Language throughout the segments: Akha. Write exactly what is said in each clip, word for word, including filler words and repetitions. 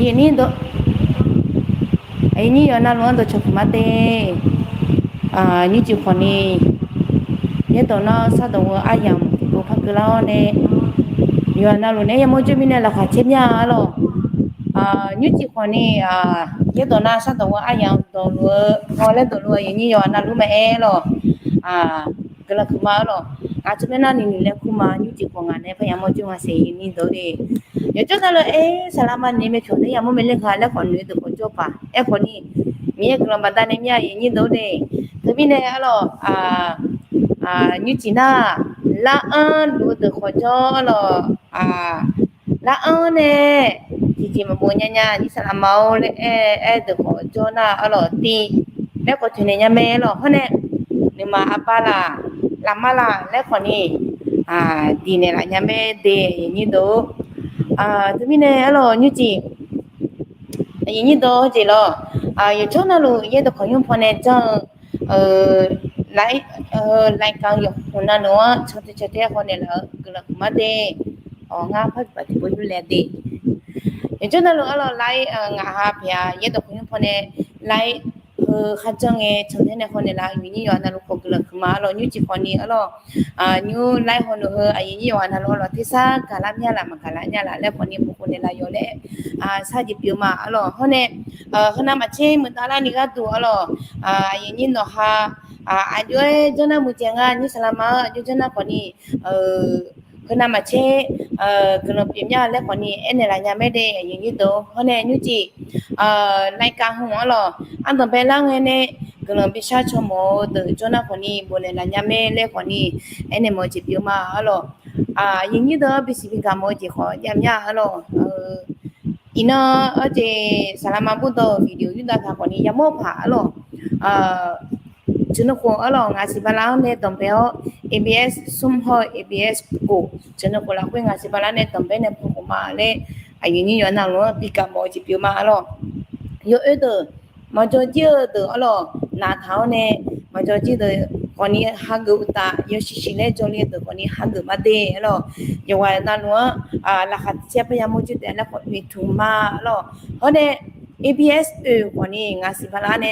Aqyuif nyir dawq, aqyuif nyir yawqha navluf-anr dawqcawq puq ma de. Nymrcif khawfni, yaerdawq nar sardawq ghoe aryamq tiqpov par keuvlar-awr nae, yawqha navluf nae yamawr jawr mirnae laqkhaq caer mya arlawq. Nymrcif khawfni, yaerdawq nar sardawq ghoe aryamq dawqluf-eu haw laer dawqluf-eu aqyuif nyir yawqha navluf maqaer lawq. Guiqlanq huiqma arlawq. Aqcawq myav nar nuinoeq laer kur ma, nymrcif khawf ngaq nae par yamawr jawr ma siq aqyuif nyir dawq de. Yawqjawr navluf-aer saqlaq ma ni maeqpyawq nae yamawr mae ler nga laer khawf noeq deuq khawf jawr paq. Aerkhawfni, Miqyaer guiqlanq baqdanae mya aqyuif nyir dawq de. Teumirnae arlawq, nymrcif nar, lar-anr luf-eu deuq khawf jawr arlawq. Lar-anr nae tiqjeq maqbof nya nya nyir saqlaq ma-or laer aer, aer deuq khawf jawr nar arlawq, tiv laer khawf toeqnaeq nya mae arlawq. Hawr nae, nuima aqba laq, lafma laq laer khawfni, diq naeqlaf nya mae de aqyuif nyir dawq. Teumirnae arlawq nymrcif, aqyuif nyir dawq heujeq lawq. Yawqjawr navluf yaerdawq khawqnymr pawnae janr-eu, lai, laikanq yawqkhmq navluf-anr cantae cantae haw naeqlaf-eu guiqlanq huiqma de. Awq, ngar par tiqpov yurlae de. Yawqjawr navluf arlawq lai, ngaq ha pyaeq-a yaerdawq khawqnymr pawnae lai heu kharjanr ngae cantae nae haw naeqlaf aqyuif nyir yawqha navluf khawf guiqlanq huiqma arlawq. Nymrcif khawfni arlawq, nymr lai haw luf heu aqyuif nyir yawqha navluf arlawq tersar gaqlar mya laf maqgaqlar nya laf laer khawfni maqkhof naeqlaf yawq laer, sar jeq pyeuf ma arlawq. Hawr nae, heunav maqtser muiqdav larni gharduq arlawq, aqyuif nyir nawq ha, aqjox-aer janr nar muiqdzaeq nga nyir saqlaq ma-anr aqjox janr nar khawfni, heunav maqtser guiqlanq pyeuf mya laer khawfni aernaeq laf nya mae de aqyuif nyir dawq. Hawr nae nymrcif, laikanq hmq arlawq, ardanqbae lar ngae nae guiqlanq bishar caw mawf-eu deuq jawr nar khawfni bofnaeq laf nya mae laer khawfni aernaeq mawf-eu jeq pyeuf ma arlawq. Aqyuif nyir dawq-anr bisiq bigaq mawf-eu jeq khawf jav mya arlawq. Iqnan-anr jeq saqlaq ma burdawr-euq video yurdav taq khawfni yamawr paq arlawq. Teunav khof arlawq ngaq siq bala-anr nae danqbae-awr, ABS smr hawr-eu ABS kof teunav khof lafkhoer ngaq siq bala nae danqbae nae khof ma laer, aqyuif nyir yawqha navluf-anr bigaq mawf-eu jeq pyeuf ma arlawq. Yawoer deuq, maqjawr jir-eu deuq arlawq, naq taq-awr nae, maqjawr jir deuq khawfni hageuf uqtaf, yawshuif shuif laer jawrle-eu deuq khawfni hageuf ma de arlawq. Yawqghaq navluf-anr laqkhaq caer par yamawr jir taef laer khawf noeqtmq ma arlawq. Hawr nae, ABS oeq khawfni ngaq siq bala nae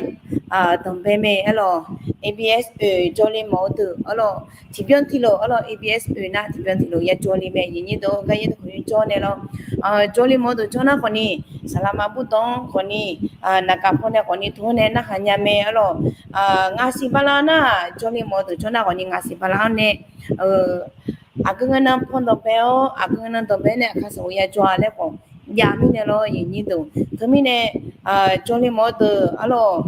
danqbae mae arlawq. ABS oeq jawrle mawf-eu deuq arlawq, tiqbyan tiqlof arlawq, ABS oeq nar tiqbyan tiqlof ya jawrle mae aqyuif nyir dawq. Gar yaerdawq khawqnymr jawr nae lawr, jawrle mawf-eu deuq jawr nar khawfni, saqlaq ma burdawr-anr khawfni, naqgaq paw nae khawfni tov-awr nae narhaq nya mae arlawq. Ngaq siq bala nar-aq jawrle mawf-eu deuq jawr nar khawfni ngaq siq bala-anr nae aqgeu ngae nan paw danqbae-awr, aqgeu ngae nan danqbae-awr nae aqkar sanqbof ya jawr-a laer khawf jav mirnae lawr aqyuif nyir deuq. Teumirnae, jawrle mawf-eu deuq arlawq,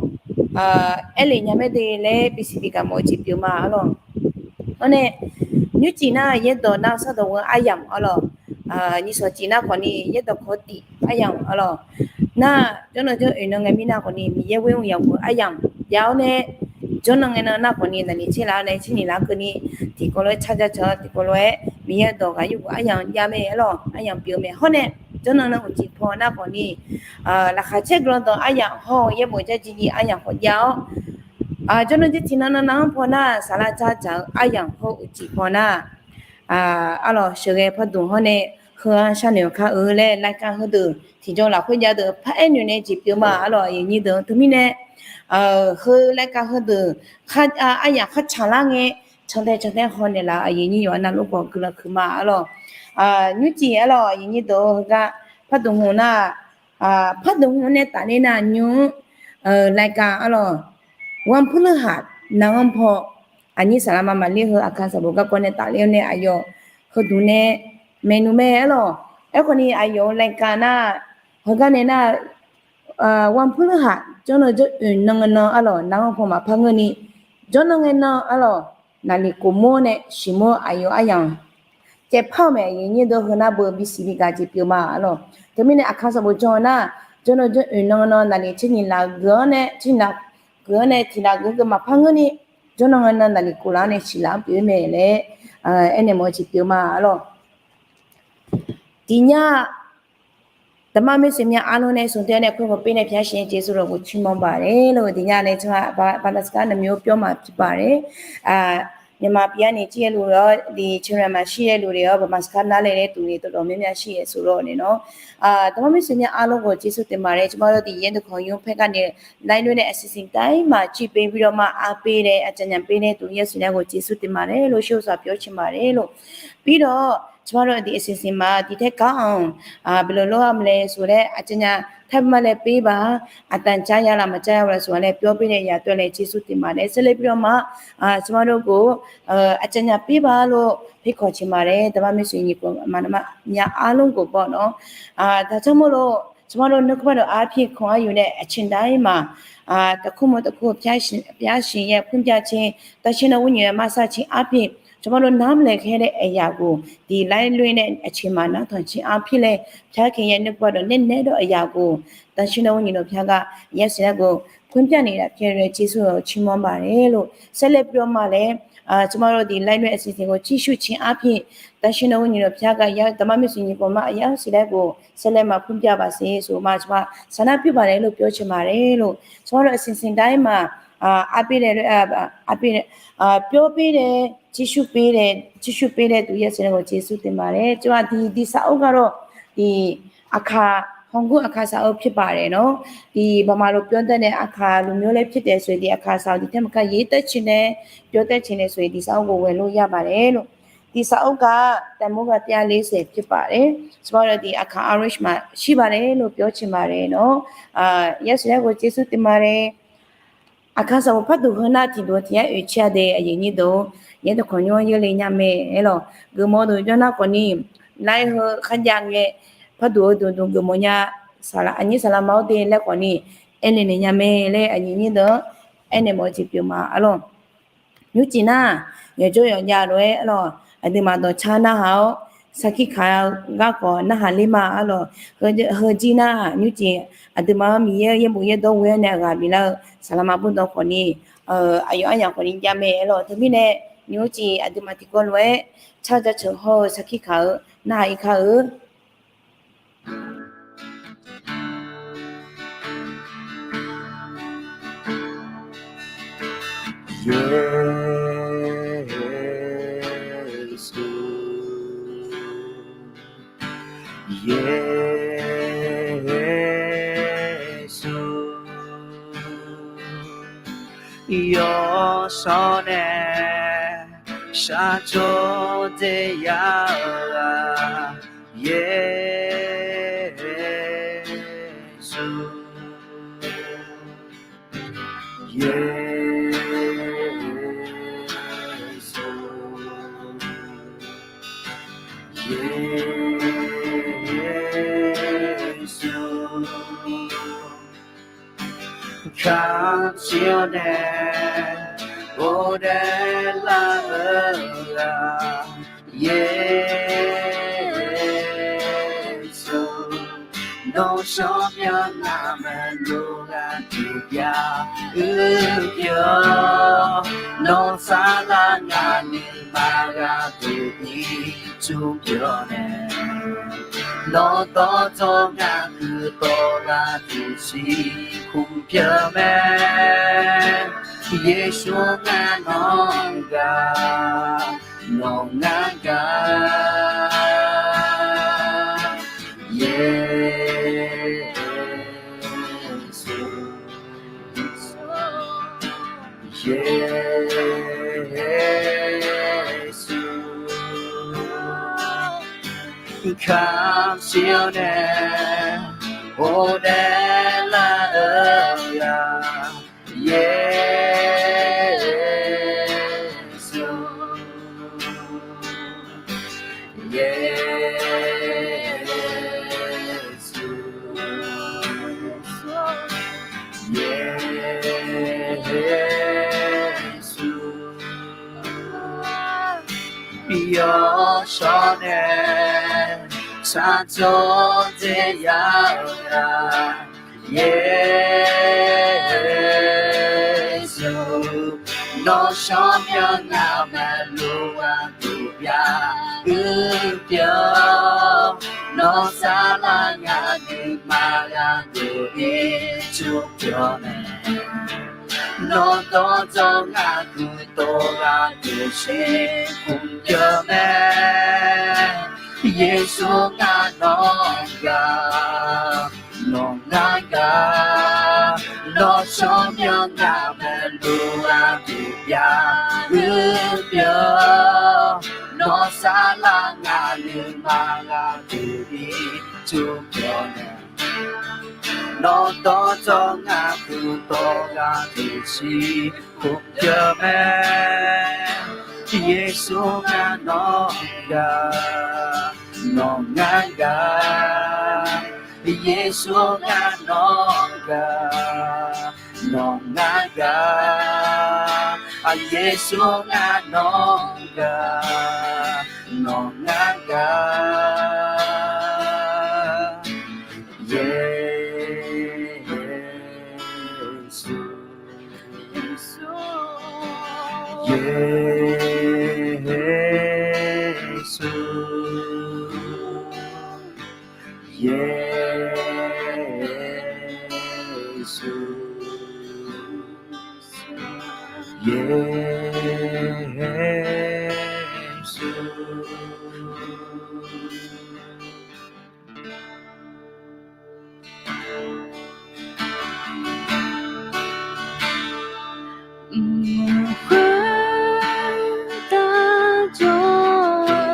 aerlef nya mae de laer bisiq bigaq mawf-eu jeq pyeuf ma arlawq. Hawr nae, nymrcif nar yaerdawq nar sardawq ghoe aryamq arlawq. Nyiq sawq cif nar khawfni yaerdawq kawq tif aryamq arlawq. Nar jawrnan jawr oeq nan ngae mirnae khawfni Miqyaer ghoer mr yamq-eu aryamq jav-awr nae, jawrnan ngae nan nar khawfni naqliq tser laf-awr nae tser nyiq laf keuvni, tiqkawv lof-aer car ja caq-awr tiqkawv lof-aer Miqyaer dawq ghaq yurgeuf aryamq jav mae arlawq, aryamq pyeuf mae. Hawr nae, jawrnan nan uqcif paw nar khawfni, laqkhaq caer guiqlanq danq aryamq hawr-eu yaerbof jar jir jir aryamq khawf jav-awr, jawrnan jir tiqnan nan nan-anr paw nar saqlaq car caq-eu aryamq hawr uqcif paw nar, arlawq sheuqghae pardmq hawr nae heu-anr sharnoeq kar-eu laer รายการ heudeuq tiqjawr lafkhoer jav deuq paraer noeq nae jeq pyeuf ma arlawq aqyuif nyir deuq. Teumirnae, heu รายการ heudeuq aryamq kharcaq lar ngae cantae cantae haw naeqlaf aqyuif nyir yawqha navluf khawf guiqlanq huiqma arlawq. Nymrcif arlawq aqyuif nyir deuq heugar pardmq hmq nar, pardmq hmq nae tafler nar nymr รายการ arlawq, วันพฤหัส nar-anr paw aqnyir saqlaq ma maqler heu aqkar sanqbof garkawv nae tafler-awr nae aqyawf heudmq nae maeqnmq mae arlawq. Aerkhawfni aqyawf-euq รายการ nar, heugar nae nar, วันพฤหัส jawrnan jawr oeq nan ngae nan arlawq nar-anr paw maqpar ngeurni, jawrnan ngae nan arlawq, naqliq kof mawr nae siqmawr aqyawf aryamq caevpar-eu mae aqyuif nyir deuq. Heu nar beu bisiq bigaq jeq pyeuf ma arlawq. Teumirnae aqkar sanqbof jan nar, jawrnan jawr oeq nan nan naqliq tser nyiq laf geuf-anr nae tser nyiq laf geuf-anr nae tiq laf geuf-eu maqpar ngeurni, jawrnan ngae nan naqliq kof laf-anr nae siq laf-anr pyeuf-eu mae laer aernaeq mawf-eu jeq pyeuf ma arlawq. Tiqnya, daqma maeqshi mya arlawr nae smq tae nae khoer khawf pir nae pyar shir-aer jeqsur lafghof cir mawr baq laer lor-eu tiqnya nae tsawrhaq baqdasqkar naqmyawr pyawr maqpyeuf baq laer, မြန်မာပြည်ကနေ ကြည့်ရလို့တော့ ဒီ Chiang Rai မှာ ရှိတဲ့လူတွေရော ဗမာစကားနားလည်တဲ့သူတွေ တော်တော်များများရှိတယ်ဆိုတော့လေနော်။ အာ၊ ဒီး မိတ်ဆွေများအားလုံးကို ကျေးဇူးတင်ပါတယ်။ ကျွန်မတို့ ဒီ ရဲတခွန်ရုံးဘက်ကနေ လိုက်လွှင့်တဲ့ အစီအစဉ်တိုင်းမှာ ကြည့်ပေးပြီးတော့မှ အားပေးတဲ့ အကြံဉာဏ်ပေးတဲ့သူ ရဲစင်တိုင်းကို ကျေးဇူးတင်ပါတယ်လို့ ရှေ့ဦးစွာပြောချင်ပါတယ်လို့။ ပြီးတော့ ကျွန်မတို့ ဒီ အစီအစဉ်မှာ ဒီထက်ကောင်းအောင် အာ၊ ဘယ်လိုလုပ်ရမလဲဆိုတဲ့ အကြံဉာဏ် ထပ်မံလည်းပေးပါ။ အသံကြားရလား မကြားရဘူးလားဆိုတာလည်း ပြောပေးတဲ့အရာအတွက်လည်း ကျေးဇူးတင်ပါတယ်။ ဆက်လက်ပြီးတော့မှ အာ၊ ကျွန်မတို့ကို အာ၊ အကြံဉာဏ်ပေးပါလို့ ဖိတ်ခေါ်ချင်ပါတယ်။ ဓမ္မမိတ်ဆွေညီကို မနမ များအားလုံးကိုပေါ့နော်။ အာ၊ ဒါကြောင့်မို့လို့ ကျွန်မတို့ နှုတ်ကပတ်တော်အားဖြင့် ခွန်အားယူတဲ့ အချိန်တိုင်းမှာ အာ၊ တစ်ခုမဟုတ်တစ်ခု ဘုရားရှင်ရဲ့ ဖွင့်ပြခြင်း၊ သန့်ရှင်းသောဝိညာဉ်ရဲ့ မစခြင်းအားဖြင့် ကျွန်မတို့ နားမလည်ခဲ့တဲ့အရာကို ဒီ လိုက်လွှင့်တဲ့အချိန်မှာ နားထောင်ခြင်းအားဖြင့်လည်း ဘုရားခင်ရဲ့ နှုတ်ကပတ်တော် နက်နဲသောအရာကို သန့်ရှင်းသောဝိညာဉ်တော်ဘုရားက ရဲစင်တိုင်းကို ဖွင့်ပြနေတာဖြစ်တဲ့အတွက် ကျေးဇူးတော်ချီးမွမ်းပါတယ်လို့ ဆက်လက်ပြီးတော့မှလည်း အာ၊ ကျွန်မတို့ ဒီ လိုက်လွှင့်အစီအစဉ်ကို ကြည့်ရှုခြင်းအားဖြင့် သန့်ရှင်းသောဝိညာဉ်တော်ဘုရားက ဓမ္မမိတ်ဆွေညီကို မအယောက်စီတိုင်းကို ဆက်လက်မှ ဖွင့်ပြပါစေဆိုမှ ကျွန်မ ဆန္ဒပြုပါတယ်လို့ ပြောချင်ပါတယ်လို့။ ကျွန်မတို့ အစီအစဉ်တိုင်းမှာ အာ၊ အားပေးတဲ့၊ အာ၊ အားပေးတဲ့၊ အာ၊ ပြောပေးတဲ့၊ ကြည့်ရှုပေးတဲ့၊ ကြည့်ရှုပေးတဲ့သူ ရဲစင်တိုင်းကို ကျေးဇူးတင်ပါတယ်။ ကျွန်မ ဒီ၊ ဒီစာအုပ်ကတော့ ဒီ အခါ၊ ဟောင်ကုန်းအခါစာအုပ်ဖြစ်ပါတယ်နော်။ ဒီဗမာလိုပြောတတ်တဲ့ အခါလိုမျိုးလည်းဖြစ်တယ်ဆိုရင် ဒီအခါစာအုပ် ဒီထက်မက ရေးတတ်ချင်တယ်၊ ပြောတတ်ချင်တယ်ဆိုရင် ဒီစာအုပ်ကို ဝယ်လို့ရပါတယ်လို့။ ဒီစာအုပ်က တန်ဖိုးက တစ်ရာလေးဆယ်ဖြစ်ပါတယ်။ ကျွန်မတို့ ဒီအခါ Irish မှာ ရှိပါတယ်လို့ ပြောချင်ပါတယ်နော်။ အာ၊ ရဲစင်တိုင်းကို ကျေးဇူးတင်ပါတယ်။ အခါစာအုပ်ဖတ်သူ ဟောန ထီဒို ထီယါ အိုချာဒဲ အရင်နှစ်တို့ ရဲတခွန်ရုံး ရေးလေညါမယ် အဲ့တော့ ဂုမီဒို ပြောန ခီနီ လိုက် ဟို ခကြငယ် ဖတ်သူ ဟို ဒို ဒို ဂုမီညါ စာလံ အငြိမ်းစာလံ မဟုတ်သေး လက် ခီနီ အဲ့လေနေညါမယ် လဲ အရင်နှစ်တို့ အဲ့နေမော် ကြည့်ပြမှာ အဲ့တော့ nymrcif nar, yawqjawr yawqjav lof-aer arlawq, aqduimaf dawqcar narhaq-awr, sarkir kaq-eu garkawv narhaq ler ma arlawq. Heujir nar, nymrcif aqduimaf-anr Miqyaer-eu yaerbof yaerdawr ghoe-awr nae aqghaq biflar-eu saqlaqma bawrdan khawfni, aqyawf aryamq khawfni jav mae arlawq. Teumirnae, nymrcif aqduimaf tiqkawv lof-aer car jaceuq hawr-eu sarkir kaq-eu narhaq ir kar-eu. Yeqsur, Yeqsur, yawshawr nae shar jawr daef yar-eu-aq, Yeqsur, Yeqsur, Yeqsur. Kamq jir-awr nae ghofdaef lar-eu-aq, Yeqsur, nawr shawr myanr ngaq maqloq ghaq duq bya uiq pyeuf-awr, nawr sarlar ngaq nuima ghaq duq ircuf pyeuf-awr nae, nawr dawrdawr ngaq huiqdawq ghaq duq shirkhmq pyeuf mae. Yeqsur ngar nawq-anr gaq, nawq ngar gaq, Yeqsur, Yeqsur. Kamq jir-awr nae ghofdaef lar-eu-aq, Yeqsur, Yeqsur, Yeqsur. Yawshawr nae shar jawr daef yar-eu-aq, Yeqsur, nawr shawr myanr ngaq maqloq ghaq duq bya uiq pyeuf-awr, nawr sarlar ngaq nuima ghaq duq ircuf pyeuf mae. Nawr dawrdzawr ngar guiqdawq ghaq deuq siq khmqpyeuf mae. Yeqsur ngar nawq gaq, nawq ngar gaq, nawr tsawrmyanr ngar maeqlu aqduq byav uir pyeuf-awr, nawr saflar ngar nuima ghaq deuq bi tsovbyawq nae, nawr dawrdzawr ngar guiqdawq ghaq deuq siq khmqpyeuf mae. Yeqsur ngar nawq gaq, nawq ngar gaq, Yeqsur ngar nawq gaq, nawq ngar gaq, Yeqsur ngar nawq gaq, nawq ngar gaq. Yeqsur, Yeqsur, Yeqsur, Yeqsur. Mq khoertav jawr-eu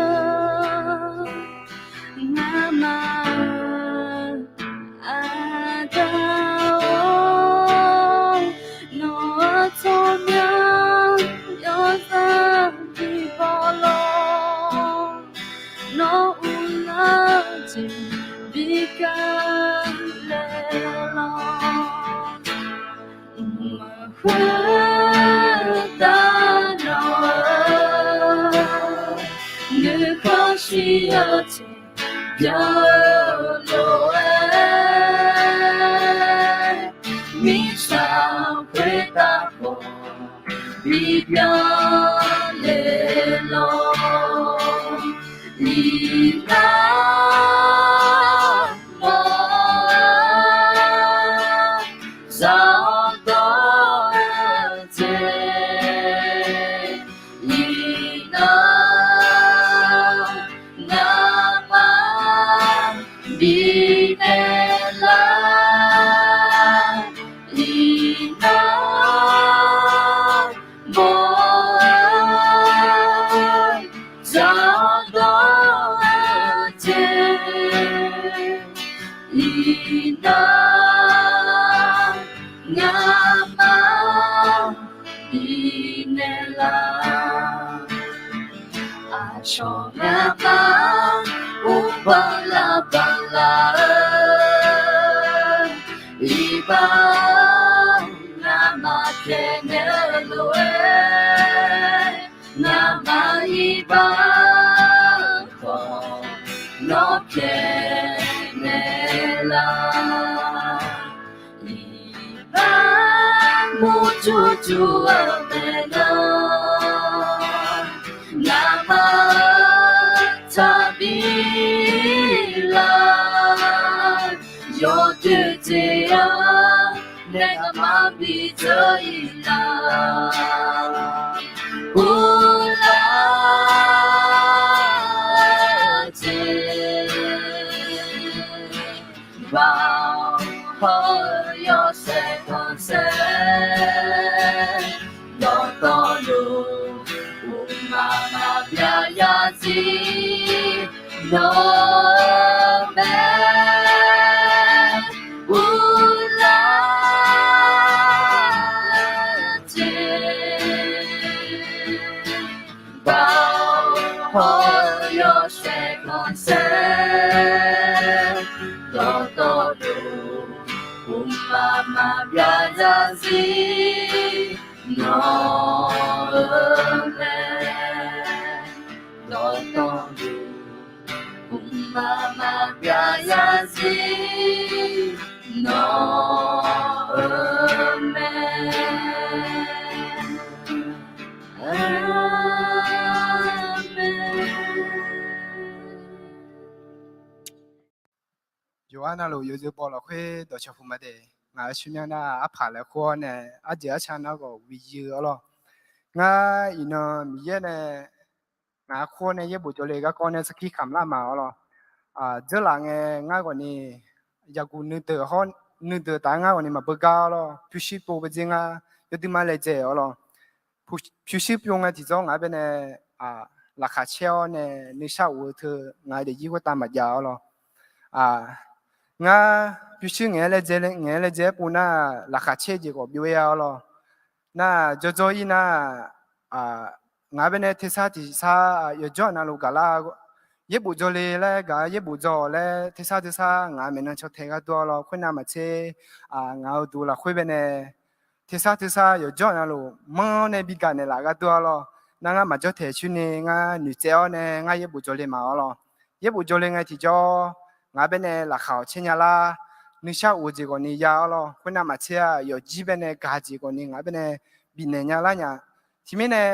ngamaf aqda-or, nawq-euq tsawrmyanr yawzaq bi baw lawr, nawr uvlanr jeq bi gaq laer lawr. Mq khoertav nawq-eu nuikhanr shir-eu jeq byan-eu lof-aer, mirtsaq khoertav khawf bi byan le lawr. Iqnan mawr-eu zaq-awr dawr-eu jeq, iqnan ngamaf bifnaeq lar. Iqnan mawr-eu zaq-awr dawr-eu jeq, iqnan ngamaf bifnaeq lar. Aqcawq ngamaf uvlanr lar baqlar-eu iqbax ngamaf pyaeqnaeq-eu lof-aer, ngamaf iqbax khawf nawr pyaeqnaeq lar. Iqbax murjur jur-eu maeqnan ngamaf taqbi lar. Yawdoer jeq-anr nae ngamaf bidzeur-ir lar. Uvlanr jeq baoq haw-eu yawshaef khanqsaer dawqtawvluf, mqmaq maqbyav zarzir nawr-eu mae. Uvlanr jeq baoq haw-eu yawshaef khanqsaer dawqtawvluf, mqmaq maqbyav zarzir nawr-eu mae. Dawqtawvluf, mqmaq maqbyav zarzir nawr-eu mae. Aqmeq. Yawqha navluf yawzeu baw lafkhoer dawqcawq puq ma daef. Ngaq-euq tsawrmyanr nar arpaq laer khoer-awr nae, arjeq arca nar khawf bi yir-eu arlawr. Ngar iqnan Miqyaer nae ngaq-anr khoer nae yaerbof jawrle garkawv nae sarkir kamq lar ma arlawr. Dzeurlaf ngae ngar ghawqni yaqguq nuideuq hawr nuideuq taf-aer ngar ghawqni maqbeugar arlawr. Pyurshuir pov beujer ngar yawduima laejae arlawr. Pyurshuir pov ngae tiqjawr ngaq-anr baenae laqkhaq caer-awr nae nuishar of-eu teu ngaq-euq daefzir khoertav maqjav arlawr. Ngar pyurshuir ngaeq-aer laejae ngaeq-aer laejae-aer pov nar, laqkhaq caer jeq khawf byov-ir-a arlawr. Nar jawrjawr-ir nar, ngaq-anr baenae tersar tiqsar yawqjawr navluf gaqlar, yaerbof jawrle laer gaq-eu yaerbof jawr-awq laer tersar tersar ngaq-euq maeqnan caw tae gharduq arlawr. Khoernav maqtser, ngaq-euq duq lafkhoer baenae tersar tersar yawqjawr navluf manr-awr nae bi gaq naeqlaf gharduq arlawr. Nar ngar maqjawr taeq coer ni ngar noeqtsaev-awr nae ngar yaerbof jawrle ma arlawr. Yaerbof jawrle ngae tiqjawr ngaq-anr baenae laqkhaq awq caer nya lar, nuishar of-eu jeq ghawqni ya arlawr. Khoernav maqtser-aq yawqjir baenae gaq jeq ghawqni ngaq-anr baenae bifnaeq nya lar nya. Teumirnae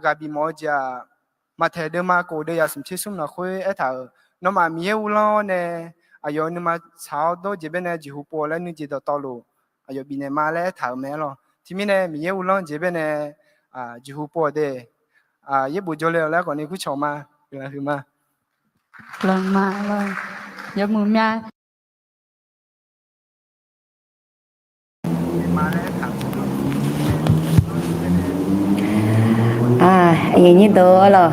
ghaq bifmawf-eu jeq-aq, Maqtaeq deuvma kof deuv yaf smq tser smr lafkhoer aertaq-euq, nawmaf Miqyaer uvlanr-awr nae aqyawf-euq nuima tsaq-awr dawr jeq baenae jeqhu pov laer nuijeq dawqtawvluf aqyawf bifnaeq ma laer aertaq-euq mae arlawr. Teumirnae Miqyaer uvlanr jeq baenae jeqhu pov-awq de. Yaerbof jawrle-awq laer khawfni kurcawq ma. Guiqlanq huiqma. Lanqma lawr, yawmuiq mya. Aqyuif nyir deuq arlawr,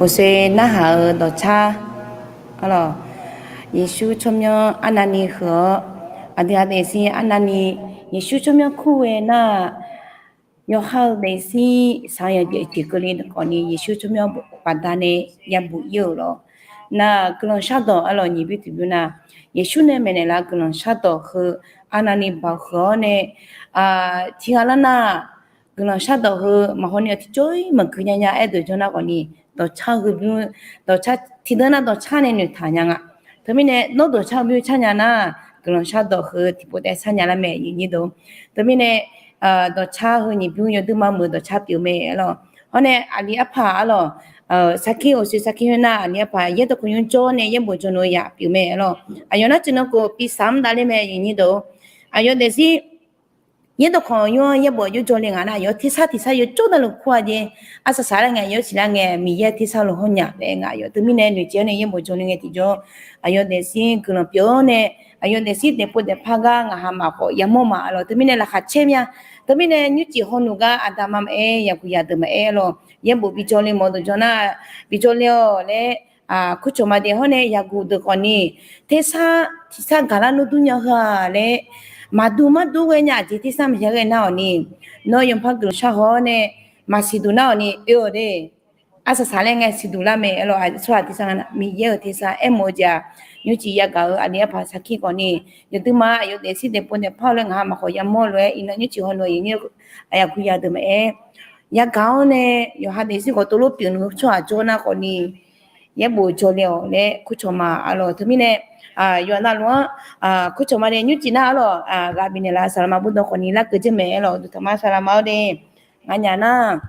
uqshoe narhaq-eu dawqcar arlawr, Yeqsur tsawrmyanr arnavni heu-awr, aqdui-aq daefzir arnavni Yeqsur tsawrmyanr kur ghae nar-aq, yawqha-euq daefzir saq-eu yawqjeq tiqkeuvle khawfni Yeqsur tsawrmyanr baqdanae yabuq ir-euq lawr. Nar-aq guiqlanq shardawq arlawr, nyiq bymr tiqbymr nar, Yeqsur nae maeqnaeq lar guiqlanq shardawq heu arnavni baoq huiq-awr nae, tiqghaq lar nar, guiqlanq shardawq heu maqhaw ni-eu tiqjawr-ir maqgui nya nya aerdeuq jawr nar khawfni, dawqcar heu bymr, dawqcar tiqdeuq nar dawqcar nae noeqtaq nya nga. Teumirnae nawr dawqcar heu bymr car nya nar, guiqlanq shardawq heu tiqpov taef sar nya lar mae, nyiq nyir deuq. Teumirnae dawqcar heu nyiq bymr yawduima meuq dawqcar pyeuf mae arlawr. Hawr nae aqli arpaq arlawr, sarkir uqshoe sarkir khoer nar aqli arpaq yaerdawq kawqnymr jawr nae yaerbof jawrluf-eu yaq pyeuf mae arlawr. Aqyawf nar tsuif nan khof piqsaq mr davler mae, nyiq nyir deuq. Aqyawf daefzir yaerdawq kawqnymr-anr yaerbof jawrle ngaq nar, aqyawf tersar tiqsar yawjawr davluf kur-a jeq. Arsaq saqlar ngae, yawsiq lar ngae, Miqyaer tersar lof hawr nya laer ngaq aqyawf teumirnae noeqtsaev-awr nae yaerbof jawrle ngae tiqjawr, aqyawf daefzir guiqlanq pyeuf-awr nae, aqyawf daefzir daefpov daefpar gar ngaq ha maqkhawf yamawr ma arlawr. Teumirnae laqkhaq caer mya. Teumirnae nymrcif hawluf gar aqda ma maqaer, yaqguq yadeuq maqaer arlawr. Yaerbof bijawr le mawf deuq jawr nar, bijawr le-awq laer kurcawq ma de. Hawr nae yaqguq deuq khawfni tersar tiqsar gaqlar nmr dur nya heu-aq laer, maqdur mardur ghae nya aqjeq tersar maqya ghae nar-awq ni, nawr yawpar guiqlanq shar haw-awr nae maqsiqduq nar-awq ni oe-awq de. Arsaq saqlar ngae siqduq lar mae arlawr. Tsawrhaq tersar nga nar Miqyaer-euq tersar aermawf-eu jeq-aq, nymrcif yagaq-eu aqli arpaq sarkir khawfni, yawduima aqyawf daefzir daefpov daefpar-awr laer ngaq ha maqkhawf yamawr lof-aer iqnan nymrcif hawluf-eu yaq nyir aqyaqkuq yadeuq maqaer, yagaq-awr nae yawqha daefzir khawf tov lof pyeuf nmr-eu tsawrhaq jawr nar khawfni, yaerbof jawrle-awq laer kurcawq ma arlawr. Teumirnae yawqha navluf-anr kurcawq ma de. Nymrcif nar arlawr, ghaq bifnaeq laf saqlaqma bawrdaw khawfni larkeuv jir mae arlawr. Duqtaq ma saqlaqma-awr de. Nganyaf nar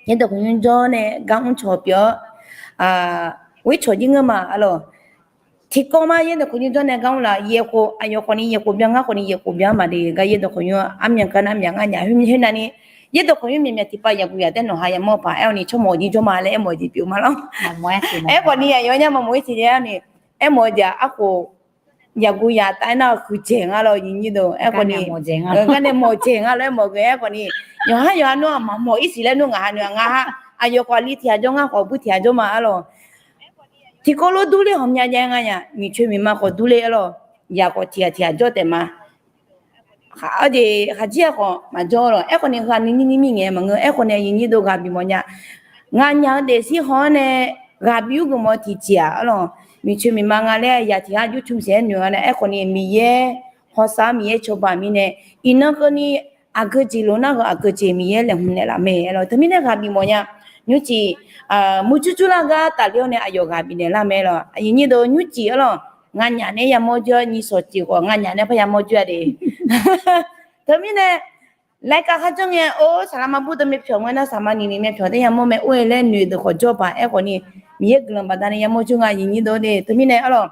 yaerdawq kawqnymr jawr nae gar mr cawq pyeuf-awr, ghoer cawq jir ngeur ma arlawr. Tiqkawv ma yaerdawq kawqnymr jawr nae gar mr laf, yaeqkhof aqyawf khawfni yaeqkhof byan, ngar khawfni yaeqkhof byan maqde. Gar yaerdawq kawqnymr armyan gar nar myan ngar nyaf khoer navni, yaerdawq kawqnymr myav myav tiqpav yaqguq yaq taer nawq ha yamawr paq aer-awr ni tsawrmawq jir jawr ma laer aermawf-eu jeq pyeuf ma lawr. Aerkhawfni aqyawf nyar maqmawf-ir tiq le-awr ni, aermawf-eu jeq-aq arkhawf yaqguq yaq taef aer nar huiqdzaeq nga lawr, nyiq nyir deuq. Aerkhawfni gar nae mawqdzaeq nga lawr, aermawf-eu aerkhawfni, yawqhar yawqha nmr-aq maqmawf-ir siq laer nmr ngaq ha noeq-a. Ngar ha aqyawf khawf li tiq aq jawr, ngar khawf bui tiq aq jawr ma arlawr. Tiqkawv lof durler hawq myav jav-aer nga nya, miqcoeq miqma khawf durler arlawr. Yaq khawf tiq ghaq tiq ghaq jawr taef ma. Aqjeq khaqjir-aq khawf maqjawr lawq. Aerkhawfni heu-aq nuinir nir mirngaeq maqngeur. Aerkhawfni aqyuif nyir deuq ghaq bimawf nya. Nganyaf-eu daefzir haw-awr nae ghaq bi ur geufmawf-eu tiqjeq-aq arlawr, miqcoeq miqma nga laer yaq tiq ghaq jur cmq saef-aer noeq nga nae. Aerkhawfni Miqyaer hawsav-awr Miqyaer cawba mirnae, iqnan keuvni aqgeu jeq lof nar-eu aqgeu jeq Miqyaer laeqhmq naeqlaf mae arlawr. Teumirnae ghaq bimawf nya. Nymrcif murjur jur lar gar tafler-awr nae aqyawf ghaq bifnaeq lar mae lawr. Aqyuif nyir deuq nymrcif arlawr, nganyaf nae yamawr jir-awr nyiq sawq cif khawf nganyaf nae par yamawr jir-a de. Teumirnae laer kav kharjanr ngae or saqlaqma bur deuq myavpyawq ngae nar saqma niq ni myavpyawq taer yamawr mae or-e laer noeq deuq khawf jawr paq. Aerkhawfni Miqyaer guiqlanq baqdanae yamawr jir nga, aqyuif nyir deuq de. Teumirnae arlawr,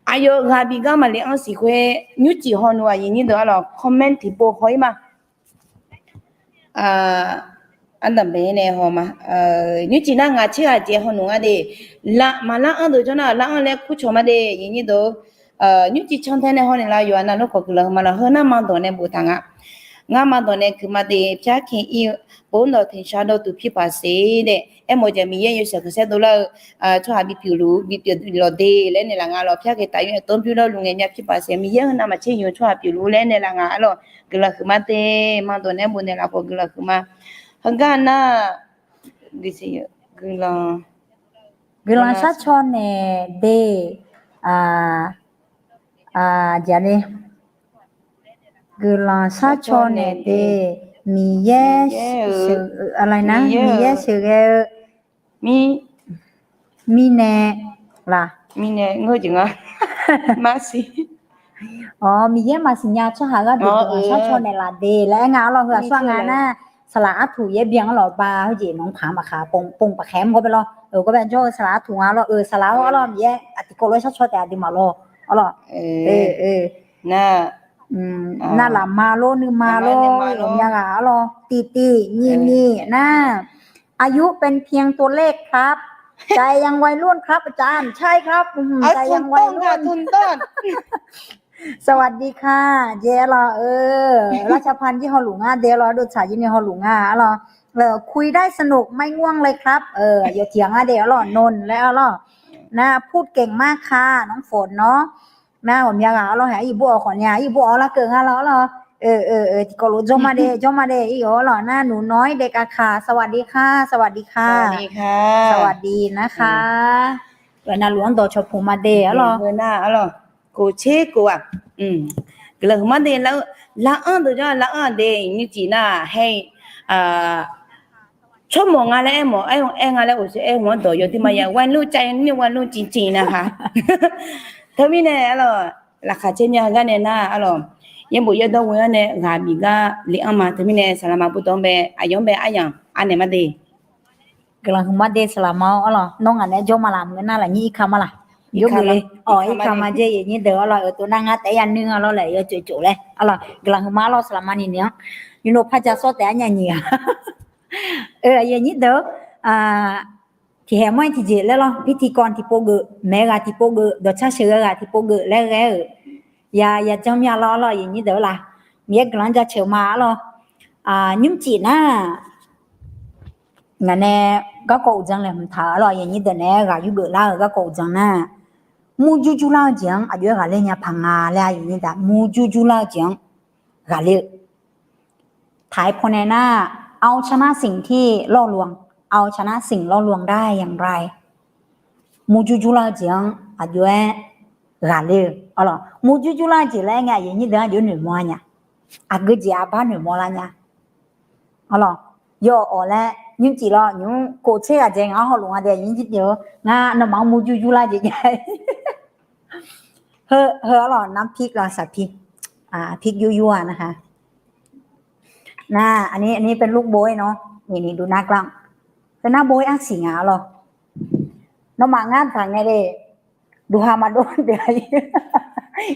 Aqyawf ghaq bif gar maqle anr siq khoer, nymrcif hawnmq-aq, aqyuif nyir deuq arlawq, comment tiqpov haw-ir ma. Ardanqbae nae haw ma. Nymrcif nar ngaq tser ghaq jeq hawnmq nga de. Maqlar anr deuq jawr nar lar anr laer kurcawq ma de, aqyuif nyir deuq. Nymrcif cantae nae haw naeqlaf yawqha navluf khawf guiqlanq huiqma lawq. Heu nar maqdawq nae boftaq nga. Ngar maqdawq nae guiqma de, pyar kae ir-eu, pov-anr dawq teqshar dawr tuq pir paq seq daef. Aermawf-eu jeq Miqyaer yawshaef khanqsaer dovlar-eu tsawrhaq bipyeuf luf bipyeuf lawq de laer naeqlaf nga lawq. Pyar kae taf yawr aer tov-anr bymr dawrluf ngaeq mya pir paq seq Miqyaer-eu navmaqtser nymq-eu tsawrhaq pyeuf luf laer naeqlaf nga arlawq. Guiqlanq huiqma de, maqdawq nae bof naeqlaf khawf guiqlanq huiqma. Heugar nar guiqlanq, guiqlanq sharcaw naeq de, jaq-a, guiqlanq sharcaw naeq de, Miqyaer, Miqyaer sheuqghae-eu mirnae la, mirnae ngeur jeq nga, maqsiq. Awq, Miqyaer maqsiq nya tsawrhaq gharduq guiqlanq sharcaw naeqlaf de laer aer nga arlawq. Heu aqsur-aq nga nar, saqlaq artuq yaer byan-anr lawq ba, heujeq nawq-anr paq maqkhaq, pov pov paqkhaer mr gawr bae lawr. Gawr bae jawr-eu saqlaq artuq nga lawr. Saqlaq-awr arlawq, Miqyaer aqtiqkawv lof-aer sharcaw taef aqduimaf lawr arlawq. Nar lafma lor nuima lor, ghawqmya ghaq arlawq, tiqtiq nyiq nyiq nar, อายุเป็นเพียงตัวเลขครับ แต่ยังวัยรุ่นครับอาจารย์ ใช่ครับ สวัสดีค่ะ jeq arlawq, ราชภัณฑ์ jir hawluf nga de arlawq, dovtsaq jir ni hawluf nga arlawq, คุยได้สนุกไม่ง่วงเลยครับ yawqtiq ghaq nga de arlawq, นนท์ laer arlawq, nar พูดเก่งมากค่ะ น้องฝนเนาะ nar ghawqmya ghaq arlawq, hae iqbur-awq khawf nya, iqbur-awq larkeuv nga lawr arlawq, tiqkawv lof jawr ma de, jawr ma de, iq-awr arlawq, nar หนูน้อย เดกาค่ะ สวัสดีค่ะ สวัสดีค่ะ สวัสดีนะคะ navluf-anr dawq cawq puq ma de arlawq, heu nar arlawq, kof tser kof-aq, guiqlanq huiqma de, lar anr deuq jawr lar anr de, nymrcif nar hae, tsawrmawf nga laer aermawf, aer nga laer ghofshoe aer hmq-anr dawq yaw dir ma ya, วัยรุ่น cav nymr วัยรุ่น ciqciq nav ha. Teumirnae arlawq, laqkhaq caer mya heugar nae nar arlawq, yaerbof yaerdawr ghoe-anr nae ghaq bif gar le anr ma. Teumirnae saqlaqma burdawq-anr bae, aqyawf-anr bae aryamq anaeq ma de. Guiqlanq huiqma de saqlaqma-awr arlawq, nawr ngaq naeq-aer jawr ma laq, maqngeur nar lafnyir irkar ma laq. Awq, irkar ma jeq, aqyuif nyir deuq arlawq, euq tov nar ngar taef-aer yanuir nga lawr laer yawcof cof laer arlawq, guiqlanq huiqma arlawq saqlaqma ni ni-anr, yawqnawq par ja sawr taef-aer nya nyiq-a. Aqyuif nyir deuq, tiqhaeq mawr-aer tiqjeq laer lawr, pirtiqkawv tiqpov geuf, maeq-eu ghaq tiqpov geuf, dawqtser sheuqghae ghaq tiqpov geuf laer ghae-euq, ya ya janr mya lawr arlawq, aqyuif nyir deuq la, Miqyaer guiqlanq-anr jaceuq ma arlawq. Nymrcif nar, ngaq nae garkawv uqdzan laeqhmq taq-euq arlawq, aqyuif nyir deuq naeq-aer ghaq yurgeuf lar-euq garkawv uqdzan nar, murjur jurlar-eu jeq-anr aqjox-aer ghaqler nya paq nga laer, aqyuif nyir deuq, murjur jurlar-eu jeq-anr ghaqler-eu ไทย พจน์ nae nar, เอาชนะสิ่งที่ล่อลวง เอาชนะสิ่งล่อลวงได้อย่างไร Murjur jurlar-eu jeq-anr aqjox-aer ghaqler-eu arlawq. Murjur jurlar-eu jeq laer aer ngae, aqyuif nyir deuq-anr aqjox noeqmawr-a nya. Aqgeu jeq aqbar noeqmawr lar nya arlawq. Yawawq laer nymrcif lawr, nymr kof tser ghaq dzae ngaq-anr hawluf nga de, nymrcif pyeuf-eu ngar nawmaf-anr murjur jurlar jeq jav. Heu, heu arlawq, น้ำพริก lawr, saqpir, พริกหยวกๆ นะคะ Nar, aqni, aqni เป็นลูกโบ๊ยเนาะ นี่ นี่ ดูหน้ากล้อง teunar bov-aer arsiq nga arlawq. Nawmaf ngar taq ngae le, duqha maqdov deuq-a,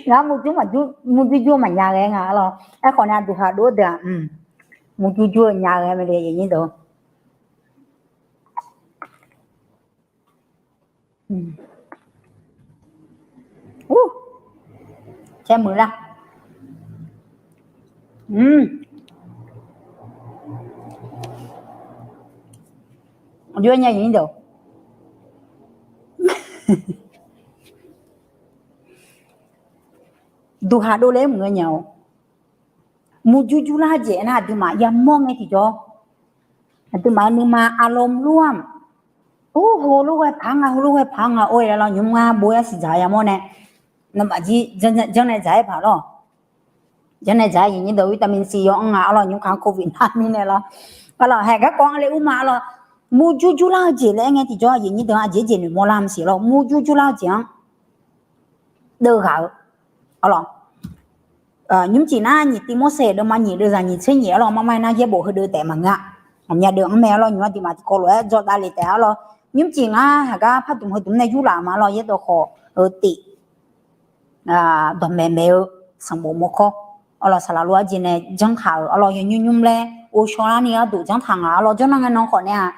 ngar murjur maqjur, murjur jur maqnya ghae nga arlawq. Aerkhawf nae duqha dov deuq-aq, murjur jur-eu nya ghae mae le, aqyuif nyir deuq. Caer muiq lar. Aqjox-aer nya aqyuif nyir deuq. Duqha dovle-aer muiq-eu nya-awq. Murjur jurlar-eu jeq nar aqduimaf yamawr ngae tiqjawr, aqduimaf-eu nuima อารมณ์ร่วม Ur, heulof ghae paq nga, heulof ghae paq nga, or, laer lawr, nymr ngar bov-aer arsiq dzaq-eu yamawr nae, nawmaf jir janrnae dzaq-aer paq lawr. Janrnae dzaq-aer, aqyuif nyir deuq, vitamin C yaw-anr nga arlawq, nymr kaq-anr โควิด nar mirnae lawr. Arlawq, haeq garkawv-anr le ur ma arlawq. Murjur jurlar-eu jeq laer aer ngae tiqjawr, aqyuif nyir deuq-anr aqjeq jeq noeqmawr lar maqsiq lawr. Murjur jurlar-eu jeq-anr deuvghaq-eu arlawq. Nymrcif nar nyiq Tivmorseq deuvma nyiq deuvzaq nyiq tser nyiq arlawq, marmar nar yaerbof heudeuv taef maqngeur-a. Aqmya deuv-anr mae arlawq, nymr aqduimaf tiqkawv lof-aer dzawrdavle taef arlawq. Nymrcif ngar haeq gar par dmq heudmq nae yurlaf ma lawr, yaerdawq khawf-eu tif. dawqmaeq maeq-eu sanqbof mawrkawr, arlawq, saqlaq lof-aer jeq nae janrtaq-euq arlawq, yawnymr nymr laer ghovshaw larni gharduq janrtaq nga arlawq. Jawrnan ngae nan khawf nae-aq,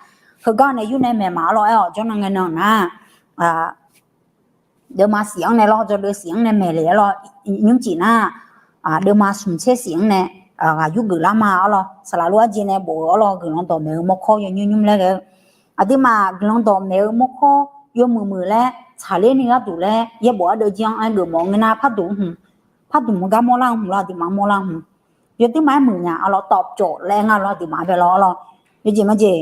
heugar nae yur nae maeq ma arlawq. Aer-awq, jawrnan ngae nan nar, deuvma siq-anr nae lawr, jawrdeuv siq-anr nae maeq le arlawq. Nymrcif nar, deuvma smq tser siq-anr nae ghaq yur geuflar ma arlawq. Saqlaq lof-aer jeq nae bof-euq arlawq, guiqlanq dawqmaeq-eu mawrkawr yawnymr nymr laer ghae-eu. Aqduimaf guiqlanq dawqmaeq-eu mawrkawr yawmuiq muiq laer tsaqler ni gharduq laer yaerbof ardeuv jir-anr aer geufmawf-eu ngeur nar, pardmq hmq, pardmq hmq gar mawrlar hmq lawr, aqduimaf mawrlar hmq. Yawduirma-aer muiq nya arlawq, tawfjawf laer ngar lawr, aqduimaf bae lawr arlawq. Yawjeq majeq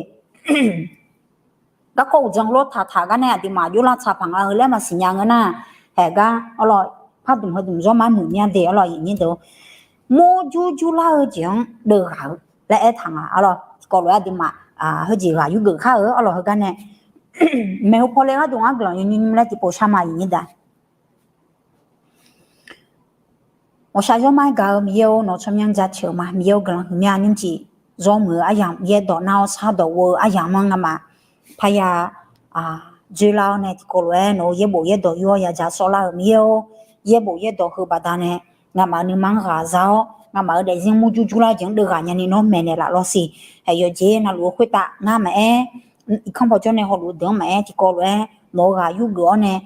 garkawv uqdzan lawr taqtaq gar nae aqduimaf jawrlar tsaq paq nga heu laer maqsiq nya ngeur nar, haeq gar arlawq, pardmq heudmq zawrma muiq mya de arlawq, aqyuif nyir deuq. Murjur jurlar-eu jeq-anr deuvghaq-eu laer aertaq nga arlawq. Tiqkawv lof-aer aqduimaf heujeq ghaq yur geuf khar-eu arlawq, heugar nae maeqhu pawle gharduq ngar guiqlanq yawnymr nymr laer tiqpov shar ma, aqyuif nyir deuq. Ghawqshaq yawrma-aer gaq-eu Miqyaer-or, nawq tsawrmyanr jaceuq-eu ma. Miqyaer-or, guiqlanq huiqmya nymrcif zawr muiq-eu aryamq, yaerdawq nar-awr shardawq ghof-eu aryamq-anr ngamaf parya dzoerlar-awr nae tiqkawv lof-aer nawq-eu yaerbof yaerdawq yur-awr yadzaq sawrlar-euq Miqyaer-or, yaerbof yaerdawq heu baqdanae ngamaf-euq nuima-anr ghaq za-awr, ngamaf-euq daefzir murjur jurlar-eu jeq-anr deuvghaq nyani nawr maeqnaeq laf lawr siq. Haeq yawqjeq navluf-eu khoertav ngar maqaer, irkanr pawjawr nae hawluf-eu deuq-anr maqaer, tiqkawv lof-aer nawq-eu ghaq yur geuf-awr nae,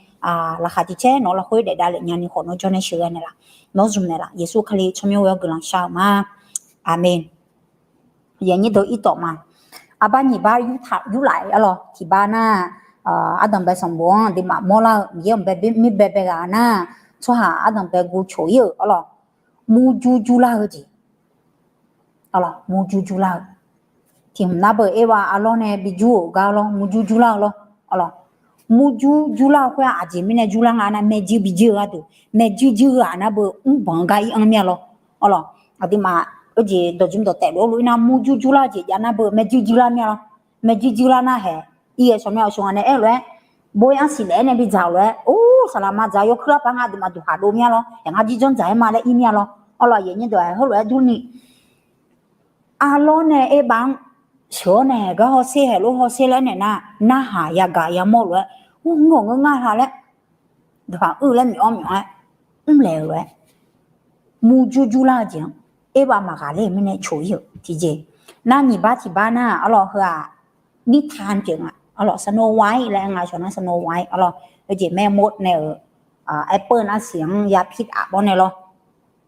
laqkhaq tiq caer nawq-eu lafkhoer daef davlef nyani khawf nawr jawr nae sheuqghae naeqlaf, nawr zmq naeqlaf, Yeqsur Kali tsawrmyanr ghoe-awr guiqlanq shar-eu ma. Aqmeq. Yawnyir deuq irtawf ma. Arbar nyiq bar yurtaq yurlaf arlawq, tiqbar nar, ardanqbae sanqbof-anr aqduimaf mawrlar-eu Miqyaer-anr bae mirbae bae ghaq nar, tsawrhaq ardanqbae guv coq ir-euq arlawq, murjur jurlar-eu jeq arlawq, murjur jurlar-eu. Tiq hmq nar beu Erbav arlawr nae bijur-euq gar lawr, murjur jurlar-eu lawr arlawq. Murjur jurlar-eu khoer-aq, aqjeq mirnae jurlar nga nar, maerjuir bijir-eu gharduq, maerjuir juir-eu ghaq nar beu mrbanq-eu gar ir-anr mir-a lawr arlawq. Aqduimaf oejeq dawqjmr dawqtaef lof-aer lof-ir nar, murjur jurlar-eu jeq jav nar beu maerjuir juirlar mir-a lawr. Maerjuir juirlar nar haeq, irghae shawq mya-awq shawq nga nae aer-eu lof-aer, bo-ir-anr siqlaef-aer nae bidzaq-euq lof-aer, or, saqlaq ma dzaq yawkuir larpaq nga aqduimaf duqhaq dov mir-a lawr, aer ngar jirjanr dzaq-aer ma laer ir mir-a lawr arlawq. Aqyuif nyir deuq-aq heulof-aer durni, arlawr nae Erbav-anr sheuq-awr nae gar hawsher haeq lof hawsher laer naeq nar, narhaq yagaq yamawr lof-aer, ur, ngeur-awq ngeur ngar ha laer, duqhaq uir laer myawf-awr myawf-aer mrlaeq-euq lof-aer, murjur jurlar-eu jeq-anr Erbav maqghaq ler-euq mirnae coq ir-euq tiqjeq. Nar nyiq bar tiq bar nar arlawq heu-aq, nirtan pyeuf nga arlawq, Snow White laer nga shawq nar Snow White arlawq, oejeq maermawr nae-euq, apple nar siq-anr ya pir taf bawr nae lawr,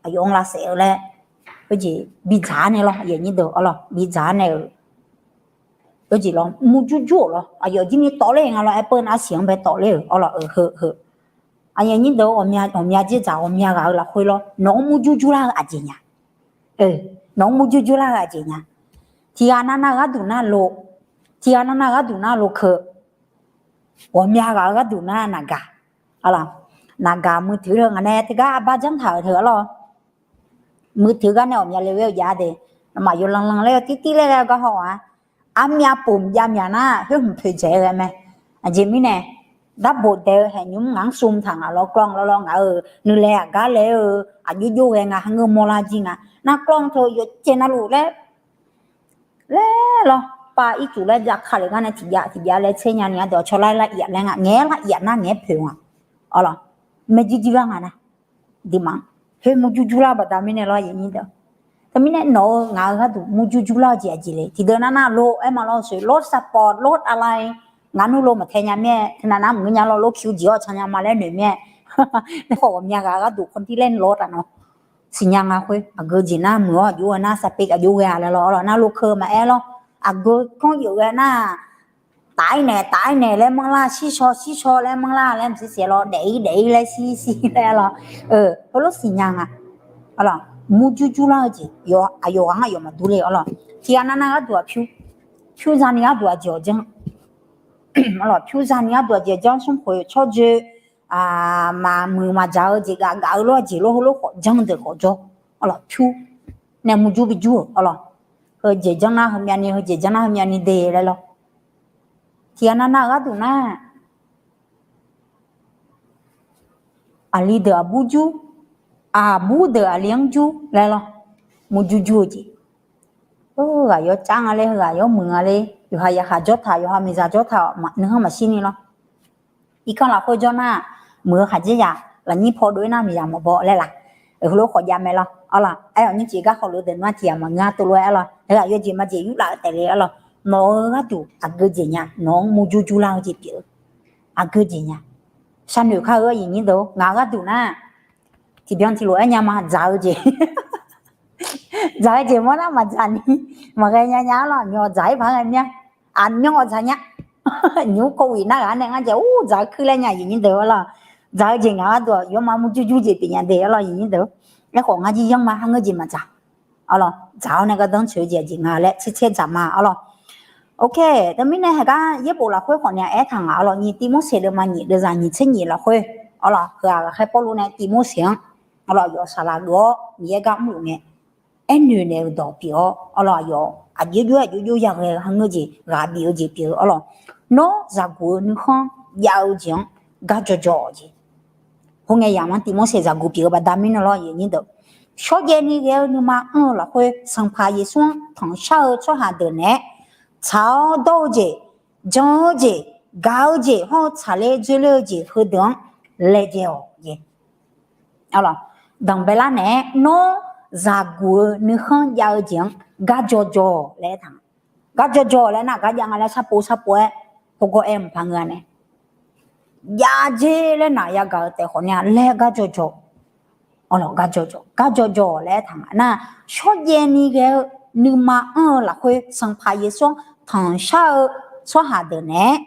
aqyawf-anr lavsaef-eu laer, oejeq bidzaq-ar nae lawr, aqyuif nyir deuq arlawq, bidzaq-ar nae-euq oejeq lawr murjur jur-euq lawr, aqyawf jir ni tawvler nga lawr, apple nar siq-anr bae tawvler-euq arlawq, heu heu. Aqyuif nyir deuq ghawqmya dzerdzaq ghawqmya ghaq-eu lafkhoer lawr, nawq-anr murjur jurlar-eu aqjeq nya. Nawq-anr murjur jurlar-eu aqjeq nya. Tiqghaq navnav gharduq nar lo, tiqghaq navnav gharduq nar lo keu, ghawqmya ghaq-eu gharduq nar naqgaq, naqgaq มือถือ heu ngaq nae teugar arbar janrtaq-euq teu arlawq. มือถือ gar nae ghawqmya le ghae-eu jav de, nawmaf yawlanr lanr laer-eu tirtir laer ghae-eu gar haw-aq, armyav pov mqjav myaq nar khoer hmq poeqdzaeq-eu ghae mae. Aqjeq mirnae, darbof daeq-eu haeqnymr ngaq-anr sum taq ngaq lawr, กล้อง lawr lawr ngaq-euq nuilae aqgar lae-eu aqjox jox ghae nga, ha ngeur mawrlar jir nga. Nar กล้อง teu yawcaev navluf laer laer lawr, pav ircuf laer jav ka lef gar nae tiqjav tiqjav laer tser nya ni-a deuq, cawlar lar iaf laer nga, ngaeq-aer lar iaf nar ngaeq-aer poeq nga. Arlawq, maerjuir juir lar nga nar, dimaf, khoer murjur jur lar baqda mirnae lawr, aqyuif nyir deuq. Teumirnae nawq-eu ngaq-eu gharduq murjur jur lar-eu jeq aqjeq le. Tiqdeuq nar nar lo aer ma lawr, รถสปอร์ต รถอะไร ngaq nmr lo maqtae nya mir-aer, teunav nar maqngeur nya lawr, รถคิว jeq-awr can nya ma laer noeq mir-aer. Nae khawf ghawqmya ghaq-eu gharduq คนที่เล่นรถ nawr siqnya nga khoer, aqgeu jeq nar muiq-awr aqjox ghae nar สเปค aqjox ghae-a laer lawr, arlawq, nar lo keu maqaer lawr, aqgeu kanr yeuf ghae nar, taf-aer naeq taf-aer naeq laer manrlar, shir shaw shir shaw laer manrlar laer maqsiq siq lawr, daef-ir daef-ir laer shir shir laer lawr, heulof siqnya nga. Arlawq, murjur jur lar-eu jeq, aqyawf ghaq-anr aqyawf maqdur le arlawq. Tiqghaq navnav gharduq-aq pyur, pyur zani gharduq aqjeq-awq janr, arlawq, pyur zani gharduq aqjeq janr, smrkhoeq tsawrjoe maqmuiq maqjaq-eu jeq gaf gaf-eu lawr, jeq lawr heulof khawf janr deuq khawf jawr, arlawq, pyur nae murjur bijur-euq arlawq. Heujeq janr nar heumyavni, heujeq janr nar heumyavni de laer lawr. Tiqghaq navnav-eu gharduq nar, aqli deuq aqbur jur, aqbur deuq aqli-anr jur laer lawr. Murjur jur-eu jeq, ghaq yawcav nga ler, ghaq yawmuiq nga ler, yawqha yaqkhaq jawr taq, yawqha miqzaq jawr taq, nuikhanr maqshir ni lawr. Irkanr lafkhoer jawr nar, muiq-eu khaqdzerzaq Lafnyir paw dov-ir nar miqzaq mawqbaw laer laq. Heulof khawf jav mae lawr. Arlawq, aer-awq nymrcif garkhawf lof deuq nmr tiq ghaq maqngeur tov lof-aer arlawq. Aqyawf jeq maqjeq yurlaf-eu taef le arlawq. Nawq-euq gharduq aqgeu jeq nya, nawq-anr murjur jurlar-eu jeq pyeuf-eu. Aqgeu jeq nya. Sharnoeq kar-eu aqyuif nyir deuq, ngaq-euq gharduq nar, tiqbyan tiqlof-aer nya ma, dzaq-eu jeq dzaq-eu jeq mawr nar maqdzaq ni, maqghae nya nya arlawq. Nymq-awq dzaq-ir paq-aer ghae mir-a. Aqmyanr-awq dzaq nya. Nymq-mr kawv wif nar ghaq nae ngar jae ur dzaq-eu kuir laer nya aqyuif nyir deuq arlawq. Dzaq-eu jeq ngaq gharduq yawma murjur jur jeq pyeuf nya de arlawq aqyuif nyir deuq. Aerkhawf ngar jir yanr ma, kharngeur jeq maqdzaq. Arlawq, dzaq-awr nae gardanr tsoeq-eu jeq aqjeq nga laer tser tser dzaq ma arlawq. Ok, teumirnae haeqgar yaerbof lafkhoer khawf ni-a aertaq ngaq arlawq, nyiq Tivmorseq deuvma nyiq deuvzaq nyiq tser nyiq lafkhoer arlawq, heu-aq ghaqkhaer Pawrluv nae Tivmorseq-anr arlawq, yawf saqlaq geuf-awr Miqyaer gar mrluf ngae aernoeq naeq-eu dawq pyeuf-awr arlawq, aqyawf aqjox jov-aer aqjox jov yaghae-eu kharngeur jeq ghaq bif-eu jeq pyeuf-eu arlawq. Nawr zaqguq-eu nuikhanr jav-eu jeq-anr gar jawjawq jeq. Khoerngae yamq-anr Tivmorseq zaqguq pyeuf-eu baqda mirnae lawr aqyuif nyir deuq, shawrjaev ni ghae-eu nuima anr-eu lafkhoer Sanqpaq Yeqsur-anr tanqshar-eu tsawrhaq deuq naeq-aer tsaq-awr dawr-eu jeq, jan-eu jeq, gaq-eu jeq hawr-eu tsaqler dzoerler-eu jeq heudeuq-anr laejae-awq jeq. Arlawq, danqbae lar naeq-aer nawr zaqguq-eu nuikhanr jav-eu jeq-anr gar jawjawq laer aertaq. Gar jawjawq laer nar gar jav nga laer sharpov sharpov-aer hawgawr aer mqpaq ngeur-a nae, jav jer laer naq yagaq-eu taef khawf ni-a laer gar jawjawq. Arlawq, gar jawjawq, gar jawjawq laer aertaq nga nar, shawrjaev ni ghae-eu nuima anr-eu lafkhoer Sanqpaq Yeqsur-anr tanqshar-eu tsawrhaq deuq naeq-aer,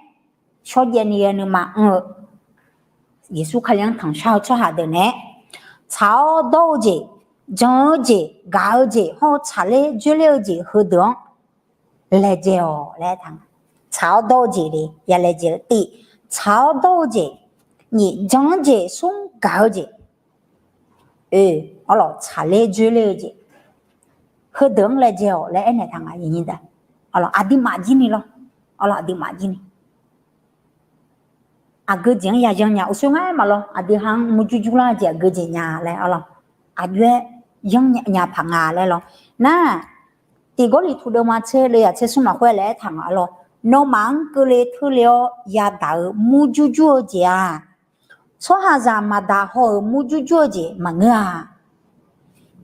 shawrjaev ni ghae nuima anr-eu Yeqsur Kali-anr tanqshar-eu tsawrhaq deuq naeq-aer tsaq-awr dawr-eu jeq, jan-eu jeq, gaq-eu jeq hawr-eu tsaqler dzoerler-eu jeq heudeuq-anr laejae-awq laer aertaq nga. Tsaq-awr dawr-eu jeq le ya laejae-eu tiv, tsaq-awr dawr-eu jeq, nyiq jan-eu jeq, smr gaq-eu jeq, oe, arlawq, tsaqler dzoerler-eu jeq heudeuq-anr laejae-awq laer aernaeq taq nga. Arlawq, aqduimaf jir ni lawr. Arlawq, aqduimaf jir ni aqgeu jeq-anr yayanr nya uqshoe ngar aer maqlawr, aqdui ha-anr murjur jurlar-eu jeq aqgeu jeq nya laer arlawq, aqjox-aer yanr nya paq nga laer lawr. Nar, tiq Gawrliqtu deuvma tser le yaq tser smr lafkhoer laer aertaq nga arlawq, nawmaf-anr keuvle teurle-awr yadaq-eu murjur jur-eu jeq-aq, tsawrhaqzaq maqdaq haw-euq murjur jur-eu jeq maqngeur-a.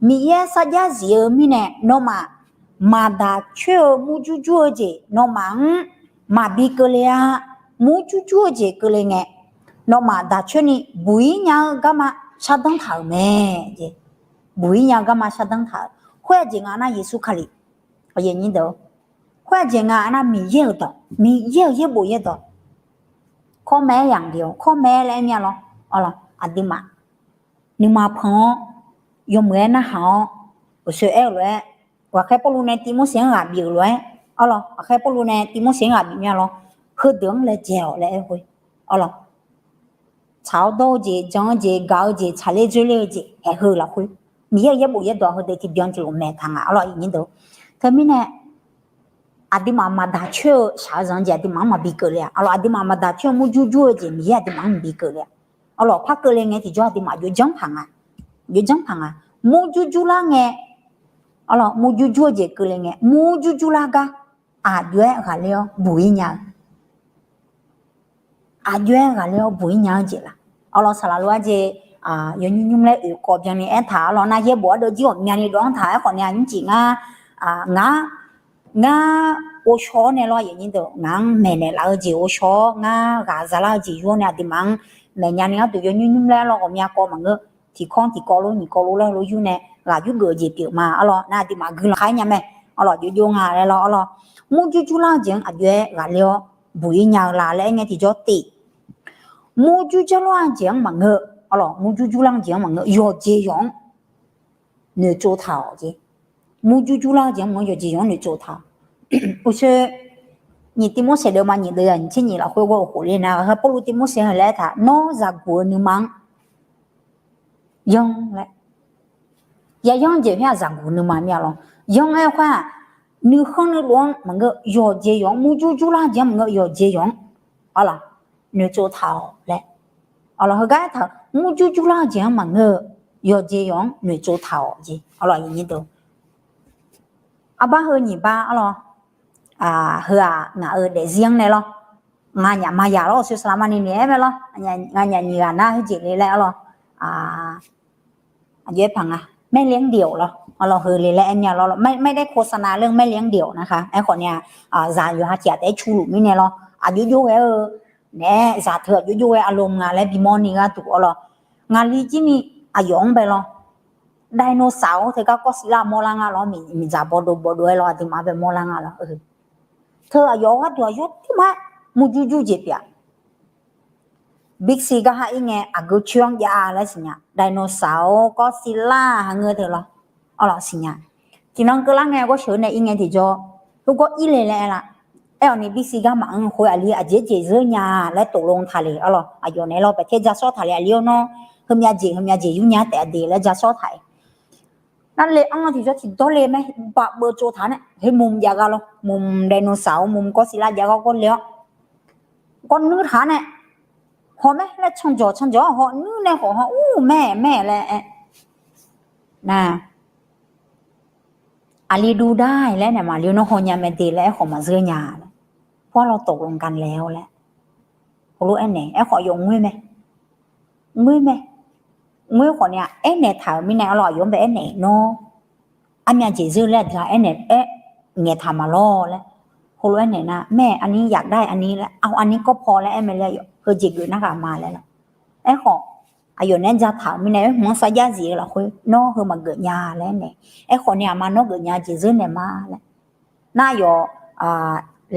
Miqyaer sarjax zif-eu mirnae nawmaf maqdaq coer-eu murjur jur-eu jeq nawmaf-anr maqbi keuvle-a. Murjur jur-eu jeq keuvle ngae, nawmaf daq coer ni buq-ir nya-eu garma shardanr taq-euq mae. Buq-ir nya-eu garma shardanr taq-euq. Khoer-aq jeq nga nar Yeqsur Kali. Khoer-aq jeq nga nar Miqyaer-euq dawq, Miqyaer-euq yaerbof yaerdawq. Kawrmae-aer yamq geuf-awq, kawrmae laer aer mir-a lawr. Arlawq, aqduimaf nuima pan-awr, yawmuiq-aer narhaq-awr, uqshoe aer-eu lof-aer, ghaqkhaer Pawrluv nae Tivmorseq-anr ghaq bif-euq lof-aer, arlawq, ghaqkhaer Pawrluv nae Tivmorseq-anr ghaq bif mir-a lawr. Heudeuq-anr laejae-awq laer aer khoer, arlawq, tsaq-awr dawr-eu jeq, jan-eu jeq, gaq-eu jeq, tsaqler dzoerler-eu jeq, haeq heu lafkhoer, Miqyaer-euq yaerbof yaerdawq heudeuq tiqbyan tiqlof maeq taq nga arlawq, iqnyir deuq. Teumirnae aqduimaf maqdaq coer-eu shaq-eu zanq-eu jeq aqduimaf-anr maqbi keuvle-a. Arlawq, aqduimaf maqdaq coer-eu murjur jur-eu jeq Miqyaer aqduimaf-anr maqbi keuvle-a. Arlawq, par keuvle ngae tiqjawr aqduimaf jov janr paq nga. Jov janr paq nga. Murjur jurlar ngae, arlawq, murjur jur-eu jeq keuvle ngae murjur jurlar gar aqjox-aer ghaqler-awr buq-ir nya-eu aqjox-aer ghaqler-awr buq-ir nya-eu jeq laf. Arlawq, saqlaq lof-aer jeq yawnymr nymr laer oeq kawv byanni aertaq arlawq, nar yaerbof ardeuv jir ghawqmyani dov-anr taq-aer khawf ni-a nymrcif ngar, ngar, ngar ghovshaw-awr nae lawr, ngaq-anr maeqnaeq laf-eu jeq ghovshaw-awr ngar ghaq zalar-eu jeq yur-awr nae aqduimaf-anr maeqnya ni gharduq yawnymr nymr laer lawr ghawqmya kawv maqngeur. Tiqkawv tiqkawv lof nyiq kawv lof laer lof yur nae ghaq yurgeuf-eu jeq pyeuf ma arlawq, nar aqduimaf guiqlanq khaer nya mae. Arlawq, jov jov nga laer lawr arlawq, murjur jurlar-eu jeq-anr aqjox-aer ghaqler-awr buq-ir nya-eu la laer aer ngae tiqjawr tif. Murjur jurlar-eu jeq-anr maqngeur, arlawq, murjur jurlar-eu jeq-anr maqngeur, yawqjeq yawq-anr noeqtsov taq-awq jeq. Murjur jurlar-eu jeq-anr maqngeur, yawqjeq yawq-anr noeqtsov taq-awq. Uqshoe nyiq Tivmorseq deuvma nyiq deuv-aq nyiq tser nyiq lafkhoer gawr-eu khofler nar, ghaqkhaer Pawrluv Tivmorseq-anr laer aertaq, nawr zaqguq-eu nuima-anr yanr laer. Yayanr jeq khoer-aq zaqguq nuima mir-a lawr. Yanr-aer khoer-aq, nuikhanr nuiluf-anr maqngeur, yawqjeq yawq-anr murjur jurlar-eu jeq-anr maqngeur, yawqjeq yawq-anr, arlawq, noeqtsov taq-awq laer. Arlawq, heugar aertaq-euq murjur jurlar-eu jeq-anr maqngeur-eu, yawqjeq yawq-anr noeqtsov taq-awq jeq. Arlawq, arbar heu nyiq bar arlawq, heu-aq ngaq-euq daefzir-anr nae lawr. Nganyaf maqyaq lawr, uqshoe saqlaq maqni ni aer mae lawr. Nganyaf nyiq ghaq nar heujeq le laer arlawq. Aqjox-aer paq nga, แม่เลี้ยงเดี่ยว lawr, arlawr, heu le laer aer mya lawr, ไม่ได้โฆษณาเรื่องแม่เลี้ยงเดี่ยวนะคะ aerkhawf ni-aq, zaq yawqha tiq ghaq taef-aer cu luf mirnae lawr, aqjox jov ghae-eu naeq-aer zaq teu aqjox jov ghae arlawr nga laer bimawr ni gharduq arlawr, ngaqli jir ni aqyawf-anr bae lawr, ไดโนเสาร์ teugar ก็อดซิลล่า mawrlar nga lawr, miqdzaq bawdov bawdov-aer lawr, aqduimaf-anr bae mawrlar nga lawr, teu aqyawf-eu gharduq aqyawf tiq ma murjur jur jeq pyeuf-aq. Big C gar ha ir ngae aqgeu coer-anr jav laer siqnya, ไดโนเสาร์ ก็อดซิลล่า ha ngeur teu lawr, arlawr, siqnya. Tiqnan keuvlar ngae gawr sheuq-eu nae ir ngae tiqjawr, heugawr ir le laer aer la. Aer-awq ni Big C gar maqanr khoer aqli aqjeq jeq zeur nya laer ตกลง taq le arlawr, aqyawf naeq lawr baeqtae ja sawr taq le aqli-awr nawr, heumyav jeq heumyav jeq yur nya taef-a de laer ja sawr taq-iq. Nar le anr-eu tiqjawr tiqdawr le mae, baq beuv tsov taq nae, heu mum jav gar lawr, mum ไดโนเสาร์ mum ก็อดซิลล่า jav gar gawr le-awr, gawr nuir taq nae, haw mae laer canjawq canjawq-anr haw nuir nae khawf haw ur mae mae laer aer. Nar, aqli duv dar-iq laer naeq maqli nawr haw nya mae de laer aerkhawf maqzeur nya laer, พวกเราตกลงกันแล้ว laer heulof aernaeq, aerkhawf yawf ngoer mae, ngoer mae, ngoer khawf ni-aq aernaeq taq-euq mirnae arlawr, aqyawf-anr bae aernaeq nawr, armyav jeq zeur laer aqdui-aq aernaeq aer ngaeq taq maqlawr laer, heulof aernaeq nar, แม่ อันนี้อยากได้อันนี้ laer, เอาอันนี้ก็พอ laer aer mae laer, yawf heujeq geuf nar ghaq ma laer lawr. Aerkhawf aqyawf naeq-aer ja taq-euq mirnae, aer hmq-anr sar jar zif-eu lafkhoer nawr heu maqgeuf nya laer naeq, aerkhawf ni aqma nawr geuf nya jeq zeur naeq ma laer. Nar yawf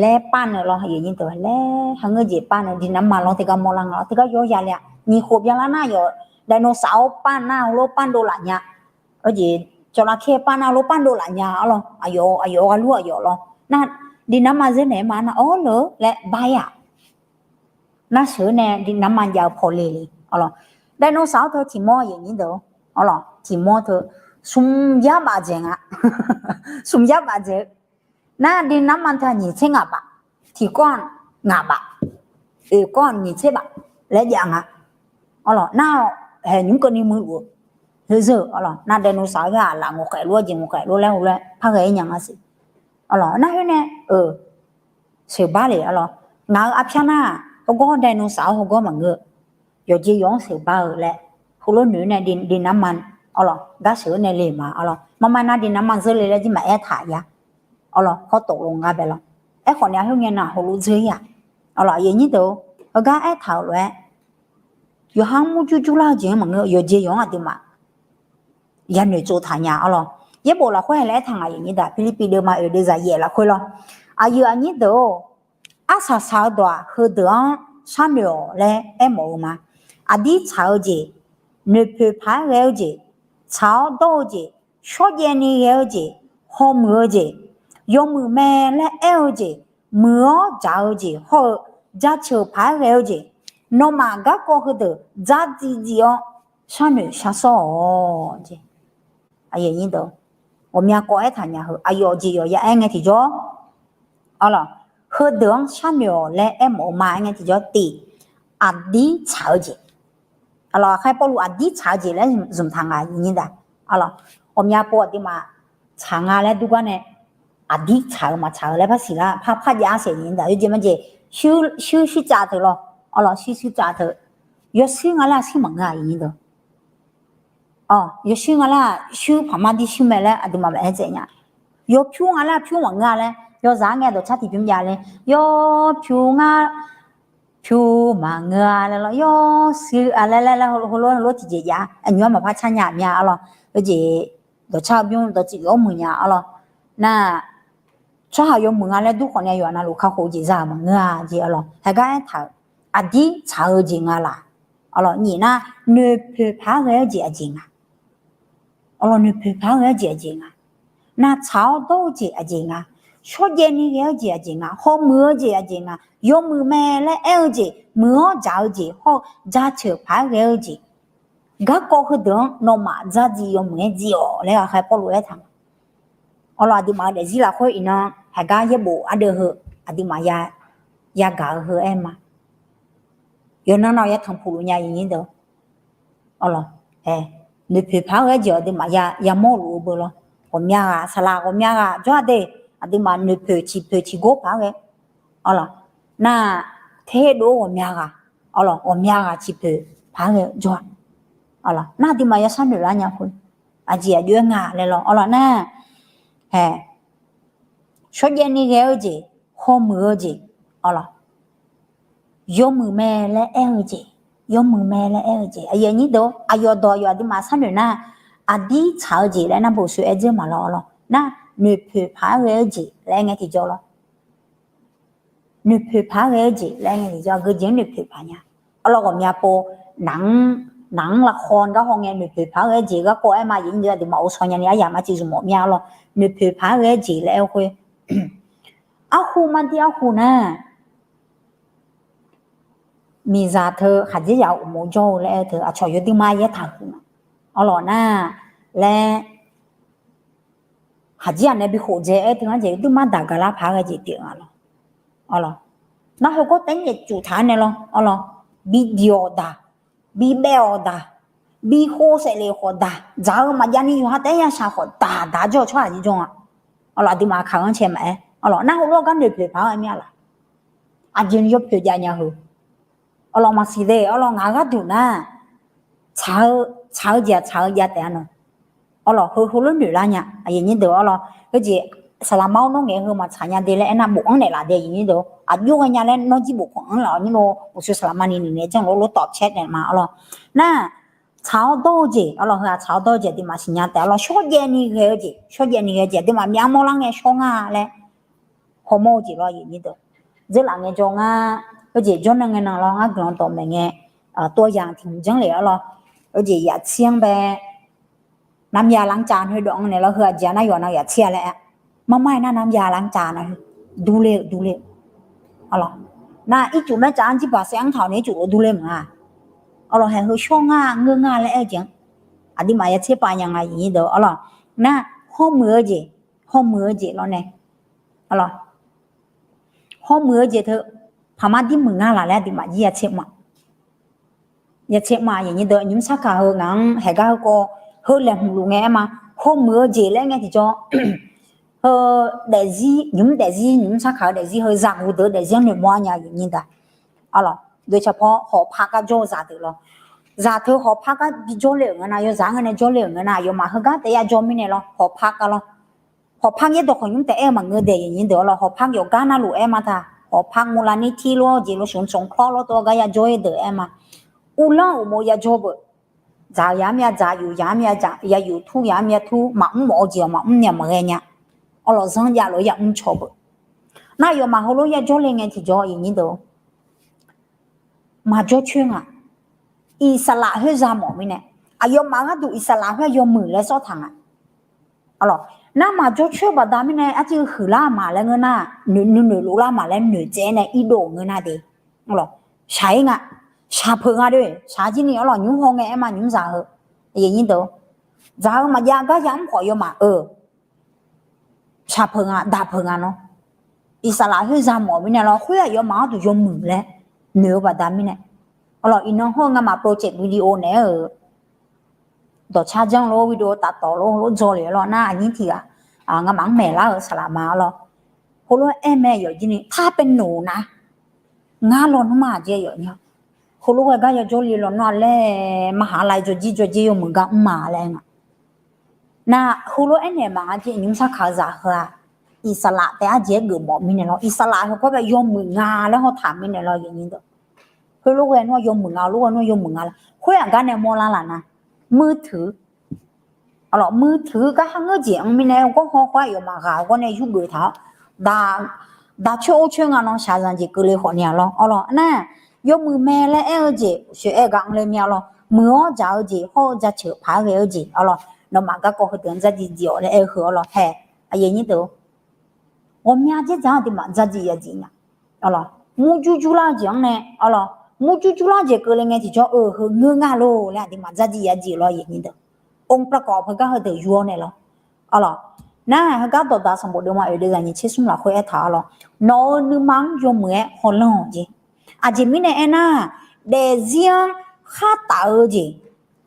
laer par nae lawr, aqyuif aqnyir deuq-a laer ha ngeur jeq par nae ดินน้ำมัน lawr teugar mawrlar nga lawr, teugar yawr ya le-a. Nyiq khof byanlar nar yawf ไดโนเสาร์ par nar heulof par dovlaf nya, jeq จระเข้ par nar heulof par dovlaf nya arlawr, aqyawf aqyawf gharlur aqyawf lawr. Nar ดินน้ำมัน zeur naeq-aer ma nar, awr leu laer bar-ir-aq. Nar sheuq-eu nae ดินน้ำมัน jav-eu paw le le arlawr. ไดโนเสาร์ teu tiq mawr aqyuif aqnyir deuq arlawr, tiq mawr teu smq yar baf dzaeq nga, smq yar baf dzaeq-eu. Nar ดินน้ำมัน teu-aq nyiq tser ngaq baf, tiq kawr-aq ngaq baf, oeq kawr-aq nyiq tser baf laer jav nga arlawr. Nar-awq, haeq nymr keuvni muiluf-eu, heuzeur-eu arlawr. Nar ไดโนเสาร์ gaq laf ngawqkhaef lof-aer jeq ngawqkhaef lof laer heulof-aer par ghae-ir nya nga siq arlawr. Nar khoer nae-eu sheuqbar le arlawr. Ngaq-euq arpyar nar-aq, heugawr ไดโนเสาร์ heugawr maqngeur-eu, yawqjeq yawq-anr sheuqbar-eu laer heulof noeq-eu nae ดินน้ำมัน arlawr, gar sheuq-eu nae le ma arlawr. Marma nar ดินน้ำมัน zeur le laer jir maqaer taq ya arlawr, hawr ตกลง gar bae lawr. Aerkhawf ni-aq, khoerngae nar heulof dzeur-ir-aq arlawr, aqyuif aqnyir deuq-or, heugar aertaq-euq lof-aer, yawqha-anr murjur jurlar-eu jeq-anr maqngeur, yawqjeq yawq-anr aqduimaf yanoeq tsov taq nya arlawr. Yaerbof lafkhoer hae laer aertaq ngaq yaf nyir daq, Pirlirpiv deuvma oeq deuvzaq yaef lafkhoer lawr. Aqyuif aqnyir deuq-or, arsaq saq-eu dawq-aq, heudeuq-anr sharnoeq-awq laer aermawf-eu ma. Aqdir tsaq-eu jeq, noeqpoeq paq-aer ghae-eu jeq, tsaq-awr dawr-eu jeq, shawrjaev ni ghae-eu jeq, hawmuiq-eu jeq, yawmuiq mae laer aer-eu jeq, muiq-awr dzaq-eu jeq hawr-eu, jaceuq paq-aer ghae-eu jeq, nawmaf garkawv heudeuq dzardziv dziv-awr sharnoeq shar sawr-awq jeq. Ghawqmya kawv aertaq nya heu aqyawf jeq yawqya aer ngae tiqjawr, arlawq, heudeuq-anr sharnoeq-awq laer aermawf-eu ma aer ngae tiqjawr tif, aqdir tsaq-eu jeq. Arlawq, aqkhar Pawrluv aqdir tsaq-eu jeq laer zmq taq nga nyir daq. Arlawq, ghawqmya pov aqduimaf tsaq nga laer durgar nae, aqdir tsaq-eu maqtsaq-eu laer par siqlar par parjav-ar saef nyir daq. Yawjeq majeq, shuir shuir tsaf teu lawr. Arlawq, shuir shuir tsaf teu, yawshuir nga laer-aq shuir maqngeur-a nyir daq. Yawshuir nga laer-aq shuir paqmar dir shuir mae laer aqduimaf maqaer dzaeq nya. Yawpyur nga laer-aq pyur maqngeur-a laer yawzaq-ar ngae dawqcar tiqbymr jav le, yawpyur nga pyur maqngeur-a laer lawr, yawshuir-a laer laer laer heulof heulof tiqjeq jav-a, aqnymr-anr maqpar car nya mya arlawq. Yawjeq dawqcar-eu bymr dawqtsuif-awr muiq nya arlawq. Nar, tsawrhaq yawmuiq nga laer dur khawf ni aqyawf navluf kakhof-eu jeq za-euq maqngeur-a jeq arlawq. Haegar aertaq-euq, aqdir tsaq-eu jeq nga laq. Arlawq, nyiq nar, noeqpoeq paq-aer ghae-eu jeq aqjeq nga. Arlawq, noeqpoeq paq-aer ghae-eu jeq aqjeq nga. Navtsaq-awr dawr-eu jeq aqjeq nga. Shawrjaev ni ghae-eu jeq aqjeq nga. Hawmuiq-eu jeq aqjeq nga. Yawmuiq mae laer aer-eu jeq, muiq-awr dzaq-eu jeq hawr-eu, jaceuq paq-aer ghae-eu jeq, garkawv heudeuq-anr nawmaf dzardziv yawmuiq-aer dziv-awq laer aqkhar Pawrluv aertaq nga. Arlawq, aqduimaf-eu daefzir lafkhoer iqnan haegar yaerbof ardeuv heu, aqduimaf yagaq-eu heu aer ma. Yawqnan nav-awq yatanq puq luf nya nyir daq. Arlawq, noeqpoeq paq-aer ghae-eu jeq aqduimaf yamawr luf-eu beu lawr. Ghawqmya ghaq saqlaq ghawqmya ghaq jawr-a de, aqduimaf noeqpoeq ciqpoeq ciqgor paq-aer ghae. Arlawq, nar, terdov ghawqmya ghaq, arlawq, ghawqmya ghaq ciqpoeq paq-aer ghae jawr-a. Nar aqduimaf yasharnoeq lar nya khoer, aqjeq aqjox-aer nga laer lawr. Arlawq nar, hae, shawrjaev ni ghae-eu jeq, hawmuiq-eu jeq, arlawq, yawmuiq mae laer aer-eu jeq, yawmuiq mae laer aer-eu jeq, aqyuif aqnyir deuq, aqyawf dawq yawf aqduimaf sharnoeq nar, aqdir tsaq-eu jeq laer nar bof soe aer dzeur maqlawr. Arlawq nar, noeqpoeq paq-aer ghae-eu jeq laer aer ngae tiqjawr lawr. Noeqpoeq paq-aer ghae-eu jeq laer aer ngae tiqjawr, aqgeu jeq-anr noeqpoeq paq nya. Arlawq ghawqmya pov, naq-anr, naq-anr lavkhaw gar haw ngae noeqpoeq paq-aer ghae-eu jeq garkawv aer ma, aqyuif aqnyir deuq, aqduimaf ghovshaw nyani aryamq mar ciqzmq mawf mir-a. Arlawq noeqpoeq paq-aer ghae-eu jeq laer aer-eu khoer, arhu mar dir arhu nar, miqzaq teu khaqdzerzaq uqmov jawr-eu laer aer-eu teu aqcawq yawduima yaer taqhuiq ma. Arlawq nar, laer, khaqdzerzaq nae bi khof dzae aer teu ngar jeq yawduima daq gaqlar paq-aer ghae jeq pyeuf nga lawr. Arlawq nar, heugawr taef-aer nyaefcuf taq-aer nae lawr. Arlawq, bi diq-awq daq, bi baev-awq daq, bi khov saef lef khawf daq, dzaq-eu maqjav ni yawqha taef-aer yashaq khawf daq daq jawr-eu tsawrhaq jir jawr nga. Arlawq aqduimaf kaq-anr cae maqaer. Arlawq nar, heulof-aer gar noeqpoeq paq-aer ghae mir-a laf. Aqjeq ni yawpoeq jav nya heu. Arlawq maqsiq de. Arlawq ngaq-euq gharduq nar, tsaq-eu, tsaq-eu jeq-aq tsaq-eu jav taef-a nawq. Arlawq heu heulof noeq lar nya, aqyuif aqnyir deuq. Arlawq heujeq saqlaqma-awr nawr ngaeq heu maqtsaq nya de laer aernar bofanr naeqlaf de, aqyuif aqnyir deuq. Aqjox ghae nya laer nawr jir bof khanq-anr laf-awr nyir lo, uqshoe saqlaqma ni noeqnaeq janr lof lof tawf caer naeq ma. Arlawq nar, tsaq-awr dawr-eu jeq, arlawq heu-aq tsaq-awr dawr-eu jeq aqduimaf siqnya taef. Arlawq shawrjaev ni ghae-eu jeq, shawrjaev ni ghae-eu jeq aqduimaf myavmawr lar ngae shawr nga laer hawmawr-eu jeq lawr, aqyuif aqnyir deuq. Dzeurlaf ngaejawr ngar, heujeq jawrnan ngae nan lawr ngar guiqlanq dawqmaeq ngae, tov yaq tiq hmq janr lef-awr lawr, heujeq yaqtser-anr bae, น้ำยาล้างจาน khoerdawq-anr naeq lawr, heu aqjeq-a nar yawqnan yaqtser-a laer aer, marmar-aer nar น้ำยาล้างจาน na, durler-eu durler-eu. Arlawq nar, ircuf maertsaf-anr jirbaq saev-anr taq-awq nae ircuf lof durler maqnga. Arlawq haeq heu shawr nga ngeur nga laer aer-eu jeq-anr aqduimaf yaqtser pav nya nga, aqyuif aqnyir deuq. Arlawq nar, hawmuiq-eu jeq, hawmuiq-eu jeq lawr nae, arlawq hawmuiq-eu jeq teu, paqmar dir muiq nga laf laer aqduimaf jir yaqtser mr-a. Yaqtser mr-a, aqyuif aqnyir deuq. Nymq-mr sarkaq heu ngaq-anr haeq gar heukawv heu laeqhmq luf ngae aer ma. Hawmuiq-eu jeq laer aer ngae tiqjawr, heu, daefzir, nymq-mr daefzir, nymq-mr sarkaq-eu daefzir heu zaqguq deuq-eu daefzir-anr noeqmawr-a nya, aqyuif aqnyir deuq. Arlawq, doeqcaq paw hawqpar gar jawr-eu zaqdeuq lawr. Zaq teu hawqpar gar bi jawrle-euq ngeur nar, yawzaq-anr ngae nae jawrle-euq ngeur nar, aqyawfmaf heugar taef ya jawr mirnae lawr, hawqpar gar lawr. Hawqpar yaerdawq khawqnymr taef aer-eu maqngeur dae, aqyuif aqnyir deuq. Arlawq hawqpar yawqgar narluf aer ma taq, hawqpar ngulav nir tir lor-eu jeq lor, shmq tsmq kawr lor tov-aer gar ya jawr-ir deuq aer ma. Uvlanr uqmov ya jawr beuq. Dzaq-eu yaq-anr myav dzaq, yuf yaq-anr myav yuf, tur yaq-anr myav tur, maqmr mawf-eu jeq-aq maqmr nya maqghae nya. Arlawq zanr jav lof-aer yamr caw beuq. Nar aqyawfmaf heulof-aer ya jawrle ngae tiqjawr, aqyuif aqnyir deuq, maqjawr coer nga. Iqsaqlaf khoerzaq mawf mirnae, aqyawfmaf gharduq iqsaqlaf khoer yawmuiq laer sawr taq nga. Arlawq nar, maqjawr coer baqda mirnae arciv huiqlar ma laer ngeur nar, nuinoeq loflar ma laer noeqtsaev-aer nae irdov ngeur nar de. Arlawq shaq-ir nga, shaqpeuq nga de. Shaq jir ni arlawq nymr haw ngae aer ma, nymr zaq heu, aqyuif aqnyir deuq, dzaq-eu maqjav gar yamr khawf yawmaf-eu shaqpeuq nga, daqpeuq nga nawr, iqsaqlaf khoerzaq mawf mirnae lawr, khoer aqyawfmaf gharduq yawmuiq laer noeq-eu baqda mirnae. Arlawq iqnan hawr-eu ngamaf project video naeq-aer-euq dawqcar janr lor, video taf tawf lor, heulof dzaw le lawr nar, aqnyir tiq ghaq ngamaf-anr maeqlar-euq saqlaq ma lawr. Heulof-aer aer mae, yawf jir ni tar pae noeq nar, ngar lawnmr ma jeq yawf nya. Heulof-aer gar ya jawrle lawnmr-a laer, maqha lav jawrjir jawrjir yawmuiq gar mr ma laer nga. Nar heulof-aer naeq maqnga jeq, nymr sarkaq-eu zaq heu-aq, iqsaqlaf taef-aer jeq-aer geufmawf mirnae lawr, iqsaqlaf heu kawr bae yawmuiq nga laer hawr taq mirnae lawr, aqyuif aqnyir deuq. Heulof ghae nar yawmuiq nga, heulof ghae nar yawmuiq nga laer, khoer-aq gar nae mawrlar laf nar, มือถือ Arlawq มือถือ gar kharngeur jeq-anr mirnae gawr haw khawr-aer yawfmaf ghaq-eu gawr nae yurgeuf taq-awr, daq coer or coer nga nan shaqzanq jeq keuvle khawfni-a lawr. Arlawq nar, yawmuiq mae laer aer-eu jeq sheuq-aer gar anr ler mir-a lawr, muiq-awr dzaq-eu jeq hawr-eu jaceuq paq-aer ghae-eu jeq. Arlawq nawmaf garkawv heudeuq-anr dzardziv dziq-awq laer aer-eu heu arlawq hae, aqyuif aqnyir deuq, ghawqmya dzerdzaq-anr aqduimaf dzardziv yadziq nya. Arlawq murjur jurlar-eu jeq-anr nae, arlawq murjur jurlar jeq keuvle ngae tiqjawr-eu heu ngeur nga lor laer aqduimaf dzardziv yadziq lawr, aqyuif aqnyir deuq. องค์ประกอบ heugar heudeuq yur-awr nae lawr. Arlawq nar, heugar dawqdaq sanqbof deuvma oeq deuvzaq nyiq tser smr lafkhoer aertaq-a lawr, nawq-euq nuima-anr yawmuiq-aer hawlanr-awq jeq. Aqjeq mirnae aernar, daefzir-anr khartaf-eu jeq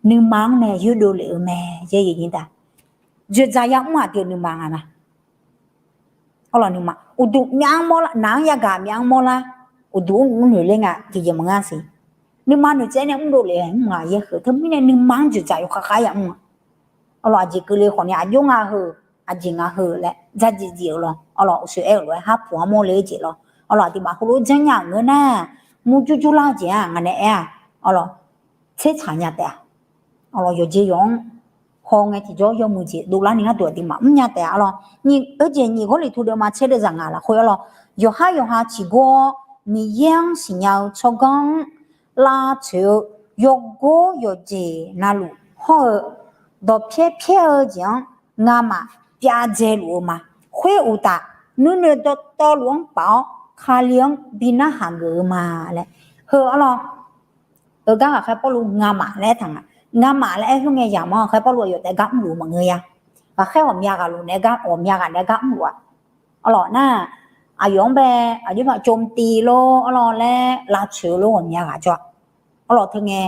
nuima-anr nae yurdov lef-eu mae, aqyuif aqnyir deuq. Dzoeqdzaq yamr aqdui-euq nuima nga nar. Arlawq nuima uqduq myav-anr mawrlar, naq-anr yagaq myav-anr mawrlar, uqduq mrnoeq ler nga tiqjeq maqnga siq. Nuima noeqtsaev nae mrdov lef-aer mr nga yaer heu. Teumirnae nuima-anr dzoeqdzaq yawkhav khav yamr nga. Arlawq, aqjeq keuvle khawf ni aqjox nga heu, aqjeq nga heu laer dzardziq dziq-euq lawr. Arlawq, uqshoe aer-euq lof-aer har puq-anr mawrle-eu jeq lawr. Arlawq, aqduimaf heulof janrnya-euq ngeur nar, murjur jurlar-eu jeq-anr ngaq nae aer-a. Arlawq, tsertsaq nya taef-a. Arlawq, yawqjeq yawq-anr haw ngae tiqjawr yawmuiq jeq dovlar ni gharduq aqduimaf mrnya taef-a. Arlawq, nyiq, heujeq nyiq Gawrliqtu deuvma tser deuvzaq ngaq lafkhoer arlawq, yawqhar yawqha tiqgor-awr Miqyaer-anr siqnya-eu tsawrganr-anr lavtsoeq-eu yawgor yawqjeq navluf hawr-eu dawqpyaer pyaer-eu jeq-anr ngamaf pyavdzae luf-eu ma. Khoeruqtaf, nuinoeq dawqtawvluf-anr paf-awr Kali-anr bi narhaq geuf-eu ma laer. Heu arlawq, heugar Ghaqkhaer Pawrluv ngamaf laer aertaq nga. Ngamaf laer aer khoerngae yamq-anr Ghaqkhaer Pawrluv aqyawf taef gar mrluf-eu maqngeur-a. Ghaqkhaer ghawqmya ghaq luf naeq-aer gar, ghawqmya ghaq naeq-aer gar mrluf-a. Arlawq nar, aqyawf-anr bae aqjox-aer โจมตี lor arlawq laer lavtsoeq-eu lor ghawqmya ghaq jawr-a. Arlawq, teungae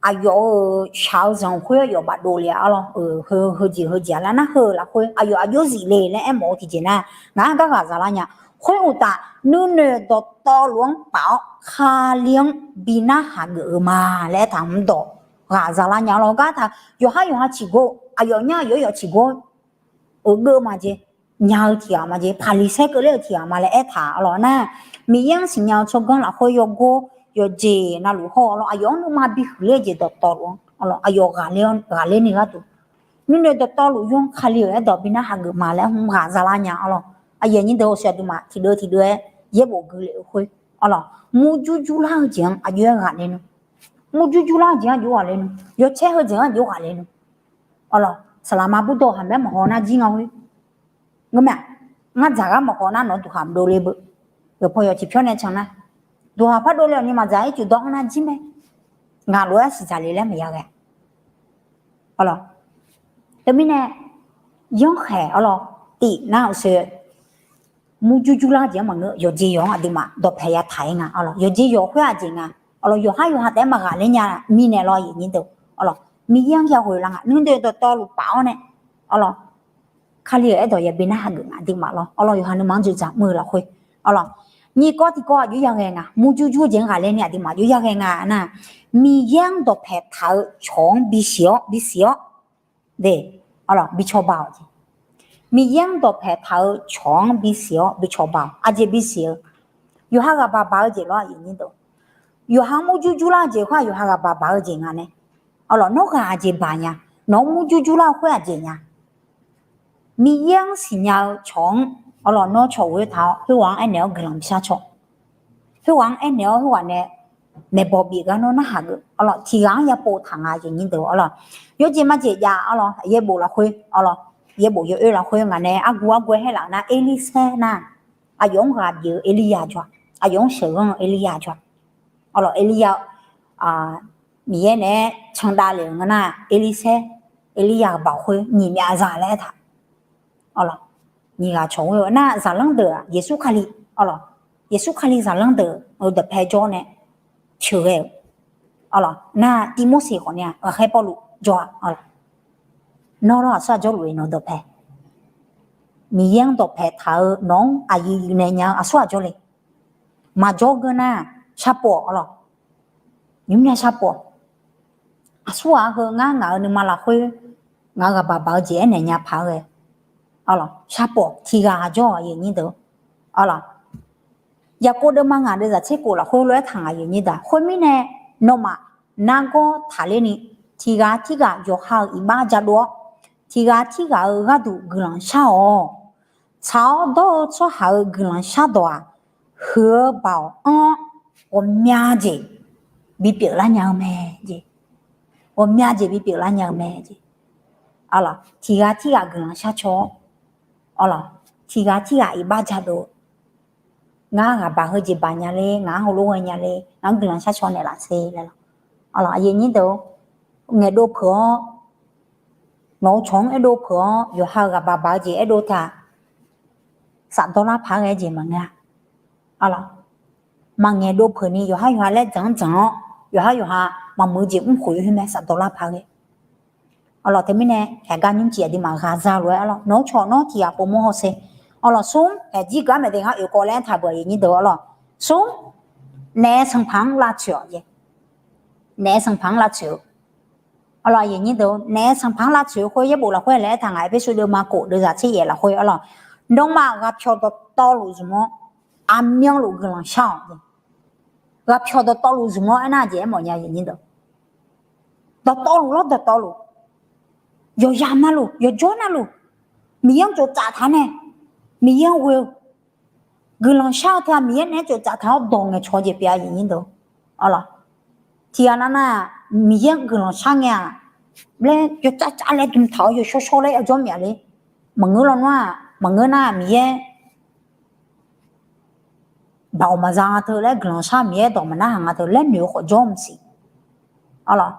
aqyawf-euq shaq-eu zanq khoer aqyawf bafdov le-a arlawq. Heujeq heujeq-a lar nar heu lafkhoer aqyawf aqjox zif le laer aermawf-eu tiqjeq nar, ngaq-anr gar ghaq zalar nya. Khoeruqtaf, nuinoeq dawqtawvluf-anr paf-awr Kali-anr bi narhaq geuf-eu ma laer aertaq mrdawq ghaq zalar nya arlawq. Gartaq yawqhar yawqha tiqgor, aqyawf nyar aqyawf yawf tiqgor-eu geur ma jeq, nya-eu tiqghaq ma jeq, Paqliqsaer keuvler-eu tiqghaq ma laer aertaq arlawq nar, Miqyaer-anr siqnya-eu tsawrganr lafkhoer yawgor yawqjeq navluf hawr-eu arlawq, aqyawf-anr nuima bihuiq ler-eu jeq dawqtawvluf-anr arlawq, aqyawf ghaqler-eu ghaqler ni gharduq, nuinoeq dawqtawvluf yawr Kali-euq aerdawq bi narhaq geuf ma laer hmq ghaq zalar nya arlawq. Aqyuif aqnyir deuq-awq, siq aqduimaf tiqdeuv tiqdeuv-aer yaerbof gui lef-eu khoer arlawq, murjur jurlar-eu jeq-anr aqjox-aer ghaqler nmr. Murjur jurlar-eu jeq-anr aqjox ghaqler nmr. Yawcaer heu jeq-anr aqjox ghaqler nmr. Arlawq, saqlaqma burdawq haq maer maqhaw nar jir nga khoer. Ngeurmae-aq, ngar dzaq gar maqhaw nar nawq-eu duqhaq maqdov le beu. Yawqpaw yawq tiqpyawr nae can nar, duqhaq pardov le-awq ni maqdzaq-ir cuif dawr-anr nar jir mae. Ngaq lof-aer siqdzaq le laer maqya ghae. Arlawq, teumirnae yanrkhaeq arlawq, tif nar-euq seu murjur jurlar jeq-anr maqngeur, yawqjeq yawq-anr aqduimaf dawqpae yataq-ir nga arlawq. Yawqjeq yawq khoer aqjeq nga arlawq. Yawqhar yawqha taef-aer maqghaqler nya mirnae lawr, aqyuif aqnyir deuq arlawq. Miqyaer-anr ya ghoe lar nga, nuinoeq dawqtawvluf paf-awr nae arlawq, Kali-euq aerdawq yabi narhaq geuf nga aqduimaf lawr arlawq. Yawqha nuima-anr dzoeqdzaq mr-eu lafkhoer arlawq, nyiq kawv tiqkawv aqjox ya ghae nga. Murjur jur-eu jeq-anr ghaqler ni aqduimaf aqjox ya ghae nga nar, Miqyaer-anr dawqpae taq-eu cawq-anr bisiq-awr bisiq-awr de, arlawq, bi cawba-awq jeq. Miqyaer-anr dawqpae taq-eu cawq-anr bisiq-awr bi cawba-awq. Aqjeq bisiq-eu, yawqha ghaq baq baq-eu jeq lawr, aqyuif aqnyir deuq. Yawqha-anr murjur jurlar-eu jeq khoer-aq yawqha ghaq baq-eu jeq nga nae. Arlawq, nawr ghaq aqjeq baq nya, nawq-anr murjur jurlar-eu khoer aqjeq nya. Miqyaer-anr siqnya-eu cawq-anr arlawq, nawr cawq ghoe taq-awr khoerghaq-anr aernaeq-awr guiqlanq bishar caw. Khoerghaq-anr aernaeq-awr khoerghaq nae maeqbawq bif gar nawr narhaq geuf arlawq. Tiqghaq-anr yapov taq nga, aqyuif aqnyir deuq arlawq. Yawjeq majeq jav arlawq, yaerbof lafkhoer arlawq, yaerbof yawoer lafkhoer ngaq nae argu argu-aer haer laf nar, Erlirsaer nar, aqyawf-anr ghaq bif-eu Erlirya jawr-a. Aqyawf-anr sheuqghanr-eu Erlirya jawr-a. Arlawq, Erlirya Miqyaer naeq-aer candav lef-euq nga nar, Erlirsaer, Erlirya-euq baoq khoer nyiq myav za laer aertaq. Arlawq, nyiq ghaq cawq ghoe-eu nar, zaqlanr deuq-aq Yeqsur Kali, arlawq, Yeqsur Kali zaqlanr deuq-euq dawqpae jawr nae sheuqghae-euq. Arlawq, nar Tivmorseq khawf ni-aq Ghaqkhaer Pawrluv jawr-a. Arlawq, nawr lawr aqsur aq jawrluf-eu nawq dawqpae, Miqyaer-anr dawqpae taq-eu nawq-anr aqyuif yuf naeq nya-eu aqsur aq jawr le. Maqjawr geur nar, sharpov-awq arlawq. Nymr nya sharpov-awq. Aqsur ghaq heu ngar ngaq-euq nuima lafkhoer ngaq-euq ghaq baq baq-eu jeq aernaeq nya paq-aer ghae. Arlawq, sharpov-awq. Tiqghaq aq jawr-awq, aqyuif aqnyir deuq. Arlawq, Yaqkov deuvma ngaq deuvzaq tser khof lafkhoer lof-aer taq nga, aqyuif aqnyir deuq. Khoermirnae, nawmaf nargawr taqler ni, tiqghaq tirghaq yawqha-euq iqbax jadov-awr, tiqghaq tirghaq-euq gharduq guiqlanq shar-awq. Tsaq-awr dawr-eu tsawrhaq-euq guiqlanq shardawq-aq, huiq-eu baoq anr-awr ghawqmya jeq bipyeuf lar nya-eu mae jeq. Ghawqmya jeq bipyeuf lar nya-eu mae jeq. Arlawq, tiqghaq tirghaq guiqlanq shar caw-awr, arlawq, tiqghaq tirghaq iqbax jadov-eu, ngar ghaq baq heu jeq baq nya le, ngaq-anr heulof ghae nya le, ngaq-anr guiqlanq shar caw naeqlaf sher laer lawq. Arlawq, aqyuif aqnyir deuq, ngaeqdov peuq-awr, nawq-eu cawq-anr aerdov peuq-awr, yawqha-euq ghaq baq baq-eu jeq aerdov taq, safdawr lar paq-aer ghae jeq maqngeur-a. Arlawq, maqngaeq dov peuq ni yawqhar yawqha laer dzanq-anr dzanq-awr, yawqhar yawqha maqmuiq-eu jeq mr khof-eu khoer mae, safdawq lar paq-aer ghae. Arlawq, teumirnae aqgar nymrcif aqduimaf ghaqza lof-aer arlawq, nawq-eu cawq nawr tiq ghaq pov mawr hawsher. Arlawq, smr, aqjir gaq maeq de ngar oeq kawv laer taq beuq, aqyuif aqnyir deuq arlawq. Smr, naef-aer sanqpaq-anr lavtsoeq-awq jeq. naef sanqpaq-anr lavtsoeq-eu. Arlawq, aqyuif aqnyir deuq, naef sanqpaq-anr lavtsoeq-eu khoer yaerbof lafkhoer laer aertaq ngaq Erpersu deuvma kof deuvzaq tser yaef lafkhoer arlawq, nawmaf ghaqpyawq dawqtawvluf zmq-awr, aqmyanluf guiqlanq shar-awq. Ghaqpyawq dawqtawvluf zmq-awr aernar jeq aermawf nya, aqyuif aqnyir deuq. Dawqtawvluf lawr dawqtawvluf, yawqyamq navluf, yawqjawr navluf, Miqyaer-anr tsoftsaf taq nae, Miqyaer-anr ghoe-eu, guiqlanq shar-eu teu-aq Miqyaer naeq-aer tsoftsaf taq-awr dawq ngaeqcawq-eu jeq pyeuf-a, aqyuif aqnyir deuq. Arlawq, tiqghaq navnar-aq, Miqyaer-anr guiqlanq shar ngae-aq, laer yawcav cav laer dmqtaq-awr yawshawr shawr laer yajawr myav le. Maqngeur lawnmr-aq, maqngeur nar-aq, Miqyaer baoq maqza nga teu laer guiqlanq shar Miqyaer dawq maqnar haq nga teu laer noeq-eu khawf jawr maqsiq. Arlawq,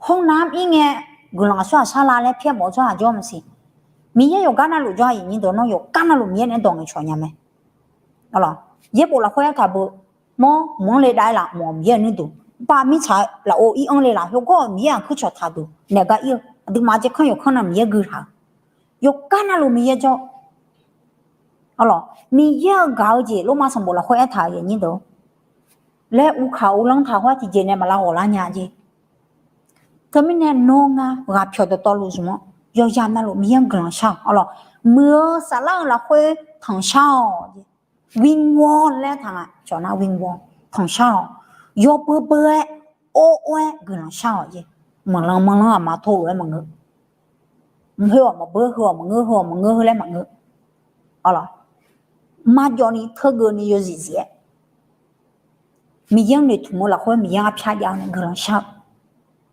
hawr nar-anr ir ngae guiqlanq aqsur ghaq shar la laer pyaer mawf-eu tsawrhaq jawr maqsiq. Miqyaer yawqgar navluf jawr-a, aqyuif aqnyir deuq, nawr yawqgar navluf Miqyaer naeq-aer dawq ngaeqcawq nya mae. Arlawq, yaerbof lafkhoer aertaq beu, mawr mq-anr le dav-aer laf mawf Miqyaer-euq nuirduq, baq mirtsaq lafov ir-anr le laf, yawgawr-euq Miqyaer aqkuir cawq taqduq naeq gar ir-eu aqduimaf jaerkanr yawqkanr nav Miqyaer gui taq-eu, yawqgar navluf Miqyaer jawr. Arlawq, Miqyaer-euq gaq-eu jeq lormav sanqbof lafkhoer aertaq-euq, aqyuif aqnyir deuq, laer uvkaq uvlanr taq khoer tiqjeq nae maq lav ghawq lar nya jeq. Teumirnae nawr ngar ghaqpyawq dawqtawvluf zmq-awr, yawqyamq navluf Miqyaer-anr guiqlanq shar-awq. Arlawq, muiq-eu saflar-euq lafkhoer tanqshar-awq. Wingwar laer taq nga cawq nar wingwar, tanqshar-awq. Yawbeu beu-aer, or or-aer guiqlanq shar-awq jeq. Manqlanq manqlanr aqma tov lof-aer maqngeur. Heu-awq maqbeur, heu-awq maqngeur, heu-awq maqngeur, heu laer maqngeur. Arlawq, marjawv ni teugeuf ni yawzif zif-aer Miqyaer-anr noeqtmq-eu lafkhoer Miqyaer-anr arpyar jav-awr nae guiqlanq shar-eu.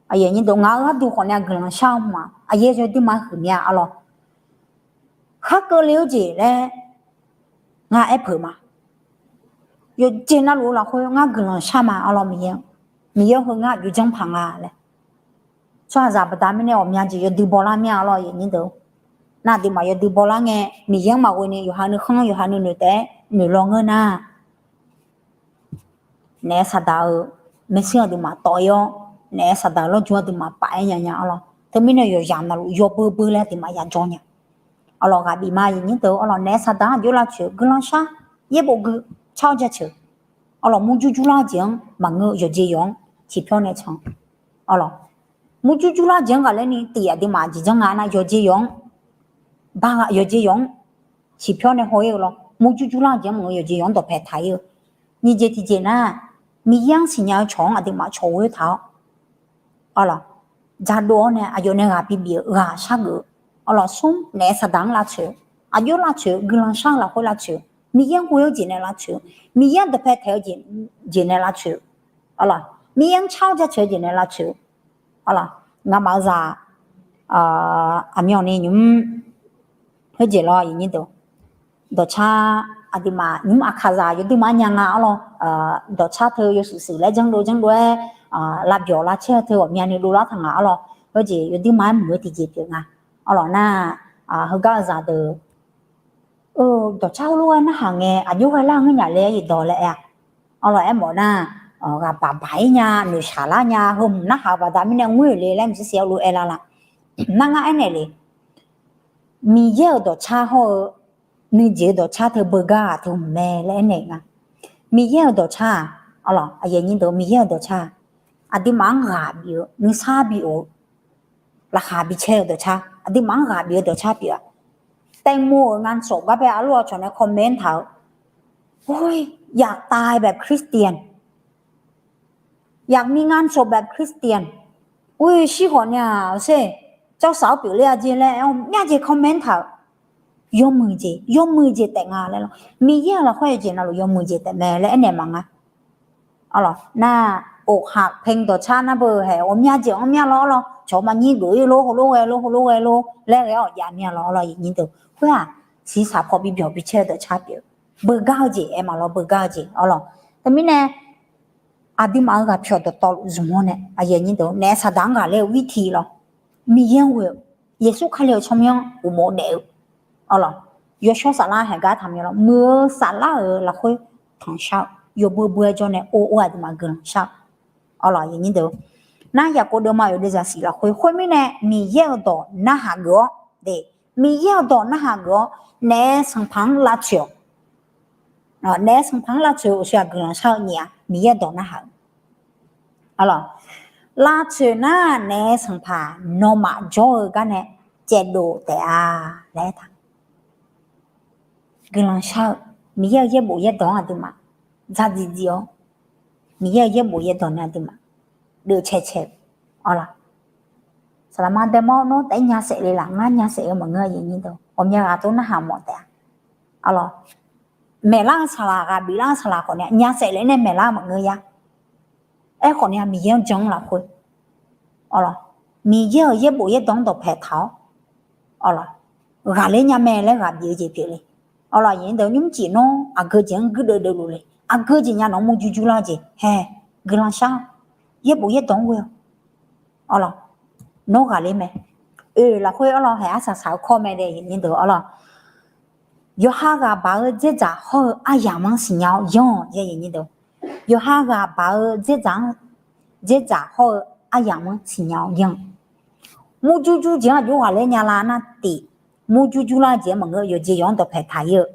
Aqyuif aqnyir deuq, ngaq-euq gharduq khawf nae guiqlanq shar-eu ma. Aqyaer yawduirma huiqmya arlawq. Khar keuvle-eu jeq laer ngar aer peuq ma. Yawqjeq navluf-eu lafkhoer ngar guiqlanq shar ma arlawq Miqyaer. Miqyaer heu ngar aqjox janrpaq nga laer. Tsawrhaqzaq baqda mirnae ghawqmya jeq yawdui bawlar mir-a arlawq, aqyuif aqnyir deuq. Nar aqduimaf yawdui bawlar ngae Miqyaer-anr maqghoe ni yawqha nuikhanr yawqha nuinoeq taef-aer noeqlaw ngeur nar, naef saqdaq-eu maershuir aqduimaf tawv-ir-awr, naef saqdaq-eu lawrjmq aqduimaf paf-aer nya nya arlawq. Teumirnae yawqyamq navluf yawbeu beu laer aqduimaf yajawr nya. Arlawq, ghaq bif ma, aqyuif aqnyir deuq. Arlawq, naef saqdaq-anr aqjox lavtsoeq guiqlanq shar, yaerbof gui car-awr jaceuq. Arlawq, murjur jurlar-eu jeq-anr maqngeur, yawqjeq yawq-anr tiqpyawr nae can. Arlawq, murjur jurlar-eu jeq-anr ghaqler ni tiq aqduimaf jeq janr nga nar yawqjeq yawq-anr, ba yawqjeq yawq-anr tiqpyawr nae haw-ir-eu lawr. Murjur jurlar-eu jeq-anr maqngeur, yawqjeq yawq-anr dawqpae taq-ir-eu. Nyiq jeq tiqjeq nar, Miqyaer-anr siqnya-eu cawq-anr aqduimaf cawq ghoer taq-awr, arlawq, dzaqdov-awr nae aqyawf nae ghaq bibif-eu ghaq shargeuf-eu. Arlawq, smr naef saqdaq-anr lavtsoeq-eu, aqjox lavtsoeq-eu, guiqlanq shar-eu lafkhoer lavtsoeq-eu, Miqyaer-anr ghoe-eu jeq nae lavtsoeq-eu, Miqyaer-anr dawqpae taeq-eu jeq nae lavtsoeq-eu, arlawq, Miqyaer-anr car-awr jaceuq-eu jeq nae lavtsoeq-eu, arlawq, ngamaf-eu zaq aqmyanni nymr, khoerjeq lawr, aqyuif aqnyir deuq, dawqcar, aqduimaf nymr aqkaqzaq yawduirma-aer nya nga arlawq. Dawqcar teu yawshuif shuif laer janrdov janrdov-aer, lavbyawq lavcaer-eu teu ghawqmyani dovlar taq nga arlawq. Khoerjeq yawduirma-aer muiq-eu tiqjeq pyeuf nga. Arlawq nar, heugar-eu zaqdeuq dawqcar heulof-aer narhaq ngae aqjox ghae lar ngeur nya le-aer yawdawq laer aer-a. Arlawq, aermawf nar, ghaq baq baq-ir nya, noeqshaq lar nya, heu hmq narhaq-eu baqda mirnae ngoer-euq le laer mqsiq siq-aer lof-aer lar la. Nar ngar aernaeq le, Miqyaer-euq dawqcar hawr-eu nuijeq-eu dawqcar teu beugar-aq teu hmq mae laer aernaeq nga. Miqyaer-euq dawqcar-aq, arlawq, aqyuif aqnyir deuq, Miqyaer-euq dawqcar-aq, aqduimaf-anr ghaq bif-eu nuisar bi of-eu, laqkhaq bi caer-eu dawqcar, aqduimaf-anr ghaq bif-eu dawqcar pyeuf-a. แตงโม-euq งานศพ gar bae arlof-a cawq nae comment taq-eu, โอ๊ย อยากตายแบบคริสเตียน อยากมีงานศพแบบคริสเตียน Ur, shir khawf nya-aq, เจ้าสาว pyeufler-a jeq laer aer-awr myavjeq comment taq-euq. Yawmuiq jeq, yawmuiq jeq taef nga laer lawr. Miqyaer-euq lafkhoer yawjeq navluf yawmuiq jeq taef mae laer aernaeq maqnga. Arlawq, nar, อกหัก เพลง dawqcar nar beu haeq ghawqmya jeq-anr mya lawr lawr. Cawq maqnyir geuf-ir lor, heulof ghae lor, heulof ghae lor laer ghae-awr jav mya lawr arlawq, aqyuif aqnyir deuq. Khoer-aq, siqsaq paw bi byawq bi caer-eu dawqcar pyeuf-eu, beugar-eu jeq aer maqlawr, beugar-eu jeq arlawq. Teumirnae aqduimaf-euq ghaqpyawq dawqtawvluf zmq-awr nae, aqyuif aqnyir deuq, naef saqdaq-anr ghaqler-eu วิธี lawr. Miqyaer-anr ghoe-eu, Yeqsur Kali-euq tsawrmyanr uqmov daef-eu, arlawq, yawshawr saflar haeq gar taqmya lawr, muiq-eu saflar-euq lafkhoer tanqshar-eu, yawbeu beu-aer jawr nae or or aqduimaf guiqlanq shar-eu, arlawq, aqyuif aqnyir deuq. Nar, Yaqkov deuvma yawdui zaqsiq lafkhoer, khoermirnae Miqyaer-euq dawq narhaq geuf-awr, Miqyaer-euq dawq narhaq geuf-awr, naef sanqpaq-anr lavtsoeq-awq. Naef sanqpaq-anr lavtsoeq-eu uqshoe-aq guiqlanq shar-eu nyiq-aq, Miqyaer-euq dawq narhaq-eu, arlawq, Lavtsoeq nar naef sanqpaq nawmaf jawr-eu gar nae caevdov taef-a laer aertaq. Guiqlanq shar-eu Miqyaer-euq yaerbof yaerdawq-anr aqduimaf dzardziv dziv-awr, Miqyaer-euq yaerbof yaerdawq nae aqduimaf deuvcae cae-eu, awq lawq. Saqlaqma daemawr nawr taef-aer nya saef le laf, ngar nya saef-eu maqngeur-a, ghawqmya ghaq tov narhaq mawf taef-a, awq lawq. Maeqlar-eu saqlaq, ghaq biflar-eu saqlaq khawf nae nya saef le nae maeqlar maqngeur ya. Aerkhawf nae Miqyaer-anr jan-anr lafkhoer, awq lawq, Miqyaer-euq yaerbof yaerdawq-anr dawqpae taq-awr, awq lawq, ghaqler nya mae laer ghaq bif-eu jeq pyeuf le. Awq lawq, aqyuif aqnyir deuq, nymrcif nawr aqgeu jeq-anr guirdeuv deuvluf le. Aqgeu jeq nya nawq-anr murjur jurlar-eu jeq hae, guiqlanq shar-awq. Yaerbof yaerdawq-anr ghoe-awq, awq lawq. Nawr ghaqler mae. Oe, lafkhoer awr lawq, haeq arsaq saq-eu kawr mae de, aqyuif aqnyir deuq, awq lawq. Yawqha ghaq baq-eu dzerdzaq hawr-eu aryamq-anr siqnya-awr yanr-awq, aqyuif aqnyir deuq. Yawqha ghaq baq-eu dzerdzaq-anr, dzerdzaq hawr-eu aryamq-anr siqnya-awr yanr-awq. Murjur jur jeq-anr aqjox ghaqler nya lar nar tiq, murjur jurlar jeq-anr maqngeur, yawqjeq yawq-anr dawqpae taq-ir-eu.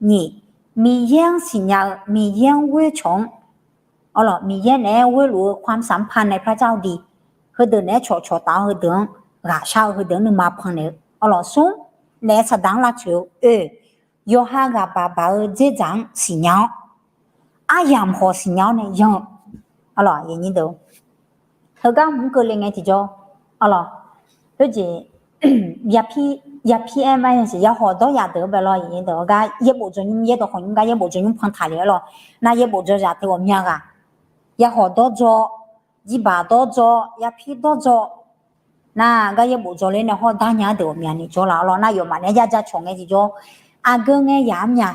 Nyiq, Miqyaer-anr siqnya-eu, Miqyaer-anr ghoer cawq-anr, awq lawq, Miqyaer naeq-aer ghoerluf-eu ความสัมพันธ์ในพระเจ้าดี, heudeuq naeq-aer cawqcawq taf-awr heudeuq-anr ghaqshar-eu, heudeuq-anr nuima pannaeq-eu, awq lawq. Smr, naef saqdaq-anr lavtsoeq-eu. Oe, yawqha ghaq baq baq-eu dzerdzaq-anr siqnya-awr, aryamq khawf siqnya-awr nae yanr-eu, awq lawq, aqyuif aqnyir deuq. Heugar hmq keuvle ngae tiqjawr, awq lawq, khoerjeq, yapir, yapir-aer ma yasiq, yahawq dawryaf deuq-anr bae lawr, aqyuif aqnyir deuq, gar yaerbof dzawnymr, yaerdawq khawqnymr gar yaerbof dzawnymr pan taq le, awq lawq. Nar yaerbof dzaw zaq teu ghawqmya ghaq, yahawq dawrdzaw, jirbaq dawrdzaw, yapir dawrdzaw, nar gar yaerbof dzaw ler nae hawr dar nya-aer deuq ghawqmyani jawrlaf, awq lawq. Nar yawfmaf naeq-aer jar ja cawq ngae tiqjawr, aqgeu ngae yamr nya,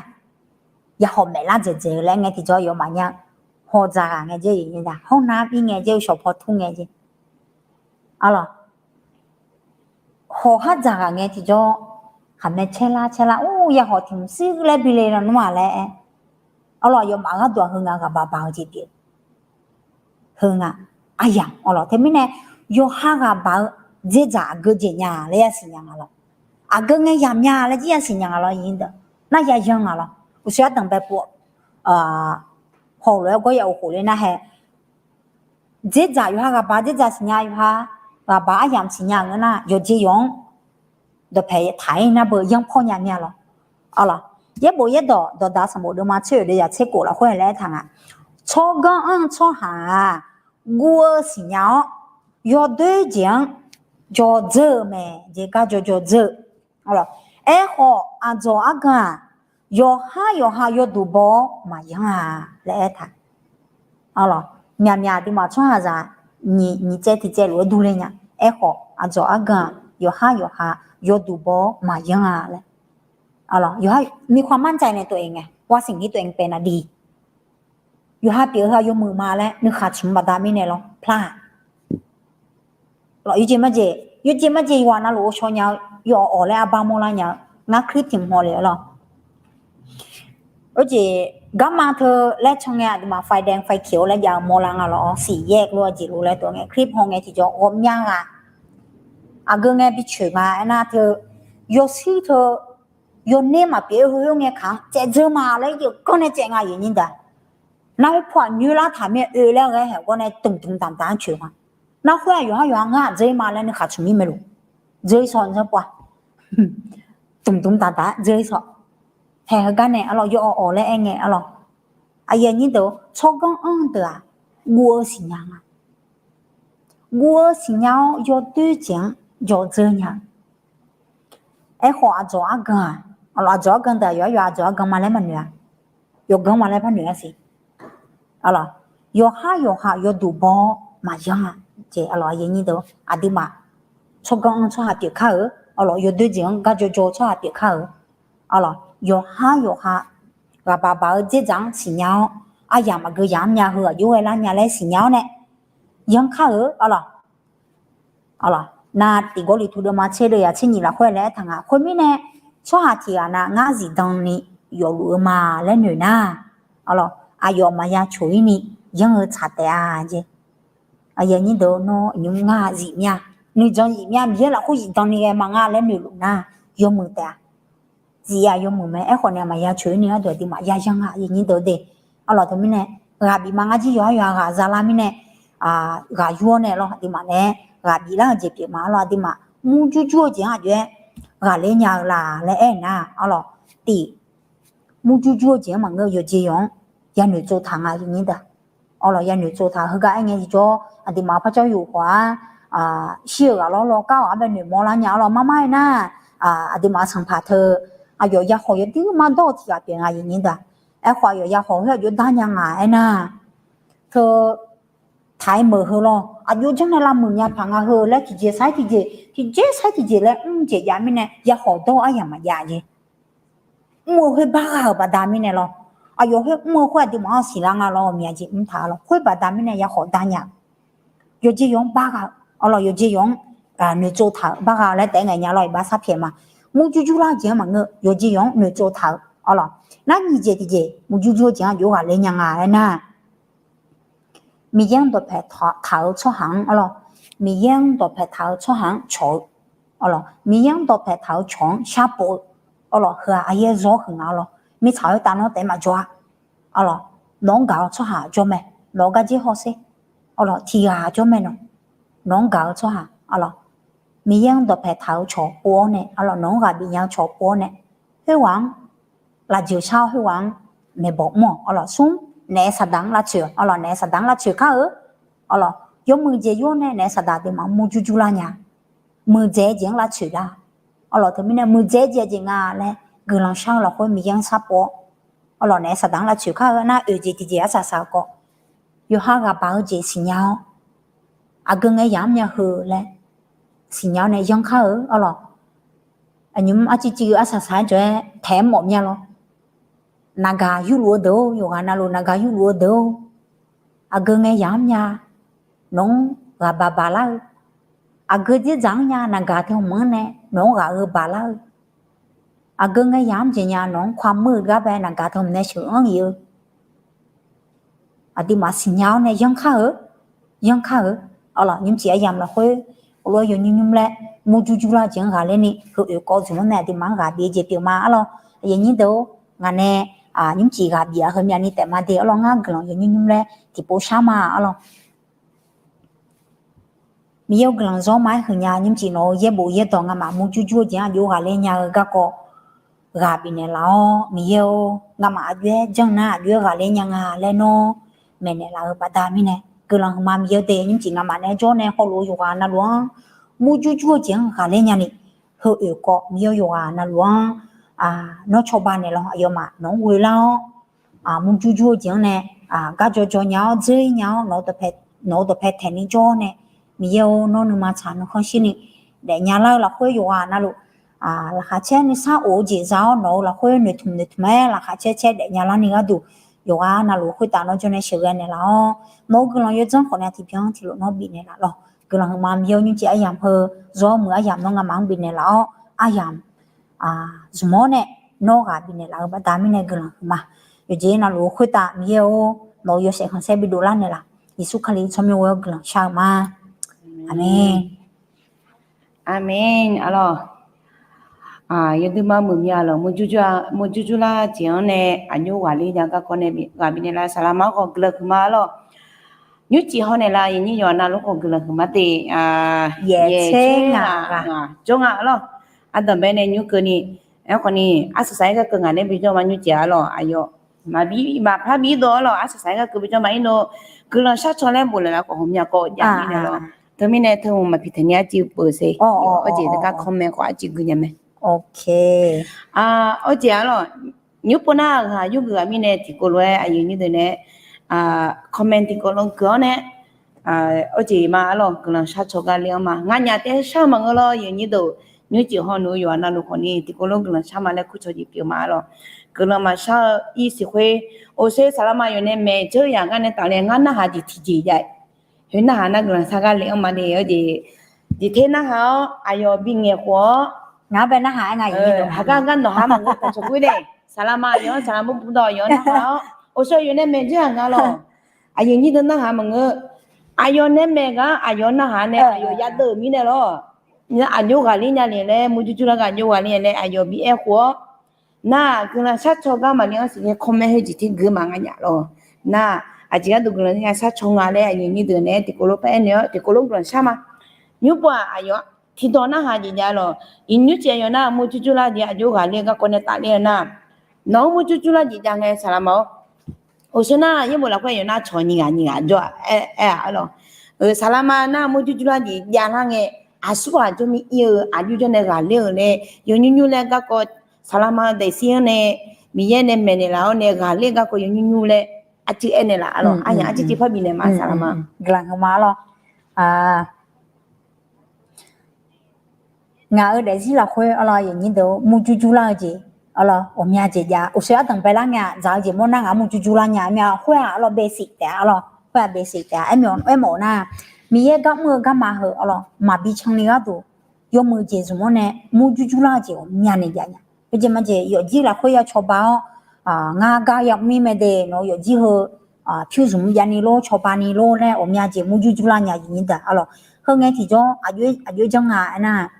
yahawq maeqlar dzaeqdzaeq-eu laer ngae tiqjawr yawfmaf nya, hawq dzaq ghaq ngae jeq, aqyuif aqnyir deuq, hawr nar-aer bir ngae jeq, shawqpaw tur ngae jeq, awq lawq. Hawq har dzaq ghaq ngae tiqjawr, khaqmae caerlar caerlar, or, yahawq tiq mq sir laer bi le lawnmr-aq laer aer, awq lawq, yawfmaf gharduq-aq heu nga ghaq baq baq-eu jeq pyeuf, heu nga, aryamq, awq lawq. Teumirnae yawqha ghaq baq-eu dzerdzaq aqgeu jeq nya laer yasiq nya nga lawq. Aqgeu ngae yamq nya laer jir yasiq nya nga lawr, aqyuif aqnyir deuq. Nar ya yanr nga lawr. Uqshoe ardanq bae pov, hawq lof-aer gawr ya of khof ler nar hae, dzerdzaq, yawqha ghaq baq dzerdzaq siqnya, yawqha ghaq baq aryamq siqnya ngeur nar, yawqjeq yawq-anr dawqpae taq-ir nar beu yanr pawr nya mir-a lawr, awq lawq. Yaerbof yaerdawq dawqdaq sanqbof deuvma tser oeq deuq yaq tser kof lafkhoer laer aertaq nga. Tsawrganr anr-eu tsawrhaq-aq, guv-eu siqnya-awr, yawdoer jeq-anr jawr dzeur-eu mae jeq, gar jawr jawr dzeur-eu, awq lawq. Aerkhawf, aqdzawq argan-aq, yawqhar yawqha yawduq baw-awr maqyanr-a laer aertaq, awq lawq. Myaqmyaq aqduimaf tsawrhaqzaq nyiq tsaev tiq tsaev lof-aer dur ler nya. Aerkhawf, aqdzawq argan-aq, yawqhar yawqha yawduq baw-awr maqyanr-a laer, awq lawq. Yawqha มีความมั่นใจในตัวเองไง ว่าสิ่งที่ตัวเองเป็นน่ะดี yawqha pyeuf-eu heu-aq yawmuiq ma laer nuikhaq tsmq baqda mirnae lawr, plar-aq. Yawjeq majeq, yawjeq majeq yawqghaq navluf ghovshaw nya-eu, yawawq awq laer arbar mawrlar nya-eu, ngar คลิป tiq mq haw le-awr lawr. Oejeq, garma teu laer can ngae aqduimaf ไฟแดง ไฟเขียว laer jav-eu mawrlar nga lawr, siqyaer lof-aer jeq lof laer tov ngae คลิป haw ngae tiqjawr ghawqmya ghaq aqgeu ngae bi coeq nga aernar teu, yawshuir teu, yawner maqpyeuf-eu heu-or ngae kaq-anr caev dzeur ma laer yawqganr nae caev nga, aqyuif aqnyir deuq. Nar khoer paw-aq nyoerlar taq mir-aer oe laer ghae haeq gawr nae dmqdmq damqdamq-anr coeq nga. Nar khoer-aq yawqhar yawqha ngar-aq dzeur-ir ma laer nuikaq tsmq mir mae luf. Dzeur-ir sawq zanrpov-aq, dmqdmq damqdamq-anr dzeur-ir sawq. Haeq heugar nae arlawq, yawawq awq laer aer ngae arlawq. Aqyuif aqnyir deuq, tsawrganr anr deuq-aq, guv-eu siqnya nga. Guv-eu siqnya-awr yawdoer jeq-anr jawr dzeur nya. Aerkhawf aqdzawq argan-aq, aqlawq aqdzawq argan deuq-aq yawqhar yawqha aqdzawq argan ma laer maqnoeq-a. Yawganr ma laer parnoeq-a siq. Arlawq, yawqhar yawqha yawduq baw-awr maqyanr-a. Jeq arlawq aqyuif aqnyir deuq, aqduimaf tsawrganr anr tsawrhaq pyeuf kar-euq, arlawq yawdoer jeq-anr gar jawr jawr-eu tsawrhaq pyeuf kar-euq, arlawq yawqhar yawqha ghaqbaq baq-eu dzerdzaq-anr siqnya-awr, aryamq aqgeu yamq-anr mya heu aqjox ghae lar nya laer siqnya-awr nae yanr kar-euq, arlawq. Arlawq, nav tiq Gawrliqtu deuvma tser deuv yaq tser nyiq lafkhoer laer aertaq nga. Khoermirnae, tsawrhaq tiq ghaq nav ngar zifdan ni yawfluf-eu ma laer noeq nar, arlawq, aqyawf maqya coq-ir ni yanr-eu tsaq taef-a jeq. Aqyuif aqnyir deuq, nawr nymr ngar zif mir-a, nuijan zif mir-a, Miqyaer lafkhoer zifdan ni ghae ma ngar laer noeqluf nar, yawmuiq taef-a. Zif-aq yawmuiq mae. Aerkhawf nae maqya coq-ir ni gharduq aqduimaf ya yanr-a, aqyuif aqnyir deuq de. Arlawq teumirnae, ghaq bif ma ngar jir yawqhar yawqha ghaq zalar mirnae, ghaq yur-awr nae lawr, aqduimaf nae ghaq biflar-eu jeq pyeuf ma arlawr, aqduimaf murjur jur-eu jeq-anr aqjox-aer ghaqler nya-eu la laer aernar arlawr, tiq, murjur jur-eu jeq-anr maqngeur, yawqjeq yawq-anr yanoeq tsov taq nga, yawnyir deuq. Arlawr, yanoeq tsov taq-eu heugar aer ngae jawr, aqduimaf parjawr yuf khawf-ar, shir-euq ghaq lawr lawr kar-awq-anr bae noeqmawr lar nya arlawr, marmar aernar, aqduimaf-euq sanqpaq teu aqyawf yakhawf yawdir mar dawr-eu tiq ghaq pyeuf nga, yawnyir deuq. Aerkhawf aqyawf yakhawf khoer aqjox dar nya nga aernar, teu taq-aer meuq heu lawr, aqjox janrnae lavmuiq nya paq nga heu laer tiqjeq sar-aer tiqjeq, tiqjeq sar-aer tiqjeq laer mr jeq jav mirnae yakhawf dawr-eu aryamq maqjav jeq. Mr-eu khoer bar gha-euq baqda mirnae lawr, aqyawf khoer mr-eu khoer aqduimaf-anr siqlar nga lawr, myav jeq mr taq lawr, khoer baqda mirnae yakhawf dar nya. Yawqjeq yawq-anr bar gha-eu, arlawr, yawqjeq yawq-anr noeqtsov taq-euq bar gha laer taef-aer ngae nya lawr, iqbax sar pyaeq ma. Murjur jur lar-eu jeq-anr maqngeur, yawqjeq yawq-anr noeqtsov taq-euq, arlawr. Nar nyiq jeq tiqjeq murjur jur-eu jeq-anr aqjox ghaqler nya nga aernar, Miqyaer-anr dawqpae taq-eu tsawrhaq-anr arlawr, Miqyaer-anr dawqpae taq-eu tsawrhaq-anr cawq-eu, arlawr, Miqyaer-anr dawqpae taq-eu cawq-anr sharpov-eu, arlawr, heu-aq aqyaer zawr huiq nga arlawr, mirtsaq khoertav nawr taef maqjawr-a, arlawr, nawq-anr gaq-eu tsawrhaq jawr mae, nawq-eu garjer hawsher, arlawr, tiq ghaq jawr mae nawq, nawq-anr gaq-eu tsawrhaq, arlawr, Miqyaer-anr dawqpae taq-eu cawq pov-awr nae, arlawr, nawq-anr ghaq bifnya-eu cawq pov-awr nae, khoerghaq-anr lafjeuq shar-awr khoerghaq-anr maeqbawq mr-awq, arlawr, smr, naef saqdaq-anr lavtsoeq, arlawr, naef saqdaq-anr lavtsoeq kar-eu, arlawr, yawmuiq jeq yur-awr nae naef saqdaq aqduimaf murjur jur lar nya, muiqdzaeq-eu jeq-anr lavtsoeq lar, arlawr, teumirnae muiqdzaeq-eu jeq jeq nga laer guiqlanq shar-eu lafkhoer Miqyaer-anr sharpov-awr, arlawr, naef saqdaq-anr lavtsoeq kar-eu nar oeq jeq tiqjeq arsaq saq-eu khawf, yawqha ghaq baq-eu jeq siqnya-awr, aqgeu ngae yamq mr nya heu laer siqnya-awr nae yanr kar-eu, arlawr, aqnymr arciv civ-eu arsaq saq-aer jawr-aer taeq-aer mawf mya lawr. Naqgaq yurluf-eu deuq-or, yawqghaq navluf naqgaq yurluf-eu deuq-or, aqgeu ngae yamq mr nya, nawq-anr ghaq baq baq lar-eu, aqgeu dzerdzaq-anr nya naqgaq teu hmq-anr nae nawq-anr ghaq-eu baq lar-eu, aqgeu ngae yamq mr jeq nya nawq-anr kawar mur-eu gar bae naqgaq teu hmq nae sheuq-anr ir-eu, aqduimaf siqnya-awr nae yanr kar-eu, yanr kar-eu, arlawr, nymrcif aryamq lafkhoer, heulof-aer yawnymr nymr laer murjur jur lar-eu jeq-anr ghaqler ni heu oeq kawv dzmq-anr nae aqduimaf-anr ghaq bif-eu jeq pyeuf ma arlawr, aqyuif aqnyir deuq-or, ngaq nae nymrcif ghaq bif-aq heumyav ni taef ma de arlawr, ngar guiqlanq yawnymr nymr laer tiqpov shar ma arlawr. Miqyaer-or, guiqlanq zawr ma-aer huiqnya, nymrcif nawq-eu yaerbof yaerdawq ngamaf murjur jur-eu jeq-anr aqjox ghaqler nya-eu garkawv ghaq bifnaeq laf-awr, Miqyaer-or, ngamaf aqjox-aer janr nar aqjox-aer ghaqler nya nga laer nawr maeqnaeq laf-eu baqda mirnae guiqlanq huiqma Miqyaer-or de. Nymrcif ngamaf nae-aer jawr nae hawluf-eu yawqghaq navluf-anr murjur jur-eu jeq-anr ghaqler nyani, heu oeq kawv Miqyaer-or, yawqghaq navluf-anr nawr cawba naeqlaf aqyawfmaf nawq-anr ghoe lar-awr, murjur jur-eu jeq-anr nae gar jaw jaw nya-awr dzer nya-awr, nawq-eu dawqpae taeq ni jawr-awr nae, Miqyaer-or, nawr nuima tsaq nuikhanr shirni daefnya lar-eu lafkhoer yawqghaq navluf laqkhaq caer nuisar of-eu jeq za-awr, nawq-eu lafkhoer noeqtmq noeqtmq-aer laqkhaq caer caer daefnya larni gharduq, yawqghaq navluf khoertav nawr jawr nae sheuqghae naeqlaf-awr, nawq-eu guiqlanq yawdzanr khawf nae tiqbyan tiqlof nawr bifnaeq laf lawq. Guiqlanq huiqma Miqyaer-or, nymrcif aryamq heu zawr muiq aryamq nawr ngamaf-anr bifnaeq laf-awr, aryamq zmq-awr nae nawr ghaq bifnaeq laf-eu baqda mirnae guiqlanq huiqma. Yawqjeq navluf khoertav Miqyaer-or, nawq-eu yawshaef khanqsaer bidov lar naeqlaf. Yeqsur Kali tsawrmyanr ghoe-awr guiqlanq shar-eu ma. Aqmeq. Aqmeq arlawq. Yawduima muiqmya lawq, murjur jur lar jeq-anr nae aqjox ghaqler nya garkawv nae ghaq bifnaeq laf saqlaq ma-anr khawf guiqlanq huiqma arlawq. Nymrcif haw naeqlaf aqyuif aqnyir yawqha navluf khawf guiqlanq huiqma de. Yaeq caer ngaq jawr nga arlawq. Ardanqbae nae nymr keuvni, aerkhawfni arsaq saq-aer garkeuv ngaq nae bijawr ma nymrcif arlawq. Aqyawf maqbi maqpar bi dawv arlawq, arsaq saq-aer garkeuv bijawr ma ir lo. Guiqlanq shar caw laer boflaeq laf khawf hawmya kawv jav mirnae lawq. Teumirnae teu hmq maqpiq taeqni arciv peuq se. Awr jeq gar comment khawf arciv gui nya mae. Awr jeq arlawq. Nymr pov nar ghaq yurgeuf ghaq mirnae tiqkawv lof-aer aqyuif aqnyir deuq nae comment tiqkawv lof-aer guiq-awr nae, awr jeq ma arlawq, guiqlanq shar caw gar le-anr ma. Nganyaf taef-aer shar maqngeur lawr, aqyuif aqnyir deuq. Nymrcif haw nui-eu yawqha navluf khawfni tiqkawv lof-aer guiqlanq shar ma laer kur caw jeq pyeuf ma arlawq. Guiqlanq maqshar-eu ir siq khoer, oqser saqlaq ma yawf nae maeq dzeur yaq ngar nae tafle ngar narhaq jeq tiqjeq jav-aer Heu narhaq nar guiqlanq shar gar le-anr ma de. Jeq ter narhaq-awr aqyawf bingaeq khof-awr, ngaq-anr bae narhaq-aer nga, haqgar gar nawq ha maqngeur taq cawq kur de. Saqlaq ma yawf-anr saqlaq mur burdawq yawf-anr narhaq-awr, oqser yawf nae maeq dzeur-aq nga lawq. Aqyuif aqnyir deuq narhaq maqngeur. Aqyawf nae maeq gar aqyawf narhaq nae aqyawf yadeuv-euq mirnae lawr. Aqjox ghaqler nya le laer murjur jur lar ghaq aqjox ghaqler nya nae aqyawf bi aer khof-awr, nar-aq guiqlanq shar caw gar maqle-anr siqnya comment heu jeq ter gui ma nganyaf lawr. Nar-aq Aqjeq gharduq guiqlanq nya shar caw nga laer aqyuif nyir deuq naeq-aer tiqkawv lof par aernaeq-awr tiqkawv lof guiqlanq shar ma. Nymr pov-aq aqyawf tiqdawq narhaq jeq jav lawq. Iqnymr caev yawf nar murjur jur lar jeq aqjox ghaqler-eu garkawv nae tafler-eu nar, nawq-anr murjur jur lar jeq jav ngae saqlaq ma-awr, uqshoe nar yaerbof lafkhoer yawf nar cawq nyiq ghaq nyiq ghaq jawr-a aer-a arlawq. Saqlaq ma nar murjur jur lar jeq jav lar ngae, aqsurghaq jawr mir ir-eu aqjox jawr nae ghaqler-euq nae yawnymr nymr laer garkawv, saqlaq ma daefzir-anr nae Miqyaer nae maeqnaeq laf-awr nae ghaqler garkawv yawnymr nymr laer arcuiv aernaeq laf arlawq. Aqyawf arcuiv civ par bifnaeq ma saqlaq ma. Guiqlanq heu ma arlawq. Ngaq-euq daefzir lafkhoer arlawq, aqyuif nyir deuq murjur jur lar-eu jeq arlawq, ghawqmya jeq jav uqshoe ardanq bae lar ngae-aq, dzaq-eu jeq mawr nar ngaq-anr murjur jur lar nya-a mir-a. Khoer-aq arlawq basic taef-a arlawq, khoer-aq basic taef-a. Aermawf aermawf-eu nar, Miqyaer gar mr-eu garma heu arlawq maqbi canni gharduq yawmuiq jeq zmq-anr nae murjur jur lar-eu jeq ghawqmya naeq jav nya. Yawjeq majeq yawfjir lafkhoer ya cawba-awr, ngar gar yamr mir mae de, nawq-eu yawfjir heu pyur zmq javni lor cawba ni lor laer ghawqmya jeq murjur jur lar nya aqyuif nyir deuq arlawq. Heu ngae tiqjawr aqjox janr nga aernar,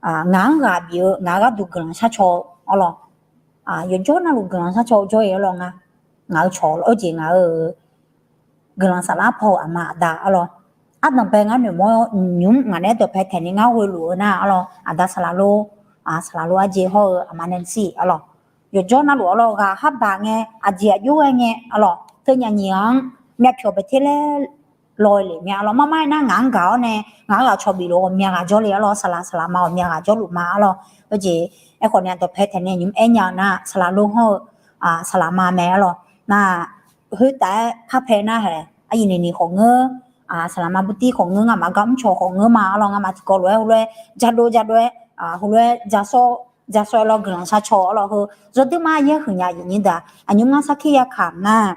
ngaq-anr ghaq bif-eu ngaq-euq gharduq guiqlanq shar caw-eu arlawq. Yawqjawr navluf guiqlanq shar caw-eu jawr-eu arlawq nga. Ngaq-euq cawq-eu jeq ngaq-euq guiqlanq saflar paw-euq aqma aqda arlawq. Ardanq bae ngar noeqmawr nymq-mr ngaq naeq-aer dawqpae taeq ni ngar ghoe luf-eu nar arlawq, aqda saqlaq lor, saqlaq lor arjeq hawr-eu aqma Nancy arlawq. Yawqjawr navluf arlawq ghaq khar baq ngae, aqjeq aqjox ghae ngae arlawq, teunyaf nyiq ghaq-anr myavpyawq baeq ter laer law-eu lef mya arlawq. Marmar aernar ngaq-anr gaq-awr nae ngaq-anr ghaq cawq bif lof ghawqmya ghaq jawrle arlawq, saqlaq saqlaq ma ghawqmya ghaq jawrluf ma arlawq. Khoerjeq aerkhawf ni aqdawqpae taeq nae nymq-mr aer nya-eu nar saqlaq lor hawr-eu saqlaq ma mae arlawq. Nar khoertav-aer parpae nar hae, aqyuif nini khawf ngeur, saqlaq ma burtir khawf ngeur, ngamaf gar mrcawq khawf ngeur ma arlawq. Ngamaf tiqkawv lof-aer heulof-aer jadov jadov-aer, heulof-aer jasawr jasawr-aer lawr guiqlanq shar caw arlawq. Heu zawrdui mar yaer huiq nya aqyuif nyir deuq-aq, aqnymr ngar sarkir ya kamq nar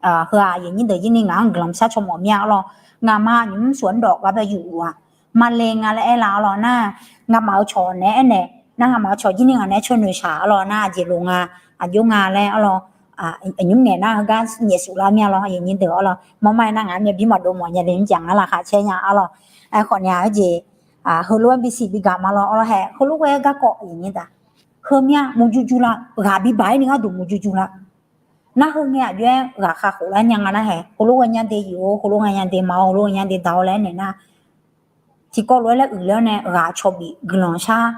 heu-aq aqyuif nyir deuq jir ni ngaq-anr guiqlanq shar caw mawf mya arlawq. Ngaqma aqnymr mr suf-anr dawq gar bae yuf luf-aq, male nga laer aer laf arlawq nar, ngamaf-euq cawq naeq-aer naeq nar, ngamaf-euq cawq jir ni ngaq naeq-aer caw noeqshaq arlawq nar, aqjeq lof nga, aqjox nga laer arlawq. Aqnymr ngaeq nar heugar nyaef suf lar mir arlawq, aqyuif nyir deuq arlawq. Marmar aernar ngaq-anr myavbir maqdov mawf nya le mr jaq ngar laqkhaq caer nya arlawq. Aerkhawf ni-aq heujeq heulof-aer bisiq bi gaq ma lawr arlawq. Hae heulof ghae-aer garkawv aqyuif nyir deuq, heumya murjur jur lar, ghaq bibaq-aer ni gharduq murjur jur lar. Nar heu ngae aqjox-aer ghaq khaq khof lar nya nga nar hae, heulof ghae nya de yuf-or, heulof ghae nya de ma-or, heulof ghae nya de da-or laer aernaeq nar, tiqkawv lof-aer laer uiqler-awr nae ghaq cawq bif guiqlanq shar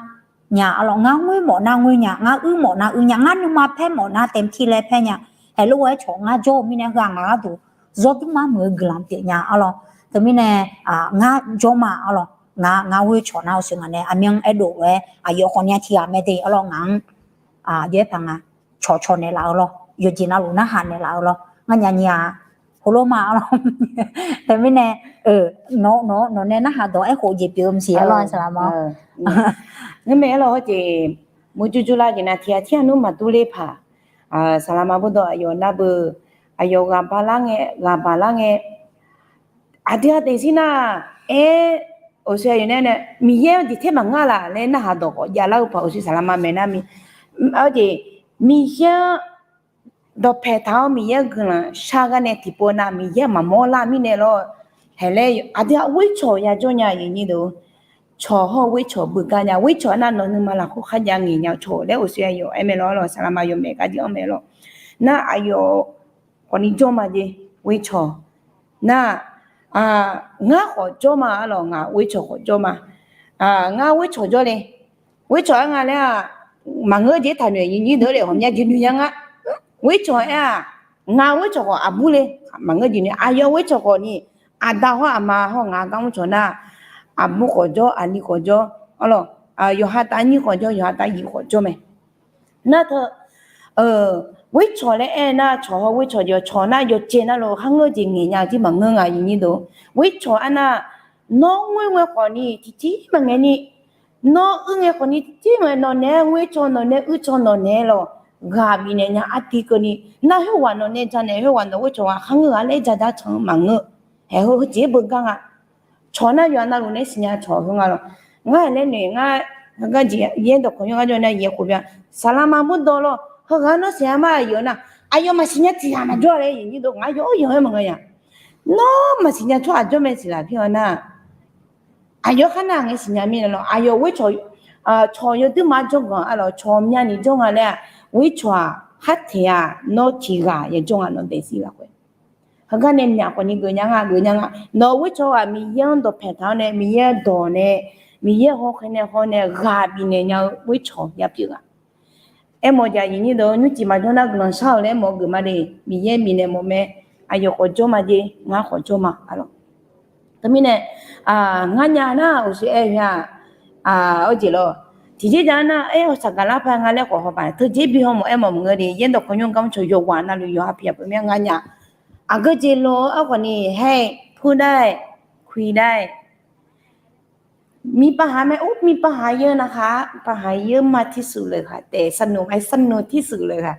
nya arlawq. Ngar ngoer mawf nar ngoer nya, ngar uir mawf nar uir nya, ngar nuima paer mawf nar taemqtir laer paer nya. Haeq lof-aer cawq ngar jawr-eu mirnae heu-aq ngaq gharduq zawrdui mar muiq-eu guiqlanq pyeuf nya arlawq. Teumirnae ngar jawr ma arlawq. Ngar ngar ghoer cawq nar-eu sheuq ngaq nae aqmyan aerdov lof-aer aqyawf khawf nya tiq ghaq mae de arlawq. Ngaq-anr aqjox-aer paq nga cawq cawq naeqlaf-eu lawr, yawqjeq navluf narhaq naeqlaf-eu lawr. Ngar nya nya heulof ma arlawq. Teumirnae nawq nawq nae narhaq dawq aerkhof jeq pyeuf-eu maqsiq arlawq saqlaq ma. Ngeurmae arlawq hawjeq murjur jur lar jeq nar tiq ghaq tir-aq nmr maqdur ler paq. Saqlaq ma bawrdawv aqyawf nar beu, aqyawf ghaq baq lar ngae, ghaq baq lar ngae, aqdui-aq daefzir nar aer, uqshoe aqyawf nae nae Miqyaer-anr jeq ter maqngeur laf laer narhaq dawq khawf javlar-eu paq uqshoe saqlaq ma maeq nar mi. Arjeq Miqyaer-anr dawqpaeq taq-awr Miqyaer-anr guiqlanq shar gar nae tiqpov nav Miqyaer maqmawr lar mirnae lawr. Haeq laer aqdui-aq ghoer cawq yajawr nya aqyuif nyir deuq. Cawq hawr-eu ghoer cawq beugar nya, ghoer cawq-aer nar nawq nuima lafkhoer kharjav ngaeq nya cawq laer uqshoe aqyawf aer mae lawr arlawq, saqlaq ma yawmaeq gar jir-anr mae lawr. Nar aqyawf khawfni jawr ma jeq ghoer cawq. Nar ngar khawf jawr ma arlawq, ngaq ghoer cawq khawf jawr ma. Ngar ghoer cawq jawr le. Ghoer cawq-aer nga laer-aq, maqngeur jeq taqnoeq aqyuif nyir deuq le, ghawqmya jeq noeq nya nga. Ghoer cawq-aer-aq, ngaq ghoer cawq khawf aqbur le, maqngeur jeq noeq. Aqyawf ghoer cawq khawf ni, aqda hawr aqma hawr ngaq gar mr cawq nar, aqbur khawf jawr, aqli khawf jawr, arlawq, yawqha tav nyir khawf jawr, yawqha tav yif khawf jawr mae. Nar teu ghoer cawq laer aer nar, cawq hawr ghoer cawq jeq, cawq nar yawqjeq navluf kharngeur jeq ngaeq nya-eu jir maqngeur nga aqyuif nyir deuq. Ghoer cawq-aer nar, nawr ngoer ngae khawf ni tiqjeq maqngae ni, nawr uir ngae khawf ni tiqjeq maqngae, nawq naeq-aer ghoer cawq, nawq naeq-aer uir cawq, nawq naeq-aer lawq ghaq bifnaeq nya artiv keuvni, nar khoerghaq nawq nae janaeq, khoerghaq nawq ghoer cawq ghaq kharngeur ghaq laer jadar can-eu maqngeur. Haeq heu heujeq-aer beugar nga. Cawq nar yawqha navluf nae siqnya cawq heu nga lawq. Ngar laer noeq ngar, gar jeq yaer dawqkawq yawr gar jawr nar yaeq khof bya. Saqlaq ma bawrdawv lawr, heughaq nawr siqnya ma aqyawf nar, aqyawf maqsiqnya tiq ghaq maqjawr laer aqyuif nyir deuq, ngar yawr yawq-aer maqngeur nya. Nawr maqsiqnya tsawrhaq jawr mae siq laf pir-awr nar, aqyawf khar nar ngae siqnya mirnae lawr, aqyawf ghoer cawq, cawq yawduir ma jawrganq arlawq, cawq myavni jawr nga laer-aq, ghoer cawq-aq kharteq-aq nawr tiq ghaq yajawr nga nawq daefzir lafkhoer. Heugar nae myaq khawfni geuf nya nga, geuf nya nga. Nawq-euq ghoercawq ghaq Miqyaer-anr dawqpaeq taq-awr nae, Miqyaer-anr dawq nae, Miqyaer hawkhaer nae haw nae ghaq bifnaeq nya-eu ghoercawq ya pyeuf nga. Aermawf-eu jeq aqyuif nyir deuq-or, nymrcif maqjawr nar guiqlanq shar-euq laer aermawf-eu geuf ma de, Miqyaer bifnaeq mawf mae. Aqyawf khawf jawr ma jeq, ngar khawf jawr ma, arlawq. Teumirnae, ngar nya nar uqshoe aer-eu nga, awr jeq lawr. Tiqjeq ja nar aer-awr saqgaq lar paq nga laer khawf haw baq. Teujeq bi haw mawf aermawf maqngeur de, yaerdawq kawqnymr gar mrcawq yawqghaq navluf yawqha pyaeq pyeuf mir-a ngar nya. Aqgeujeq lof-aer khawfni haer, pur dar-aer, kui dar-aer มีปัญหาไหม โอ้ มีปัญหาเยอะนะคะ ปัญหาเยอะมากที่สุดเลยค่ะ แต่สนุกไหม สนุกที่สุดเลยค่ะ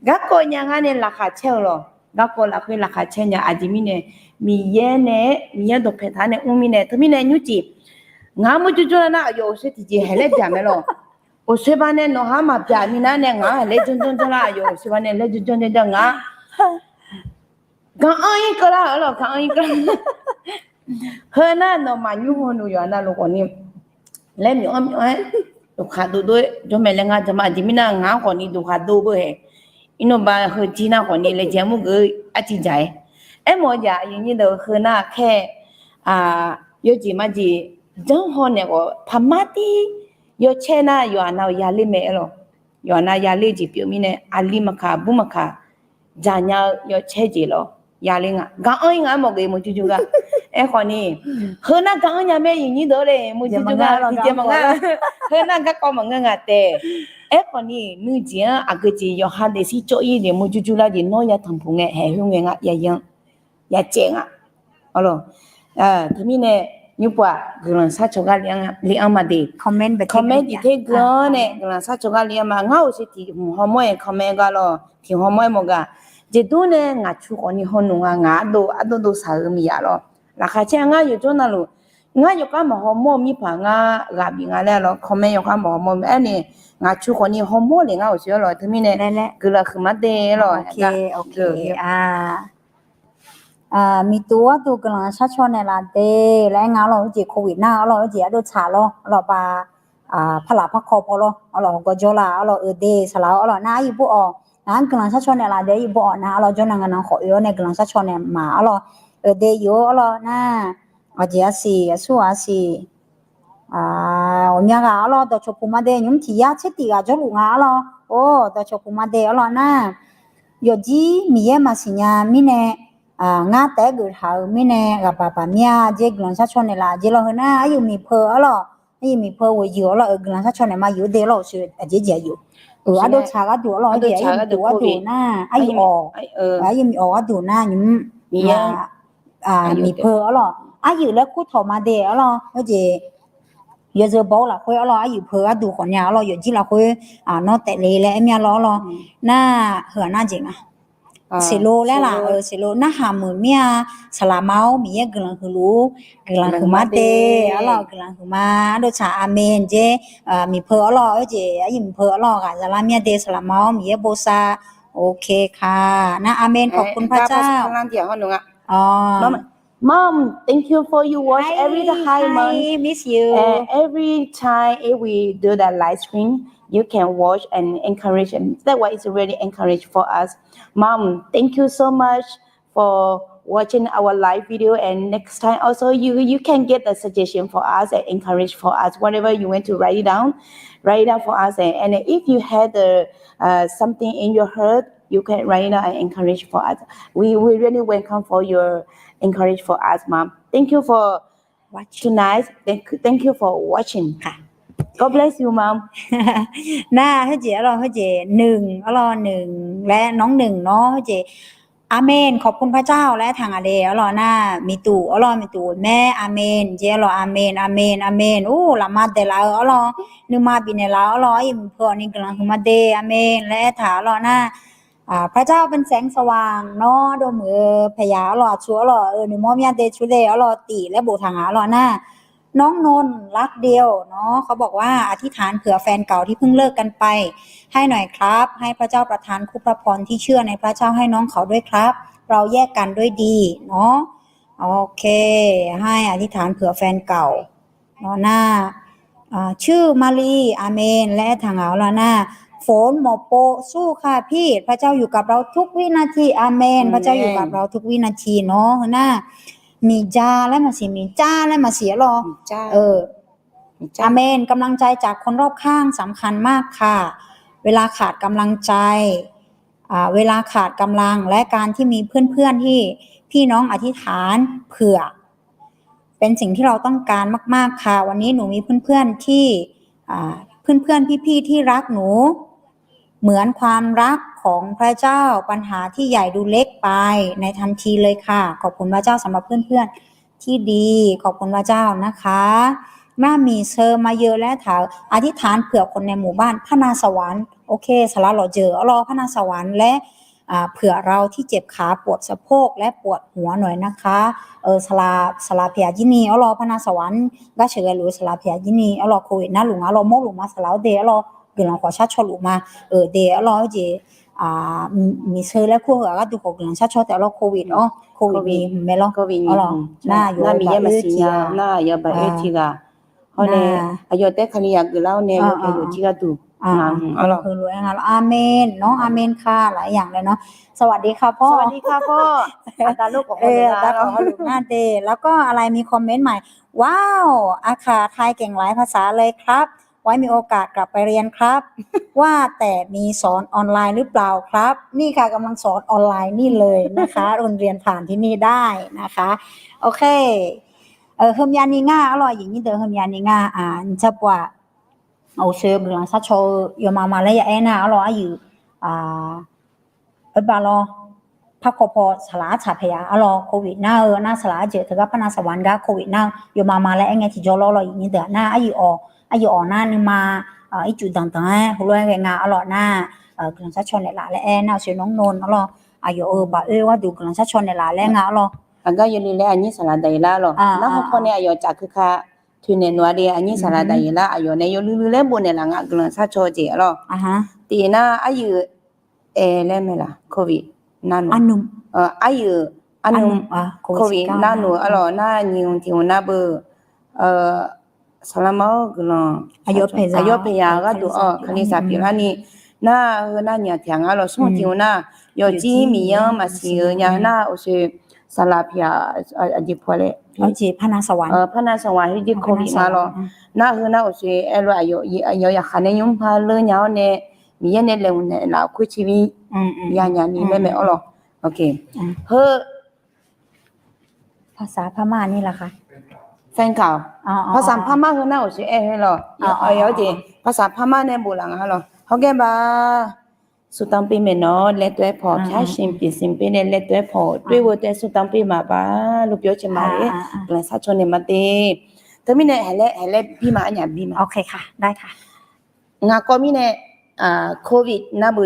Garkawv nya ngar nae laqkhaq caer-eu lawq. Garkawv lafkhoer laqkhaq caer nya. Aqjeq mirnae, Miqyaer nae, Miqyaer dawqpaeq taq nae mr mirnae, teumirnae nymrcif ngaq-anr murjur jawrlar nar, aqyawf uqshoe tiqjeq haeq laer byaq mae lawq. Uqshoe ba nae nawq-anr maqbyaq minav nae ngaq-anr haeq laer janr janr janr lar, aqyawf uqshoe ba nae laer janr janr janr janr ngaq Gaq-anr ir keuvlar-euq arlawq, gaq-anr ir keuvlar. Heu nar nawmaf nymr hawnmr yawqha navluf khawfni laer myawf-anr myawf-aer, yawqkhaq dov dov-aer jawr mae laer ngar jawr ma. Aqjeq mirnae ngaq-anr khawfni yawqkhaq dov beu haeq. Irnawba heujir nar khawfni laejae mur geuf-eu arciv dzaq-aer. Aermawf-eu jeq aqyuif nyir deuq heu nar khaer, yawjeq majeq janr haw naeq khawf paqmar tir yawcaer nar yawqha nav-euq yaler mae aerlawq. Yawqha nav yaler-eu jeq pyeuf mirnae aqli maqkaq bur maqkaq dzaqnya-eu yawcaer jeq lawr yaler nga. Gaq-anr ir nga mawf geuf murjur jur gar. Aerkhawfni, heu nar gaq-anr nya mae aqyuif nyir deuq le murjur jur gar tiqjeq maqngeur. Heu nar garkawv maqngeur nga taef. Aerkhawfni nuijeq-anr aqgeujeq yawqha daefzir cawv-ir jeq murjur jur lar jeq nawr yatanq puq ngae haeq khoer ngae nga yayan yacaev nga. Arlawq, teumirnae nymr pov-aq guiqlanq sharcaw gar le-anr ma de. Comment tiq ter gui-anr nae guiqlanq sharcaw gar le-anr ma. Ngar-euq siq tiq hmq hawmawr-aer comment gar lawq, tiq hmq hawmawr-aer mawf gaq. Jeqdmr nae ngaq cu khawfni hawnmr nga, ngaq ardov ardov dov saq-eu miqyaq lawr. Laqkhaq caer ngar yawqjawr navluf, ngar yawkhav maqhawmawr-eu mirpaq ngar ghaq bif nga laer lawr, comment yawkhav maqhawmawr-eu aernae, ngaq cu khawfni hawmawr le ngar-euq siq arlawq. Teumirnae guiqlanq huiqma de arlawq. Miqtuv arduq guiqlanq sharcaw naeqlaf de laer aer nga arlawq. Heujeq covid nar arlawq, heujeq ardov tsaq lawr arlawq, ba parlaq parkaw paw lawr arlawq, gawqjawr laf arlawq, eude saqlaq-awr arlawq nar aryuif bur-awq. Ngaq-anr guiqlanq sharcaw naeqlaf de aryuif bur-awq nar arlawq, jawrnan ngaq nan khawf oe-awr nae guiqlanq sharcaw naeq ma arlawq. Eude yuf-awr arlawq nar, aqjeq arsiq aqsur aqsiq ghawqmya ghaq arlawr, dawqcawq puq ma de, nymq mr tiq yar tser tif ghaq jawrluf nga arlawr. Or, dawqcawq puq ma de arlawr nar, yawqjir Miqyaer maqsiq nya mirnae, ngar taef-aer geuf taq-euq mirnae ghaq baq baq mir-a jeq guiqlanq sharcaw naeqlaf jeq lawr. Heu nar aryuif miqpeu arlawr, aryuif miqpeu ghoeqyuif arlawr, euq guiqlanq sharcaw naeq ma yuf-eu de arlawr, uqshoe aqjeq jeq yuf-eu ardov tsaq gharduq arlawr, aqjeq ardov tsaq gharduq covid nar aryuif awq, aqyuif miqawq gharduq nar nymq mr miqpeu arlawr, aryuif laer kurtawq ma de arlawr. Heujeq yawzeu baw-eu lafkhoer arlawr, aryuif peu gharduq khawfnya arlawr, yawqjir lafkhoer nawr taefle laer aer mir-a lawr arlawr. Nar heu-aq nar jeq nga. Siqlo laer laf-eu siqlo narhaq muiq mir-a. Saqlaqma-awr Miqyaer guiqlanq huiqluf-ur, guiqlanq huiqma de arlawr, guiqlanq huiqma. Ardov tsaq aqmen jer. Miqpeu arlawr, heujeq aryuif miqpeu arlawr ghaq zalar mir-a de, saqlaqma-awr Miqyaer bosav. โอเคค่ะ nar aqmen ขอบคุณพระเจ้า Mom, thank you for you watch every time, Mom. Miss you. And every time if we do that live stream, you can watch and encourage, and that one is really encourage for us. Mom, thank you so much for watching our live video, and next time also you you can get a suggestion for us and encourage for us, whatever you want to write it down, write it down for us. And, and if you had a, uh, something in your heart, you can write it down and encourage for us. We we really welcome for your encourage for us, Mom. Thank you for tonight. Thank you for watching. God bless you, Mom. Nar heujeq arlawr, heujeq หนึ่ง arlawr, หนึ่ง laer nawr หนึ่ง nawr heujeq อาเมน ขอบคุณพระเจ้า laer taq ngaq de arlawr nar, miqtuq arlawr, miqtuq maer อาเมน jeq arlawr, อาเมน อาเมน อาเมน. Ur, lafma daeqlaf-eu arlawr, nuima bifnaeq laf-eu arlawr, aryuif miqpeu awqni guiqlanq huiqma de อาเมน laer aertaq arlawr nar, พระเจ้าเป็นแสงสว่าง nawr dov muiq-eu paqyaq arlawr, aqtsu arlawr, noeqmawr mir-a de, tsu de arlawr, tif laer boftaq ngaq arlawr nar, น้องนนท์ รักเดียว เนาะ เขาบอกว่า อธิษฐานเผื่อแฟนเก่าที่เพิ่งเลิกกันไป ให้หน่อยครับ ให้พระเจ้าประทานคู่พระพรที่เชื่อในพระเจ้าให้น้องเขาด้วยครับ เราแยกกันด้วยดี เนาะ โอเค ให้อธิษฐานเผื่อแฟนเก่า เนาะ หน้า ชื่อมาลี อาเมน laer aertaq ngaq arlawr nar, ฝนหมอกโปะสู้ค่ะพี่ พระเจ้าอยู่กับเราทุกวินาที อาเมน พระเจ้าอยู่กับเราทุกวินาทีเนาะ เฮอหน้า miqja laer maqsiq, miqja laer maqsiq arlawr. อาเมน กำลังใจจากคนรอบข้างสำคัญมากค่ะ เวลาขาดกำลังใจ อ่า เวลาขาดกำลัง และการที่มีเพื่อนๆที่พี่น้องอธิษฐานเผื่อ เป็นสิ่งที่เราต้องการมากๆค่ะ วันนี้หนูมีเพื่อนๆที่ อ่า เพื่อนๆพี่ๆที่รักหนู เหมือนความรักของพระเจ้า ปัญหาที่ใหญ่ดูเล็กไปในทันทีเลยค่ะ ขอบคุณพระเจ้าสำหรับเพื่อนๆที่ดี ขอบคุณพระเจ้านะคะ Maqmiq sheu ma yeu laer taq-eu อธิษฐานเผื่อคนในหมู่บ้าน พระนครสวรรค์ โอเค saqlaq lawqjeuq arlawr พระนครสวรรค์ และ อ่า เผื่อเราที่เจ็บขาปวดสะโพกและปวดหัวหน่อยนะคะ เออ saqlaq, saqlaq pyaeq jir ni arlawr พระนครสวรรค์ gar sheuqghae luf-eu saqlaq pyaeq jir ni arlawr โควิด narluf nga arlawr มอบหลุมมา saqlaq-awr de arlawr guiqlanq khawf sharcaw luf ma, eu, de arlawr-eu jeq, miqsheu laer kur-eu ghaq gharduq khawf guiqlanq sharcaw taef arlawr โควิด arlawr โควิด ni hmq mae lawr arlawr nar yawf-eu baq oer tiq ghaq nar yawf-eu baq oer tiq ghaq hawr nae aqyawf taef Kali yaqgeuf lar-awr nae yawf pyaeq luf jir gharduq heulof-aer nga lawr. Amen nawr, amen ค่ะ หลายอย่างเลยเนาะ สวัสดีค่ะพ่อ เออ แล้วก็อะไร มีคอมเมนต์ใหม่ ว้าว อาข่าไทยเก่งหลายภาษาเลยครับ ไว้มีโอกาสกลับไปเรียนครับ ว่าแต่มีสอนออนไลน์หรือเปล่าครับ นี่ค่ะ กำลังสอนออนไลน์นี่เลยนะคะ โรงเรียนผ่านที่นี่ได้นะคะ โอเค Heumya ni nga arlawr, aqyuif nyir deuq heumya ni nga, aqnyir tsar pov-aq, awq soe guiqlanq sharcaw-eu yawma ma laer ya aer nar arlawr, aqyuif, oe baq lawr, par kawv paw saqlaq artsaq paeq ya arlawr, โควิด nar-eu nar saqlaq arjeuq teugar พระนครสวรรค์ gar โควิด nar-eu yawma ma laer aer ngae tiqjawr lawr lawr, aqyuif nyir deuq nar aqyuif awq, aqyuif awq nar nuima ircuf danqdanq-aer heulof-aer ghae nga arlawr nar, guiqlanq sharcaw naeqlaf laer aer nar-eu soe nawr nawr arlawr, aqyawf-euq baq oe gharduq guiqlanq sharcaw naeqlaf laer nga arlawr. Aqgar yawle laer aqnyir saqlaq daqyeq lar arlawr, nar hawkawr nae aqyawf caf keuka toeqnaeq noeq-a de, aqnyir saqlaq daqyeq lar aqyawf nae yawluiv luiv laer bofnaeq laf nga guiqlanq sharcaw jeq arlawr. Tiq nar aqyuif aer laer mae laf โควิด nar-eu, aqyuif arnum โควิด nar-eu arlawr nar nyiq hmq tiq hmq nar beu, saqlaq ma-awr guiqlanq aqyawf paeq ya gharduq-awr Kali shaq pyeuf larni, nar heu nar nyiq tiq ghaq nga arlawr, smr tiq hmq nar yawqjir Miqyaer-anr maqsiq-eu nya nar awq soe saqlaq paeq ya, aqjeq pov laer พระนครสวรรค์ heujeq โควิด nga lawr, nar heu nar awq soe aerlof aqyawf yaqkhaq nae nymr par leur nya-awr nae Miqyaer nae laeqhmq naeqlaf khoer tservir yanya ni laer mae arlawr. Heu ภาษาพม่านี่แหละค่ะ แฟนเก่า ภาษาพม่า heu nar awq soe aer her lawr, aqyawf jeq ภาษาพม่า nae bof laf nga lawr, hawr gaer ba ဆုတောင်းပေးမယ်နော် လက်တွဲဖော် ဖြောင့်ရှင်ပြင်ဆင်ပေးတဲ့ လက်တွဲဖော် တွေ့ဖို့အတွက် ဆုတောင်းပေးမှာပါလို့ ပြောချင်ပါတယ် guiqlanq sharcaw naeq ma de. Teumirnae haeq laer bi ma, arnyaf bi ma. Ngaq kawv mirnae โควิด nar beu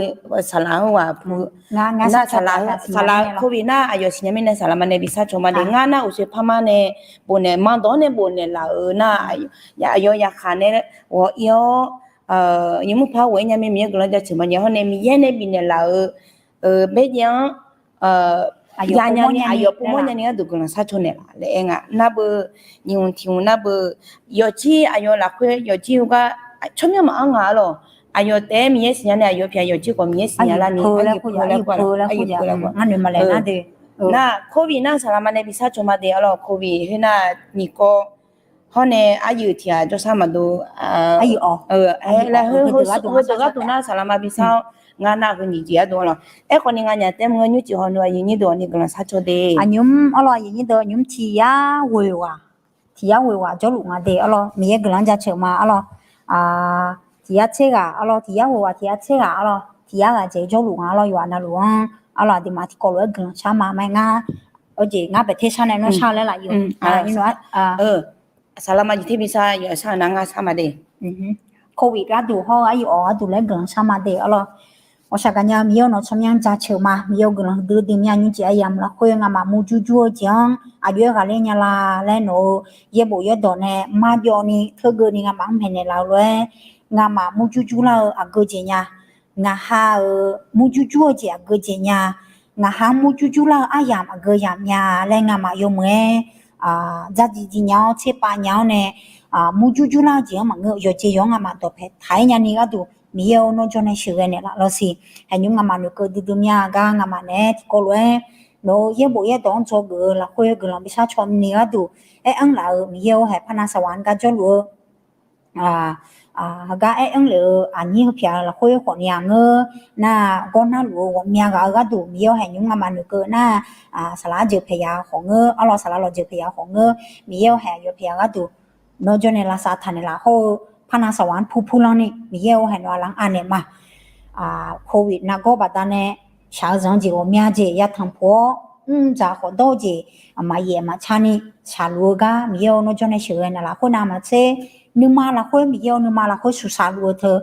saqlaq-anr ghaq pu, nar saqlaq, saqlaq โควิด nar aqyawf siqnya mirnae saqlaq ma nae bi sharcaw ma de. Ngar nar awq soe par mar nae bofnaeq, maqdawq-anr nae bofnaeq laf-euq nar, aqyawf yaqkhaq nae ghawq ir-awr, nymr par ghawq ir nya mir Miqyaer guiqlanq jaceuq ma nya hawr nae Miqyaer nae bifnaeq laf-euq baerjaev-anr yanya ni aqyawf pov mawr nya ni gharduq guiqlanq sharcaw naeq laf laer aer nga. Nar beu nyiq hmq tiq hmq nar beu, yawqjir aqyawf lafkhoer yawqjir heugar tsawrmyanr maqanr nga arlawr. Aqyawf taef-aer Miqyaer siqnya nae aqyawf pyaeq yawqjir khawf Miqyaer siqnya larni, arjir pov laer kur, arjir pov laer kur, nar โควิด nar saqlaq ma nae bi sharcaw ma de arlawr. โควิด khoer nar nyiq kawv hawr nae arjir tiq ghaq jawrshar maqdov, arjir awq, laer heudeuq gharduq nar saqlaq ma bi shar-awr, ngar nar heu nyiq jeq gharduq arlawr. Aerkhawf ni nganyaf taef-aer maqngeur nymr jeq haw nui aqyuif nyir deuq-awq ni guiqlanq sharcaw de. Aqnymr arlawr aqyuif nyir deuq aqnymr tiq yar ghoeq ghaq, tiq yar ghoeq ghaq jawrluf nga de arlawr. Miqyaer guiqlanq jaceuq ma arlawr. Tiq yar tser ghaq arlawr, tiq yar ghoeq ghaq tiq yar tser ghaq arlawr, tiq yar ghaq jeq jawrluf nga arlawr. Yawqha navluf-anr arlawr aqduimaf tiqkawv lof-aer guiqlanq shar ma mae ngar. Awr jeq ngar baeq ter shar nae nawr shar laer laf yawq. Saqlaq ma jeq ter bi shar yawq shar-eu nar ngar shar ma de. โควิด gharduq hawr-eu arjir awq gharduq laer guiqlanq shar ma de arlawr. Ghawqshaq gaqnya Miqyaer-awr nawq tsawrmyanr jaceuq ma. Miqyaer-eu guiqlanq huiqdui dui mya nymr jeq aryamq lafkhoer ngamaf murjur jur-eu jeq-anr aqjox-aer ghaqler nya la laer nawq-eu yaerbof yaerdawq nae marjawv ni teugeuf ni ngamaf-anr maeqnaeq laf-eu lof-aer, ngamaf murjur jur lar-eu aqgeu jeq nya. Ngaqha-euq murjur jur-eu jeq aqgeu jeq nya. Ngaqha-anr murjur jur lar-eu aryamq aqgeu yamq nya laer ngamaf yawmuiq-aer dzardziv dziv nya-awr tserpav nya-awr nae murjur jur lar-eu jeq-anr maqngeur-eu yawqjeq yawq-anr ngamaf dawqpae taq-aer nyani gharduq Miqyaer-or, nawr jawr nae sheuqghae naeqlaf lawr siq. Haeqnymr ngamaf noeqkeuv duidui mya gar ngamaf naeq-aer tiqkawv lof-aer, nawq-euq yaerbof yaerdawq-anr dzawgeuf-eu lafkhoer guiqlanq bi sharcaw ni gharduq aer-anr laf-euq Miqyaer-or, haeq parnav saqwaq-anr gar jawrluf-eu heugar aer-anr lef-eu aqnyir heu pyaq-eu lafkhoer khawfni-aq ngeur nar, gawr narluf-eu ghawqmya ghaq-eu gharduq Miqyaer-or, haeqnymr ngamaf noeqkeuv nar, saqlaq arjeuq paeq ya khawf ngeur, arlawr saqlaq lawqjeuq paeq ya khawf ngeur, Miqyaer-or, haeq yawpaeq ya gharduq nawr jawr nae lavsav taq naeqlaf hawr-eu parnav saqwaq-anr purpur lanr ni Miqyaer-or, haeq nawq-aq lar-anr anaeq ma. Covid nargawr baqdanae shaq-eu zanq-eu jeq ghawqmya jeq yatanq puq-awr, mr dzaq khawf dawr-eu jeq maqyaef maqca ni shaqluf-eu gar Miqyaer-or, nawr jawr nae sheuqghae naeqlaf khoernav maqtser, nuima lafkhoer Miqyaer-or, nuima lafkhoer suqsaq luf-eu teu,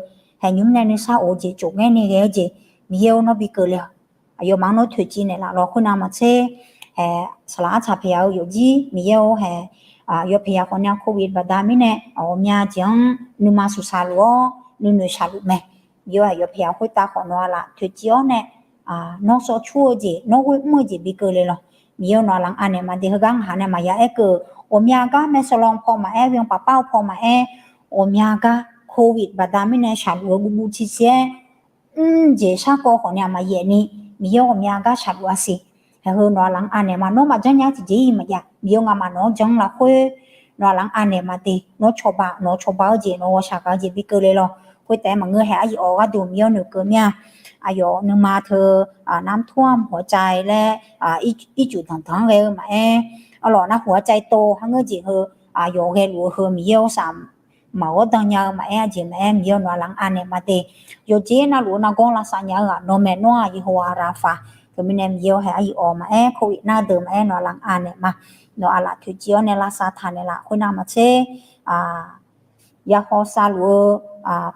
haeqnymr nae nuisar of-eu jeq tsofngaer ni ghae-eu jeq Miqyaer-or, nawr bi keuvle-awq. Aqyawfmaf-anr nawr toeqciv naeqlaf lawr khoernav maqtser, haeq saqlaq artsaq paeq ya-eu yawfjir Miqyaer-or, haeq yawpaeq ya khawfni-aq covid baqda mirnae ghawqmya jeq-anr nuima suqsaq luf-awr nuinoeq shaqluf mae. Miqyaer-or, haeq yawpaeq ya khoertav khawf nawq-aq laf toeqciv-awr nae nawr sawv cur-eu jeq, nawr ghoer mr-eu jeq bi keuvle lawq. Miqyaer-or, nawq-aq lar-anr anaeq ma de. Heugar ngaq ha nae maqya aer keuv, ghawqmya gar maeqsawq law paw maqaer, ghoe-anr paqpar-eu paw maqaer, ghawqmya gar covid baqda mirnae shaqluf-eu guvguv civciv-aer mr jeq sharkawv khawfni-aq maqyaef ni, Miqyaer-or, ghawqmya gar shaqluf-a siq. Haeq heu nawq-aq lar-anr anaeq ma. Nawr maqjanr nya tiqjeq-iq maqjav. Miqyaer-or, ngamaf nawq-anr janr lafkhoer nawq-aq lar-anr anaeq ma de. Nawr cawba, nawq-eu cawba-eu jeq, nawq-eu ghawqshaq gaq-eu jeq bi keuvle lawq. Khoertaef-aer maqngeur, haeq aryif awq gharduq Miqyaer-or, noeqkeuv mir-a. Aqyawf nuima teu น้ำท่วมหัวใจ laer ircuf danqdanq-anr ghae-eu maqaer, arlawq narhaq-aer caev tov har ngeur jeq heu, aqyawf ghaeluf-eu heu Miqyaer-or, saf maqghawr dan nya-eu maqaer, aqjeq maqaer, Miqyaer-or, nawq-aq lar-anr anaeq ma de. Yawqjeq navluf-eu nargawr lavsav nya-eu ghaq nawmaf nawr-aq Yeqhowa Rafa. Teumirnae Miqyaer-or, haeq aryif awq maqaer, covid nar-eu deuq maqaer, nawq-aq lar-anr anaeq ma. Nawq-aq laf toeqciv-awr nae lavsav taq naeqlaf khoernav maqtser, ya hawsav luf-eu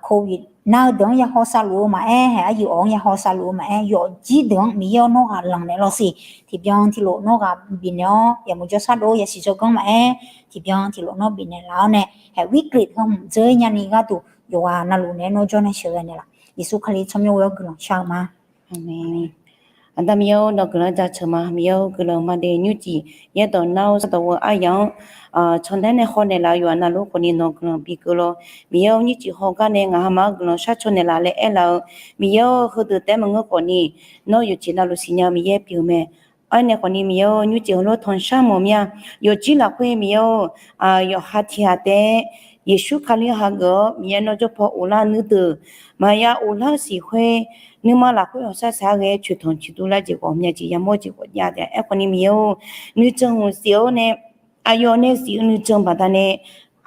covid nar-eu deuq-anr ya hawsav luf-eu maqaer, haeq aryif awq-anr ya hawsav luf-eu maqaer, yawfjir deuq-anr Miqyaer-or, nawr ghaq lanqnaeq lawr siq. Tiqbyan tiqlof nawr ghaq bifnaeq-awr, yaqmuq jawrshar dov yasiq jawrganr maqaer, tiqbyan tiqlof nawr bifnaeq laf-awr nae, haeq วิกฤต heu hmq dzeur-ir nyani gharduq yawqghaq navluf naeq-aer nawr jawr nae sheuqghae naeqlaf. Yeqsur Kali tsawrmyanr ghoe-awr guiqlanq shar-eu ma. Aqmeq. Aqda Miqyaer-or, nawq guiqlanq jaceuq ma. Miqyaer-or, guiqlanq ma de. Nymrcif yaerdawq nar-awr sardawq ghoe aryamq-anr cantaer nae haw naeqlaf-eu yawqghaq navluf khawfni nawq guiqlanq bi keuv lawr. Miqyaer-or, nymrcif hawgar nae ngaq hama-anr guiqlanq shar caw naeqlaf laer aerlaf-eu, Miqyaer-or, heudeuq taef-aer maqngeur khawfni, nawr yawqjeq navluf siqnya-eu Miqyaer pyeuf-eu mae. Aernaeq khawfni Miqyaer-or, nymrcif hawlor tanqshar mawf mir-a. Yawqjir lafkhoer Miqyaer-or, yawqha tiq ghaq taef-aer Yeqsur Kali hageuf-awr Miqyaer nawr jawr paw uvlar nuideuq maqya uvlar siq khoer, nuima lafkhoer hawqshar saq-aer ghae coeqtanq ciqduq lar jeq ghawqmya jeq yamawr jeq ghawqjav taef-aer aerkhawfni Miqyaer-or, nuijan hmq siq-awr nae, aqyawf nae siq-eu nuijan baqdanae,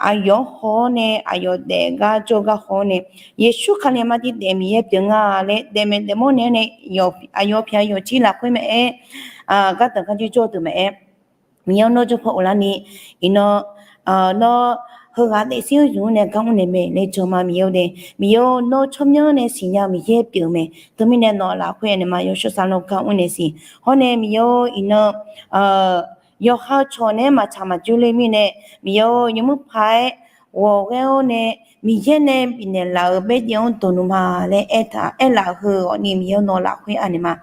aqyawf-anr haw-awr nae, aqyawf daef gar jawr gar haw-awr nae, Yeqsur Kali aqma tiq daef Miqyaer pyeuf nga laer daefmaeq daefmawr naeq-awr nae, aqyawf pyaq yawqjir lafkhoer maqaer, gardanq garjir jawr-eu deuq maqaer, Miqyaer-or, nawr jawr paw uvlarni, iqnan nawr heughaq daefzir-anr zmq-anr nae gar mr naeq mae laer jan ma Miqyaer-or de. Miqyaer-or, nawr tsawrmyanr nae siqnya-eu Miqyaer pyeuf-eu mae. Teumirnae nawq lafkhoer anaeq ma. Yawshawr sar nawr gar mr naeq siq. Hawr nae Miqyaer-or, iqnan yawqha cawq naeq-aer maqtsaq maqjox le mirnae, Miqyaer-or, yawmuiq paq-aer ghawqghaer-awr nae Miqyaer nae bifnaeq laf-euq baerjaev-anr dawq numa laer aertaq aerlaf-eu heu ghawfni Miqyaer-or, nawq lafkhoer anaeq ma.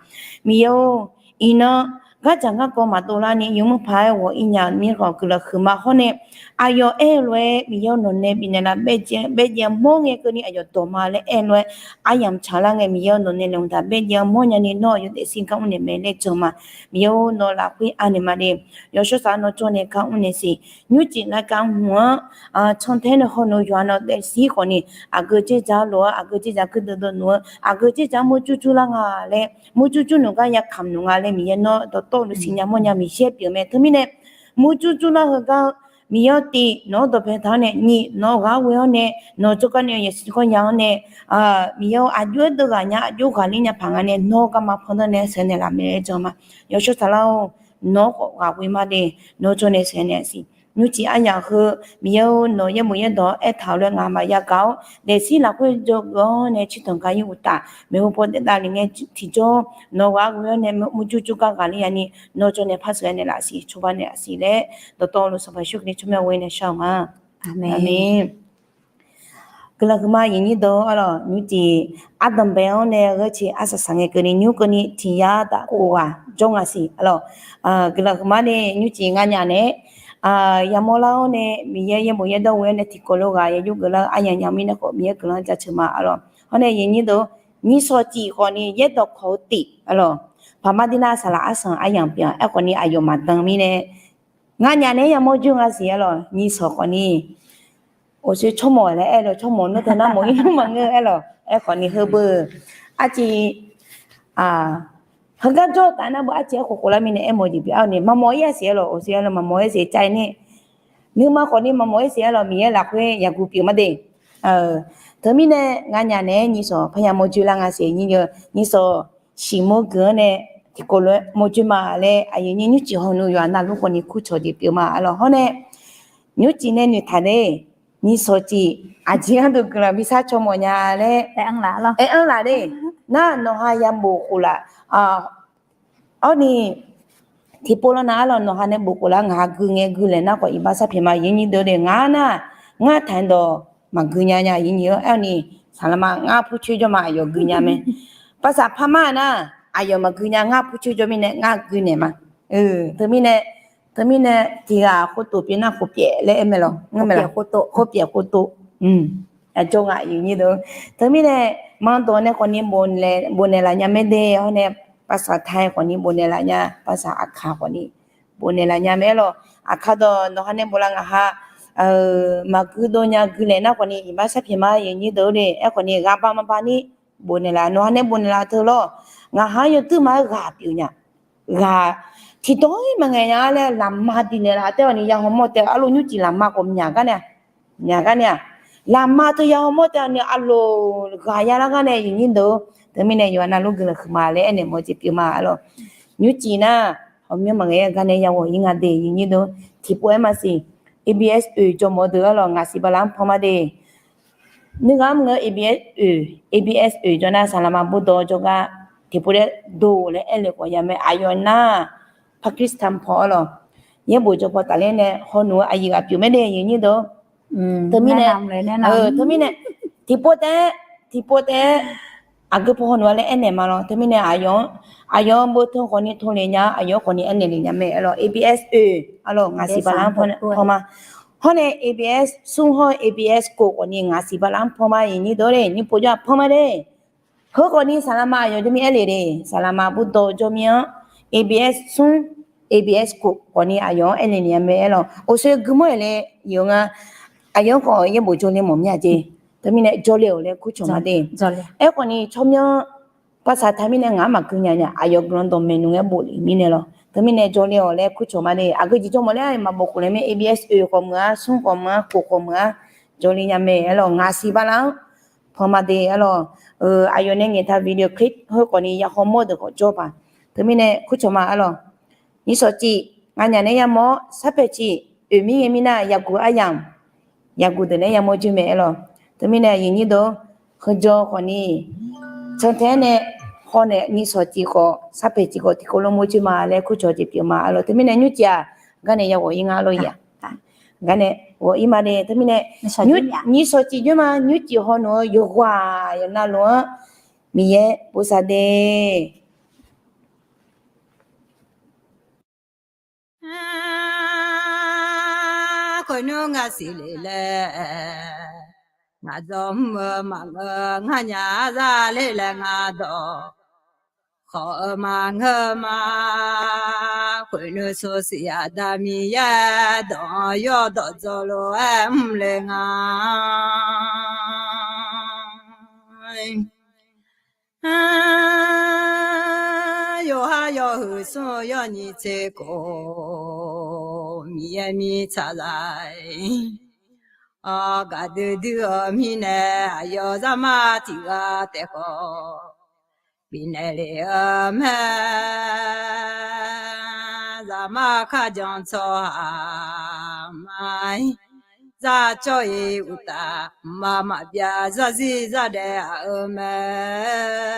Miqyaer-or, iqnan gardzaq garkawv maqdov larni yawmuiq paq-aer ghawq-ir nya mirkhanq guiqlanq huiqma hawr nae, aqyawf aer-eu lof-aer Miqyaer-or, nawq nae bifnaeq laf baerjaev mawr ngae keuvni aqyawf dawq ma laer aer-eu lof-aer aryamq tsaqlar ngae Miqyaer-or, nawq nae laeqhmq taq baerjaev mawr nyani nawr aqyawf daefzir gar mr naeq mae laer jan ma. Miqyaer-or, nawq lafkhoer anaeq ma de. Yawshawr sar nawr jawr nae gar mr naeq siq. Nymrcif nar gar hmq-anr cantae nae haw naeq-eu yawqha nawq daefzir khawfni, aqgeu dzerdzaq lof-aer aqgeu dzerdzaq gui deuq deuq nmr-eu aqgeu dzerdzaq murjur jur lar nga laer, murjur jur nmr gar ya kamq nmr nga laer Miqyaer nawr dawqtawvluf siqnya mawrnya Miqyaer pyeuf mae. Teumirnae murjur jur lar heugar Miqyaer-or, tiq nawq-anr dawqpae taq-awr nae, nyiq nawq-eu ghaq ghoe-awr nae, nawq-eu tsawrkar nae yasiq tsawrkar ya-awr nae, Miqyaer-or, aqjox-aer deuv ghaq nya aqjox ghaqler nya paq nga nae nawr garma pandanr nae sheuqnaeq laf mae laer jan ma. Yawshawr saqlar-or, nawr khawf ghaq ghoe ma de. Nawr jawr nae sheuqnaeq siq. Nymrcif aryamq heu Miqyaer-or, nawq yaerbof yaerdawq-anr aertaq-euq lof-aer ngaq maqya gaq-awr daefzir lafkhoer jawrgeuf-awr nae cirtanq gar ir uqtaf maeqhu paw daef davlef ngae tiqjawr nawq ghaq ghoe-awr nae murjur jur gar ghaqler yani nawr jawr nae par sheuqnaeq laf siq, cawba naeq laf siq laer dawqtawvluf Sanqpaq Yeqsur Kali tsawrmyanr ghoe nae shar-eu ma. Aqmeq. Guiqlanq huiqma aqyuif aqnyir deuq-or, arlawq nymrcif ardanqbae-anr nae gheurciq arsaq saq ngae keuvni nymr keuvni tiq yar taf khof ghaq jawr nga siq, arlawq. Guiqlanq huiqma nae nymrcif nganyaf nae yamawr lar-awr nae Miqyaer yaerbof yaerdawr ghoe-awr nae tiqkawv lof ghaq yajur geuflar-eu aryamq yamq mirnae khawf Miqyaer guiqlanq jaceuq ma, arlawq. Hawr nae yawnyir deuq, nyiqsawq cif khawfni yaerdawq kawq-eu tif arlawq, paqmar dirnar saqlaq arsanq aryamq pyeuf-a. Aerkhawfni aqyawf maqdan mirnae, nganyaf naeq-aer yamawr joer nga siq arlawq, nyiqsawq khawfni. Oqsoe tsawrmawq laer aer-eu tsawrmawq nmr teu nar mawq-ir nmr maqngeur aerlawq. Aerkhawfni heubeu arciv heugar jawr taf nar beu arciv aerkhof khoflar mirnae aermawf jeq pyeuf-a ni maqmawf-ir-a siq arlawq. Oqsoe arlawq maqmawf-aer siq caev ni, nuima khawfni maqmawf-ir siq arlawq, Miqyaer lafkhoer yaqguv pyeuf ma de. Teumirnae nganyaf naeq-aer nyiqsawq parya mawrjoer lar nga siq nyir-eu, nyiqsawq siqmawr gui-anr nae tiqkawv lof-aer mawrjoer ma laer aqyuif nyir nymrcif hawnmr yawqha navluf khawfni kurcawq jeq pyeuf ma arlawq. Hawr nae nymrcif nae noeqtaq de, nyiqsawq cif aqjeq gharduq guiqlanq bi sar caw mawf nya laer aer-anr laf de. Nar nawqha yabof khof laf, awrni tiqpov lawnav arlawq, nawqha nae bof khof laf ngaq ha gui ngae gui laeq nar khawf iqbax sar pyaeq ma yawnyir deuq de. Ngar nar, ngar taq-aer dawq maqgui nya nya yawnyir-anr aer-awr ni, saqlaqma ngar purcoer jawr ma aqyawf gui nya mae. Baqsaq parmar nar, aqyawf maqgui nya ngar purcoer jawr mirnae ngar gui naeq ma. Teumirnae, teumirnae tiq ghaq khof tof pyeuf nar khof pyaeq laer aer mae lawq. Khof pyaeq khof tof. Aqjawr nga yawnyir deuq. Teumirnae manqdawq nae khawfni bof naeqlaf nya mae de. Hawr nae baqsaq taq-aer khawfni bof naeqlaf nya, baqsaq aqkaq khawfni bof naeqlaf nya mae aerlawq. Aqkaq dawq nawqha nae bof laf ngaq ha maqgui dov nya gui laeq nar khawfni iqbax sar pyaeq ma yawnyir deuq de. Aerkhawfni ghaq ba maqba ni bof naeqlaf, nawqha nae bof naeqlaf teu lawr. Ngaq ha-anr yawduir ma-aer ghaq pyeuf nya. Ghaq tiqdawq-ir maqngaeq nya laer laqma diq naeqlaf taer-awq ni yahaw mawr taef-a arlawq. Nymrcif laqma khawf myaq gar nae, myaq gar nae-aq, laqma teu yahaw mawr taef-a ni arlawq ghaq yalar gar nae yawnyir deuq. Teumirnae yawqha navluf guiqlanq huiqma laer aernaeq mawf jeq pyeuf ma arlawq. Nymrcif nar hawmyanr maqghae-aer gar nae yaghawq-ir nga de yawnyir deuq. Tiqpov-aer maqsiq, ABS oeq jawrmawf-eu deuq arlawq ngaq siq bala-anr pan ma de. Nuighaq mr ngeur ABS oeq, ABS oeq jawr nar saqlaqma burdawv jawrgar tiqpov laer dov laer aer le khawf ya mae. Aqyawf nar Pakistan paw arlawq, yaerbof jawr paw tafler nae hawnuq-eu aqyuif ghaq pyeuf mae de yawnyir deuq. Teumirnae, teumirnae tiqpov taef-aer, tiqpov taef-aer aqgeu paw hawnuq-a laer aernaeq ma lawr. Teumirnae aqyawf-anr, aqyawf-anr beuv teu khawfni tov le nya, aqyawf-anr khawfni aernaeq le nya mae arlawq. ABS oeq arlawq ngaq siq bala-anr pan ma. Hawr nae ABS smr hawr-eu ABS kof khawfni ngaq siq bala-anr pan ma yawnyir deuq de. Nymr pov jawr-aq pan ma de. Heu khawfni saqlaqma aqyawf jawrmir aer le de. Saqlaqma burdawv jawrmir-anr ABS smr, ABS kof khawfni aqyawf-anr aer le naeq-a mae arlawq. Oqsoe guimawr-aeq laer yawf nga. Aqyawf-anr khawf yaerbof jawrle mawf mir-a jeq. Teumirnae jawrle-awq laer kurcawq ma de. Aerkhawfni tsawrmyanr baqsaq taq mirnae ngaq-anr maqgui nya nya aqyawf guiqlanq dawqmaeq nmr ngae bof le mirnae lawr. Teumirnae jawrle-awq laer kurcawq ma de. Aqgeu jeq jawr mawf laer maqbof khof laer mae. ABS oeq khawf meuq-a, smr khawf meuq-a, kof khawf meuq-a, jawrle nya mae arlawq. Ngaq siq bala-anr pan ma de arlawq. Aqyawf nae ngaeqtaq video clip heu khawfni yahaw mawr deuq khawf jawr paq. Teumirnae kurcawq ma arlawq. Nyiqsawq cif nganyaf nae yamawr-awr sarpaeq cif oeq mir ngae mirnar yaguq aryamq, yaguq deuq nae yamawr joer mae arlawq. Teumirnae yawnyir deuq, heujawr khawfni cantae-aer nae haw nae nyiqsawq cif khawf sarpaeq cif khawf tiqkawv lof mawr joer ma laer kurcawq jeq pyeuf ma arlawq. Teumirnae nymrcif-aq gar nae yaghawq-ir nga arlawq ya. Gar nae ghawq-ir ma de. Teumirnae nyiqsawq cif joer ma, nymrcif hawnmr-eu yawqghaq yawqnav lof-anr Miqyaer bosav de. Khoernmr ngaq siq le laer, ngaq dawq mr-eu maqngeur, nganyaf za le laer ngaq dawq khawf-eu maqngeur ma. Khoernmr sawr siq yaqda Miqyaer dawq-anr yawdawq dzaw lof-aer mr le nga. Yawqha yawhuiq smr-eu yawnyiq tser khof, Miqyaer mirtsaq zaq-ir. Gaqdui dui-eu mirnae aqyawf zaqmar tiq ghaq taef khawf bifnaeq lef-eu mae. Zaqmar kharjan tsawrhaq ma-ir, zar cawr-ir uqtaf, mqmaq maqbyav zarzir zardaef aq-eu mae.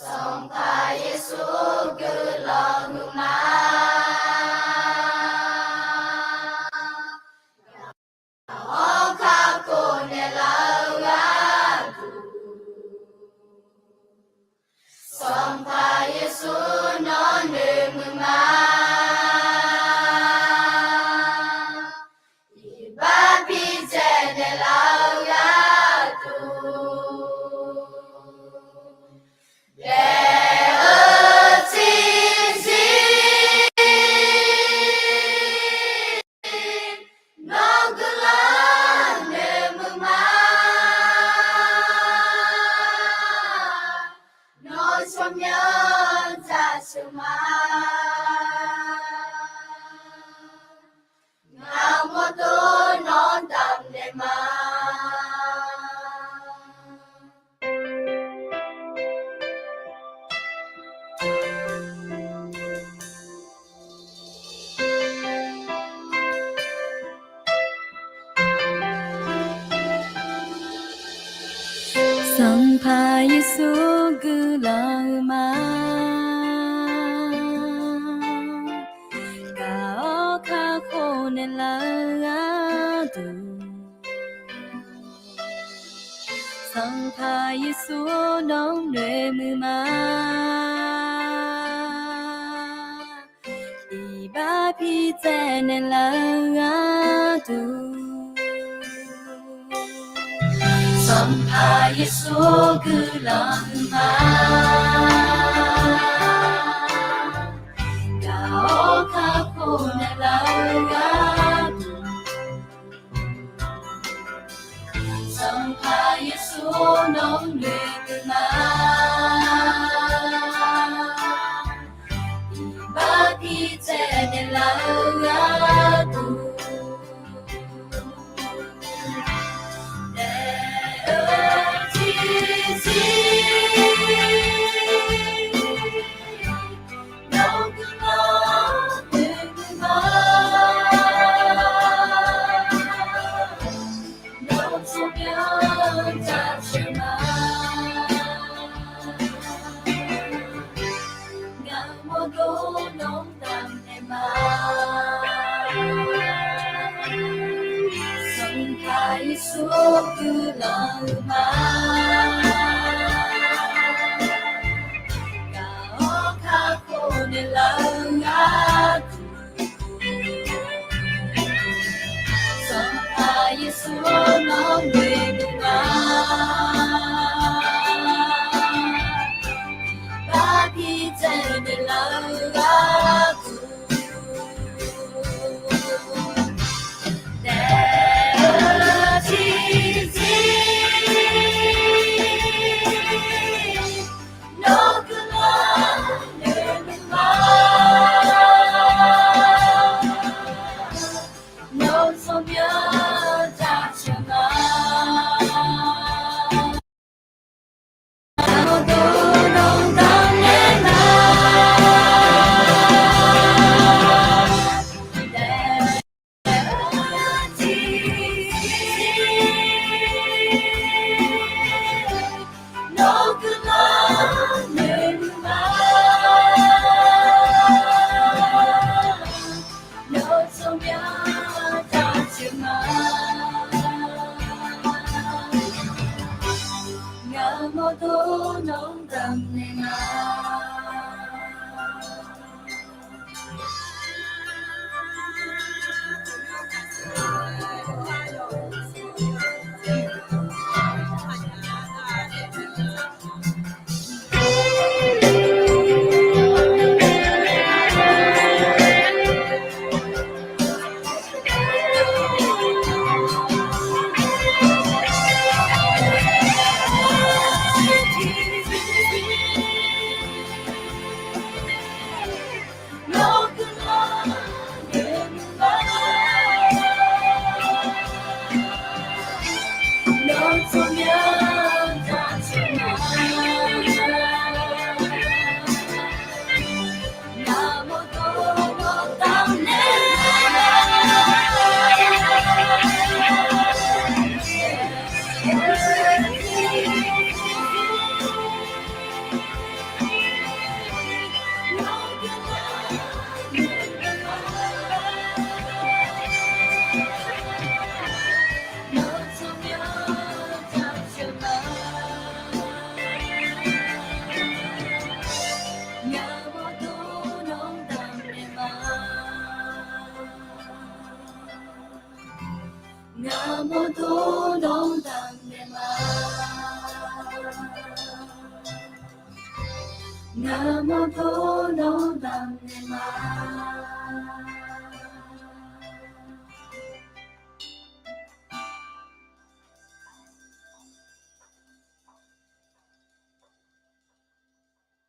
Sanqpaq Yeqsur guiqlanq huiqma. Hawr kakhof naeqlaf-eu gharduq, Sanqpaq Yeqsur nawr noeqmuiq ma. Iqbax bidzae naeqlaf Sanqpaq Yeqsur guiqlanq-eu ma. Gaq-awr kakhof naeqlaf-eu gharduq, Sanqpaq Yeqsur nawq-anr noeqmuiq ma. Iqbax pi tsaev naeqlaf-eu gharduq, Sanqpaq Yeqsur guiqlanq-eu ma. Gaq-awr kakhof naeqlaf-eu gharduq, Sanqpaq Yeqsur nawq-anr noeqmuiq ma. Iqbax pi tsaev naeqlaf-eu gharduq, daef-eu tiqzir nawr guiqlanq noeqmuiq ma. Nawr tsawrmyanr jaceuq ma. Ngaq mawrdo nawq-anr damnaeq ma. Sanqpaq Yeqsur guiqlanq-eu ma. Gaq-awr kakhof naeqlaf-eu gharduq, Sanqpaq Yeqsur nawq-anr noeqmuiq ma. Iqbax pi tsaev naeqlaf-eu gharduq, daef-eu tiqzir nawr guiqlanq noeqmuiq ma. Nawr tsawrmyanr jaceuq ma. Ngaq mawrdo nawq-anr damnaeq ma. Daef-eu tiqzir nawr guiqlanq noeqmuiq ma. Nawr tsawrmyanr jaceuq ma. Ngaq mawrdo nawq-anr damnaeq ma. Ngaq mawrdo nawq-anr damnaeq ma. Ngaq mawrdo nawq-anr damnaeq ma.